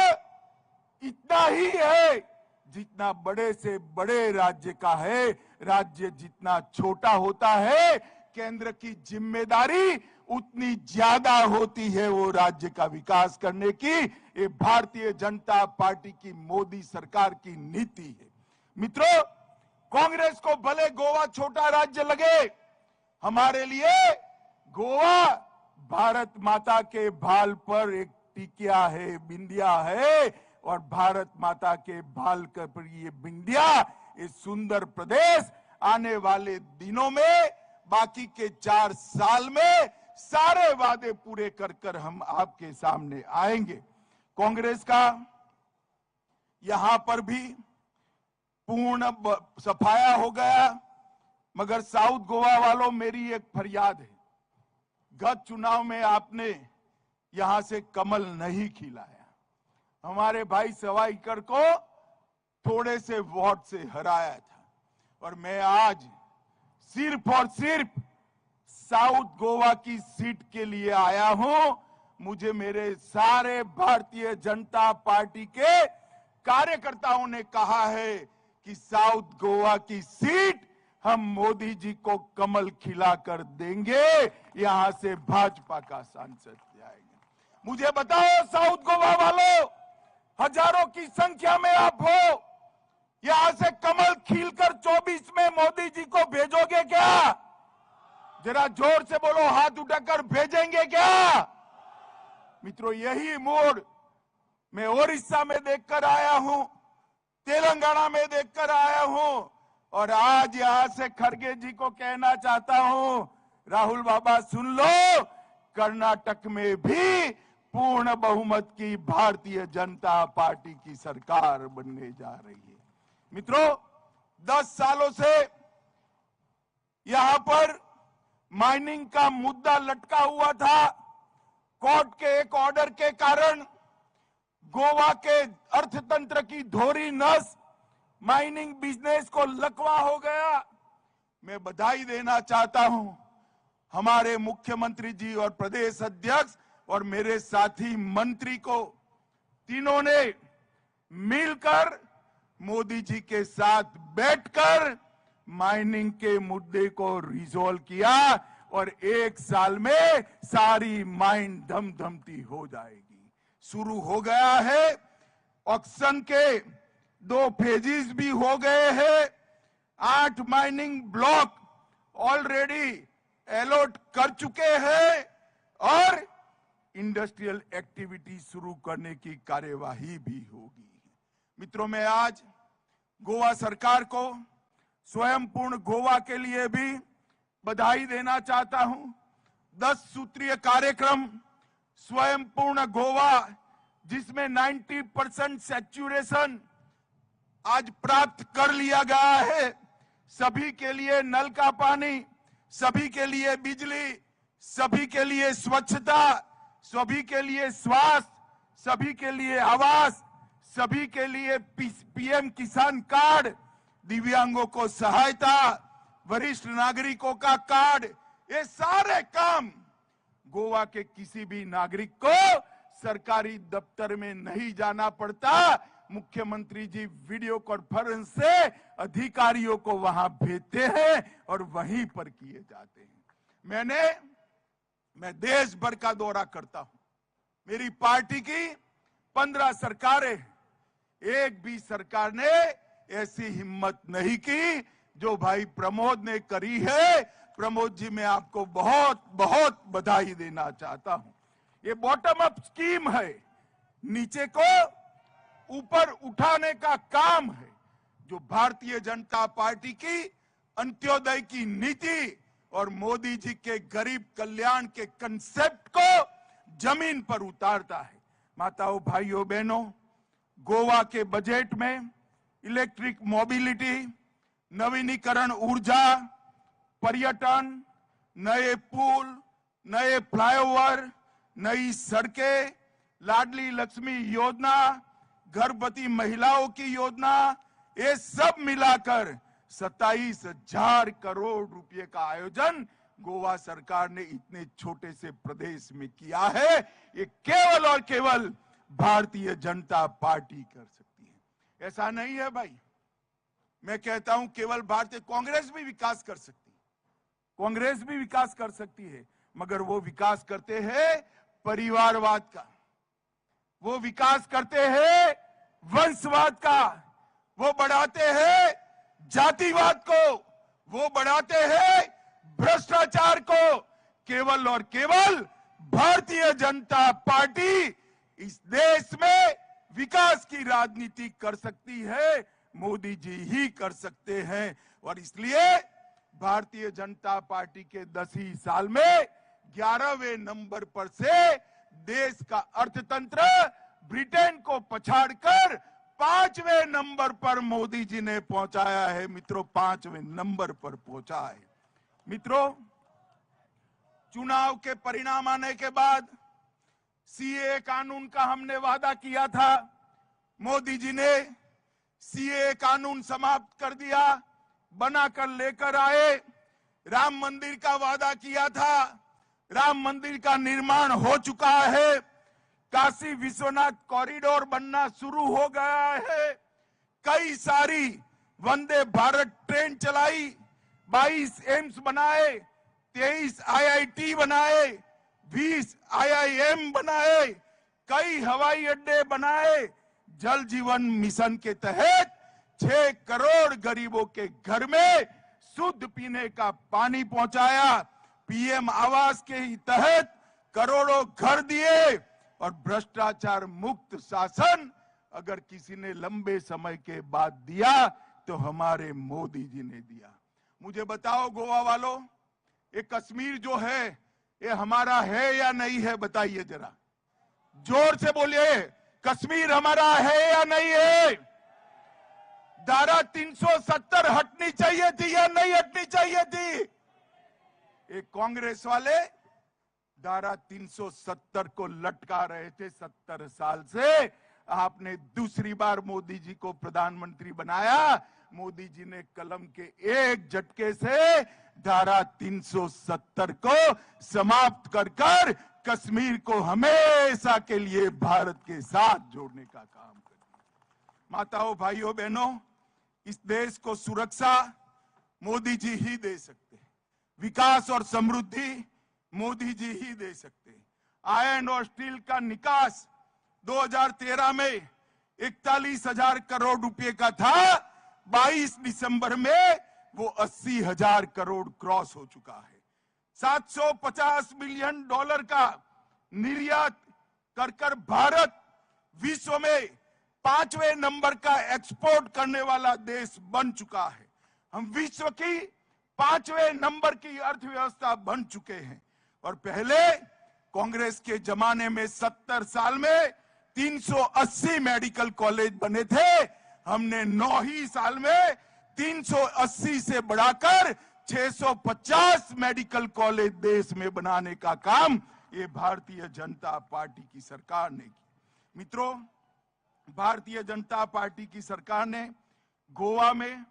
इतना ही है जितना बड़े से बड़े राज्य का है। राज्य जितना छोटा होता है, केंद्र की जिम्मेदारी उतनी ज्यादा होती है वो राज्य का विकास करने की। ये भारतीय जनता पार्टी की मोदी सरकार की नीति है। मित्रों, कांग्रेस को भले गोवा छोटा राज्य लगे, हमारे लिए गोवा भारत माता के भाल पर एक टिकिया है, बिंदिया है और भारत माता के भाल पर ये बिंदिया, ये सुंदर प्रदेश आने वाले दिनों में बाकी के 4 साल में सारे वादे पूरे कर कर हम आपके सामने आएंगे। कांग्रेस का यहां पर भी पूर्ण सफाया हो गया, मगर साउथ गोवा वालों मेरी एक फरियाद है, गत चुनाव में आपने यहां से कमल नहीं खिलाया, हमारे भाई सवाईकर को थोड़े से वोट से हराया था और मैं आज सिर्फ और सिर्फ साउथ गोवा की सीट के लिए आया हूं। मुझे मेरे सारे भारतीय जनता पार्टी के कार्यकर्ताओं ने कहा है कि साउथ गोवा की सीट हम मोदी जी को कमल खिलाकर देंगे, यहां से भाजपा का सांसद जाएगा। मुझे बताओ साउथ गोवा वालों, हजारों की संख्या में आप हो, यहां से कमल खिलकर 24 में मोदी जी को भेजोगे क्या? जरा जोर से बोलो, हाथ उठाकर भेजेंगे क्या? मित्रों, यही मोड़ मैं ओडिशा में देखकर आया हूं, तेलंगाना में देखकर आया हूं, और आज यहां से खड़गे जी को कहना चाहता हूं, राहुल बाबा सुन लो, कर्नाटक में भी पूर्ण बहुमत की भारतीय जनता पार्टी की सरकार बनने जा रही है। मित्रों, 10 सालों से यहां पर माइनिंग का मुद्दा लटका हुआ था। कोर्ट के एक ऑर्डर के कारण गोवा के अर्थतंत्र की धोरी नस माइनिंग बिजनेस को लकवा हो गया। मैं बधाई देना चाहता हूं हमारे मुख्यमंत्री जी और प्रदेश अध्यक्ष और मेरे साथी मंत्री को, तीनों ने मिलकर मोदी जी के साथ बैठकर माइनिंग के मुद्दे को रिजॉल्व किया और 1 साल में सारी माइन धमधमती हो जाएगी। शुरू हो गया है, ऑक्शन के 2 फेजेस भी हो गए हैं, 8 माइनिंग ब्लॉक ऑलरेडी अलॉट कर चुके हैं और इंडस्ट्रियल एक्टिविटी शुरू करने की कार्यवाही भी होगी। मित्रों, मैं आज गोवा सरकार को स्वयंपूर्ण गोवा के लिए भी बधाई देना चाहता हूं। 10 सूत्रीय कार्यक्रम स्वयंपूर्ण गोवा, जिसमें 90% सैचुरेशन आज प्राप्त कर लिया गया है। सभी के लिए नल का पानी, सभी के लिए बिजली, सभी के लिए स्वच्छता, सभी के लिए स्वास्थ्य, सभी के लिए आवास, सभी के लिए पीएम किसान कार्ड, दिव्यांगों को सहायता, वरिष्ठ नागरिकों का कार्ड, ये सारे काम गोवा के किसी भी नागरिक को सरकारी दफ्तर में नहीं जाना पड़ता। मुख्यमंत्री जी वीडियो कॉन्फ्रेंस से अधिकारियों को वहां भेजते हैं और वहीं पर किए जाते हैं। मैं देश भर का दौरा करता हूं। मेरी पार्टी की 15 सरकारें, एक भी सरकार ने ऐसी हिम्मत नहीं की जो भाई प्रमोद ने करी है। प्रमोद जी, मैं आपको बहुत बहुत बधाई देना चाहता हूं। ये बॉटम अप स्कीम है, नीचे को ऊपर उठाने का काम है, जो भारतीय जनता पार्टी की अंत्योदय की नीति और मोदी जी के गरीब कल्याण के कंसेप्ट को जमीन पर उतारता है। माताओं, भाइयों, बहनों, गोवा के बजट में इलेक्ट्रिक मोबिलिटी, नवीनीकरण ऊर्जा, पर्यटन, नए पुल, नए फ्लाईओवर, नई सड़कें, लाडली लक्ष्मी योजना, गर्भवती महिलाओं की योजना, ये सब मिलाकर 27,000 करोड़ रुपए का आयोजन गोवा सरकार ने इतने छोटे से प्रदेश में किया है। ये केवल और केवल भारतीय जनता पार्टी कर सकती है। ऐसा नहीं है भाई, मैं कहता हूं केवल भारतीय कांग्रेस भी विकास कर सकती है, कांग्रेस भी विकास कर सकती है, मगर वो विकास करते हैं परिवारवाद का, वो विकास करते हैं वंशवाद का, वो बढ़ाते हैं जातिवाद को, वो बढ़ाते हैं भ्रष्टाचार को। केवल और केवल भारतीय जनता पार्टी इस देश में विकास की राजनीति कर सकती है, मोदी जी ही कर सकते हैं। और इसलिए भारतीय जनता पार्टी के 10 ही साल में 11वें नंबर पर से देश का अर्थतंत्र ब्रिटेन को पछाड़कर 5वें नंबर पर मोदी जी ने पहुंचाया है। मित्रों, 5वें नंबर पर पहुंचा है। मित्रों, चुनाव के परिणाम आने के बाद सीए कानून का हमने वादा किया था, मोदी जी ने सीए कानून समाप्त कर दिया, बनाकर लेकर आए। राम मंदिर का वादा किया था, राम मंदिर का निर्माण हो चुका है। काशी विश्वनाथ कॉरिडोर बनना शुरू हो गया है। कई सारी वंदे भारत ट्रेन चलाई, 22 एम्स बनाए, 23 आईआईटी बनाए, 20 आईआईएम बनाए, कई हवाई अड्डे बनाए। जल जीवन मिशन के तहत 6 करोड़ गरीबों के घर में शुद्ध पीने का पानी पहुंचाया। पीएम आवास के ही तहत करोड़ों घर दिए और भ्रष्टाचार मुक्त शासन अगर किसी ने लंबे समय के बाद दिया तो हमारे मोदी जी ने दिया। मुझे बताओ गोवा वालों, ये कश्मीर जो है ये हमारा है या नहीं है? बताइए जरा जोर से बोलिए, कश्मीर हमारा है या नहीं है? धारा 370 हटनी चाहिए थी या नहीं हटनी चाहिए थी? ये कांग्रेस वाले धारा 370 को लटका रहे थे 70 साल से। आपने दूसरी बार मोदी जी को प्रधानमंत्री बनाया, मोदी जी ने कलम के एक झटके से धारा 370 को समाप्त कर कर कश्मीर को हमेशा के लिए भारत के साथ जोड़ने का काम कर दिया। माताओं, भाइयों, बहनों, इस देश को सुरक्षा मोदी जी ही दे सकते हैं, विकास और समृद्धि मोदी जी ही दे सकते हैं। आयरन और स्टील का निकास 2013 में 41,000 करोड़ रुपए का था, 22 दिसंबर में वो 80,000 करोड़ क्रॉस हो चुका है। 750 मिलियन डॉलर का निर्यात कर कर भारत विश्व में 5वें नंबर का एक्सपोर्ट करने वाला देश बन चुका है। हम विश्व की 5वें नंबर की अर्थव्यवस्था बन चुके हैं। और पहले कांग्रेस के जमाने में 70 साल में 380 मेडिकल कॉलेज बने थे, हमने 9 ही साल में 380 से बढ़ाकर 650 मेडिकल कॉलेज देश में बनाने का काम ये भारतीय जनता पार्टी की सरकार ने की। मित्रों, भारतीय जनता पार्टी की सरकार ने गोवा में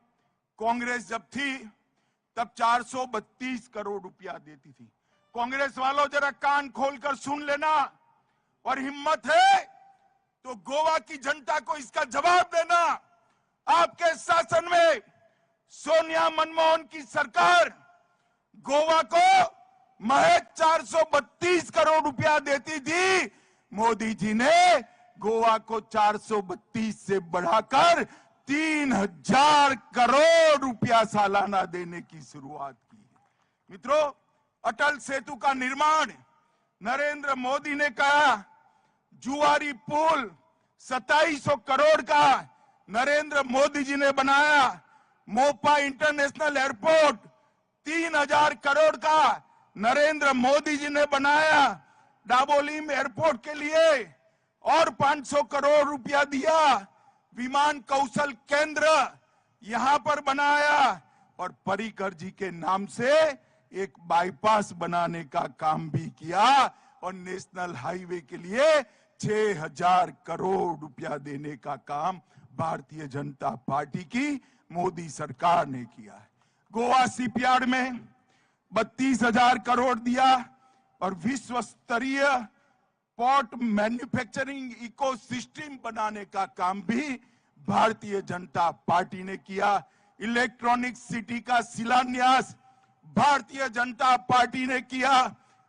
कांग्रेस जब थी तब 432 करोड़ रुपया देती थी। कांग्रेस वालों जरा कान खोलकर सुन लेना, और हिम्मत है तो गोवा की जनता को इसका जवाब देना। आपके शासन में सोनिया मनमोहन की सरकार गोवा को महज 432 करोड़ रुपया देती थी, मोदी जी ने गोवा को 432 से बढ़ाकर 3000 करोड़ रुपया सालाना देने की शुरुआत की। मित्रों, अटल सेतु का निर्माण नरेंद्र मोदी ने कहा, जुआरी पुल 2700 करोड़ का नरेंद्र मोदी जी ने बनाया, मोपा इंटरनेशनल एयरपोर्ट 3000 करोड़ का नरेंद्र मोदी जी ने बनाया, डाबोलिम एयरपोर्ट के लिए और 500 करोड़ रुपया दिया, विमान कौशल केंद्र यहां पर बनाया और पर्रिकर जी के नाम से एक बाईपास बनाने का काम भी किया और नेशनल हाईवे के लिए 6000 करोड़ रुपया देने का काम भारतीय जनता पार्टी की मोदी सरकार ने किया है। गोवा सीपीआर में 32,000 करोड़ दिया और विश्व स्तरीय पॉट मैन्युफैक्चरिंग इकोसिस्टम बनाने का काम भी भारतीय जनता पार्टी ने किया। इलेक्ट्रॉनिक सिटी का शिलान्यास भारतीय जनता पार्टी ने किया।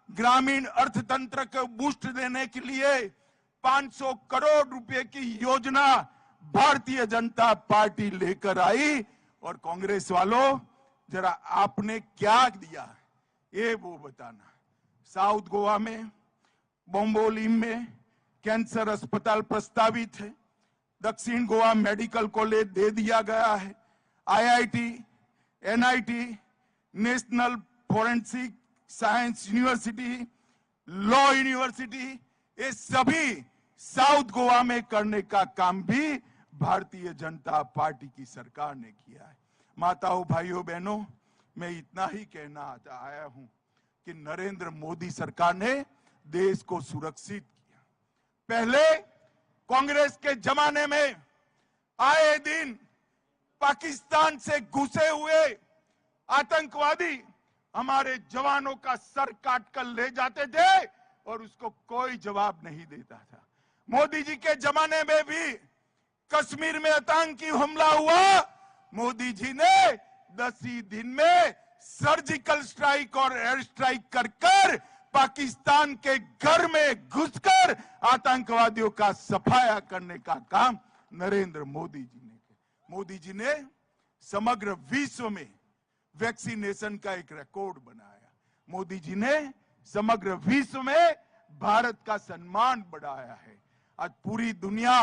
ग्रामीण अर्थतंत्र को बूस्ट देने के लिए 500 करोड़ रुपए की योजना भारतीय जनता पार्टी लेकर आई। और कांग्रेस वालों, जरा आपने क्या दिया ये वो बताना। साउथ गोवा में बोम्बोलिम में कैंसर अस्पताल प्रस्तावित है, दक्षिण गोवा मेडिकल कॉलेज दे दिया गया है, IIT, NIT, national forensic science university, law university, ये सभी साउथ गोवा में करने का काम भी भारतीय जनता पार्टी की सरकार ने किया है। माताओं, भाइयों, बहनों, मैं इतना ही कहना आया हूं कि नरेंद्र मोदी सरकार ने देश को सुरक्षित किया। पहले कांग्रेस के जमाने में आए दिन पाकिस्तान से घुसे हुए आतंकवादी हमारे जवानों का सर काट कर ले जाते थे और उसको कोई जवाब नहीं देता था। मोदी जी के जमाने में भी कश्मीर में आतंकी हमला हुआ, मोदी जी ने 10 ही दिन में सर्जिकल स्ट्राइक और एयर स्ट्राइक कर कर पाकिस्तान के घर में घुसकर आतंकवादियों का सफाया करने का काम नरेंद्र मोदी जी ने किया। मोदी जी ने समग्र विश्व में वैक्सीनेशन का एक रिकॉर्ड बनाया। मोदी जी ने समग्र विश्व में भारत का सम्मान बढ़ाया है। आज पूरी दुनिया,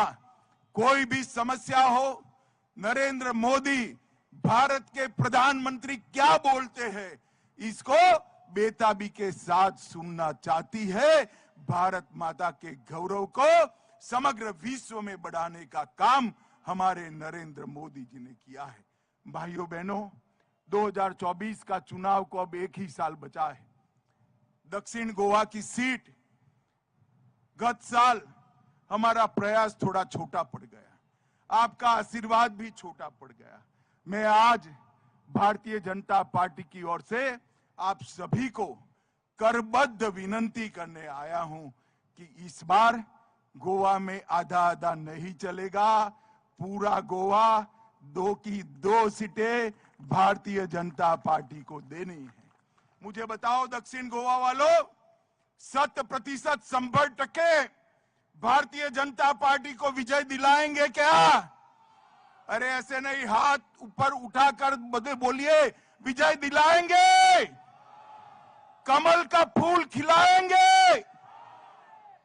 कोई भी समस्या हो, नरेंद्र मोदी भारत के प्रधानमंत्री क्या बोलते हैं इसको बेताबी के साथ सुनना चाहती है। भारत माता के गौरव को समग्र विश्व में बढ़ाने का काम हमारे नरेंद्र मोदी जी ने किया है। भाइयों बहनों, 2024 का चुनाव को अब एक ही साल बचा है। दक्षिण गोवा की सीट गत साल हमारा प्रयास थोड़ा छोटा पड़ गया, आपका आशीर्वाद भी छोटा पड़ गया। मैं आज भारतीय जनता पार्टी की ओर से आप सभी को करबद्ध विनंती करने आया हूं कि इस बार गोवा में आधा आधा नहीं चलेगा, पूरा गोवा 2 की 2 सीटें भारतीय जनता पार्टी को देनी है। मुझे बताओ दक्षिण गोवा वालों, 100% 100% भारतीय जनता पार्टी को विजय दिलाएंगे क्या? अरे ऐसे नहीं, हाथ ऊपर उठाकर बोलिए, विजय दिलाएंगे, कमल का फूल खिलाएंगे,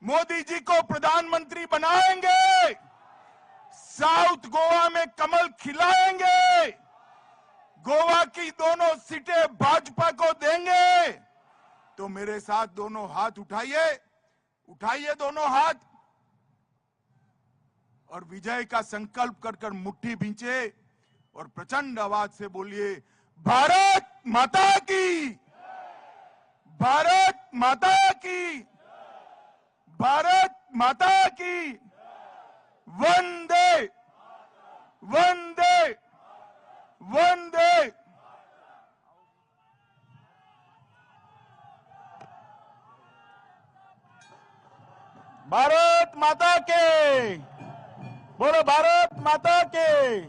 मोदी जी को प्रधानमंत्री बनाएंगे, साउथ गोवा में कमल खिलाएंगे, गोवा की दोनों सीटें भाजपा को देंगे। तो मेरे साथ दोनों हाथ उठाइए, उठाइए दोनों हाथ और विजय का संकल्प कर कर मुट्ठी भींचे और प्रचंड आवाज से बोलिए, भारत माता की, भारत माता की, भारत माता की, वंदे वंदे वंदे। भारत माता के, बोलो भारत माता के।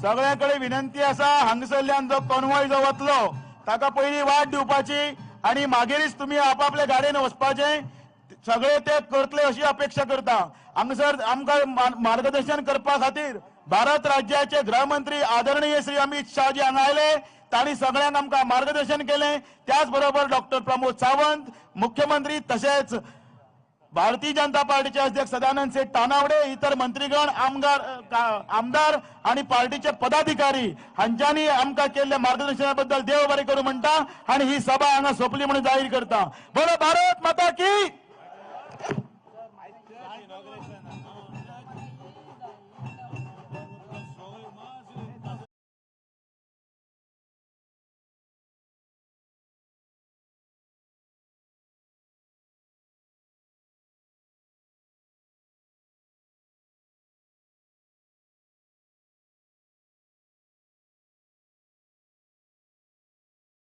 सगळ्यांकडे विनंती आसा, हांगसरल्यान जो कॉन्वॉय जो वतलो ताका पयली वाट दिवपाची आनी मागीरच तुमी आपापल्या गाडयेन वचपाचें। सगळे ते करतले अशी अपेक्षा करता। हांगसर आमकां मार्गदर्शन करपा खातीर भारत राज्याचे गृहमंत्री आदरणीय श्री अमित शाह जी हांगा आयले, तांणी सगळ्यांक आमकां मार्गदर्शन केलें। त्याच बरोबर डॉक्टर प्रमोद सावंत मुख्यमंत्री, तशेंच भारतीय जनता पार्टीचे अध्यक्ष सदानंद सेठ तानावडे, इतर मंत्रीगण, आमदार आणि पार्टीचे पदाधिकारी हांच्यांनी आमकां केल्ल्या मार्गदर्शना बद्दल देव बरें करूं म्हणटा आनी ही सभा हांगा सोंपली म्हणून जाहीर करता। बोलो भारत माता की।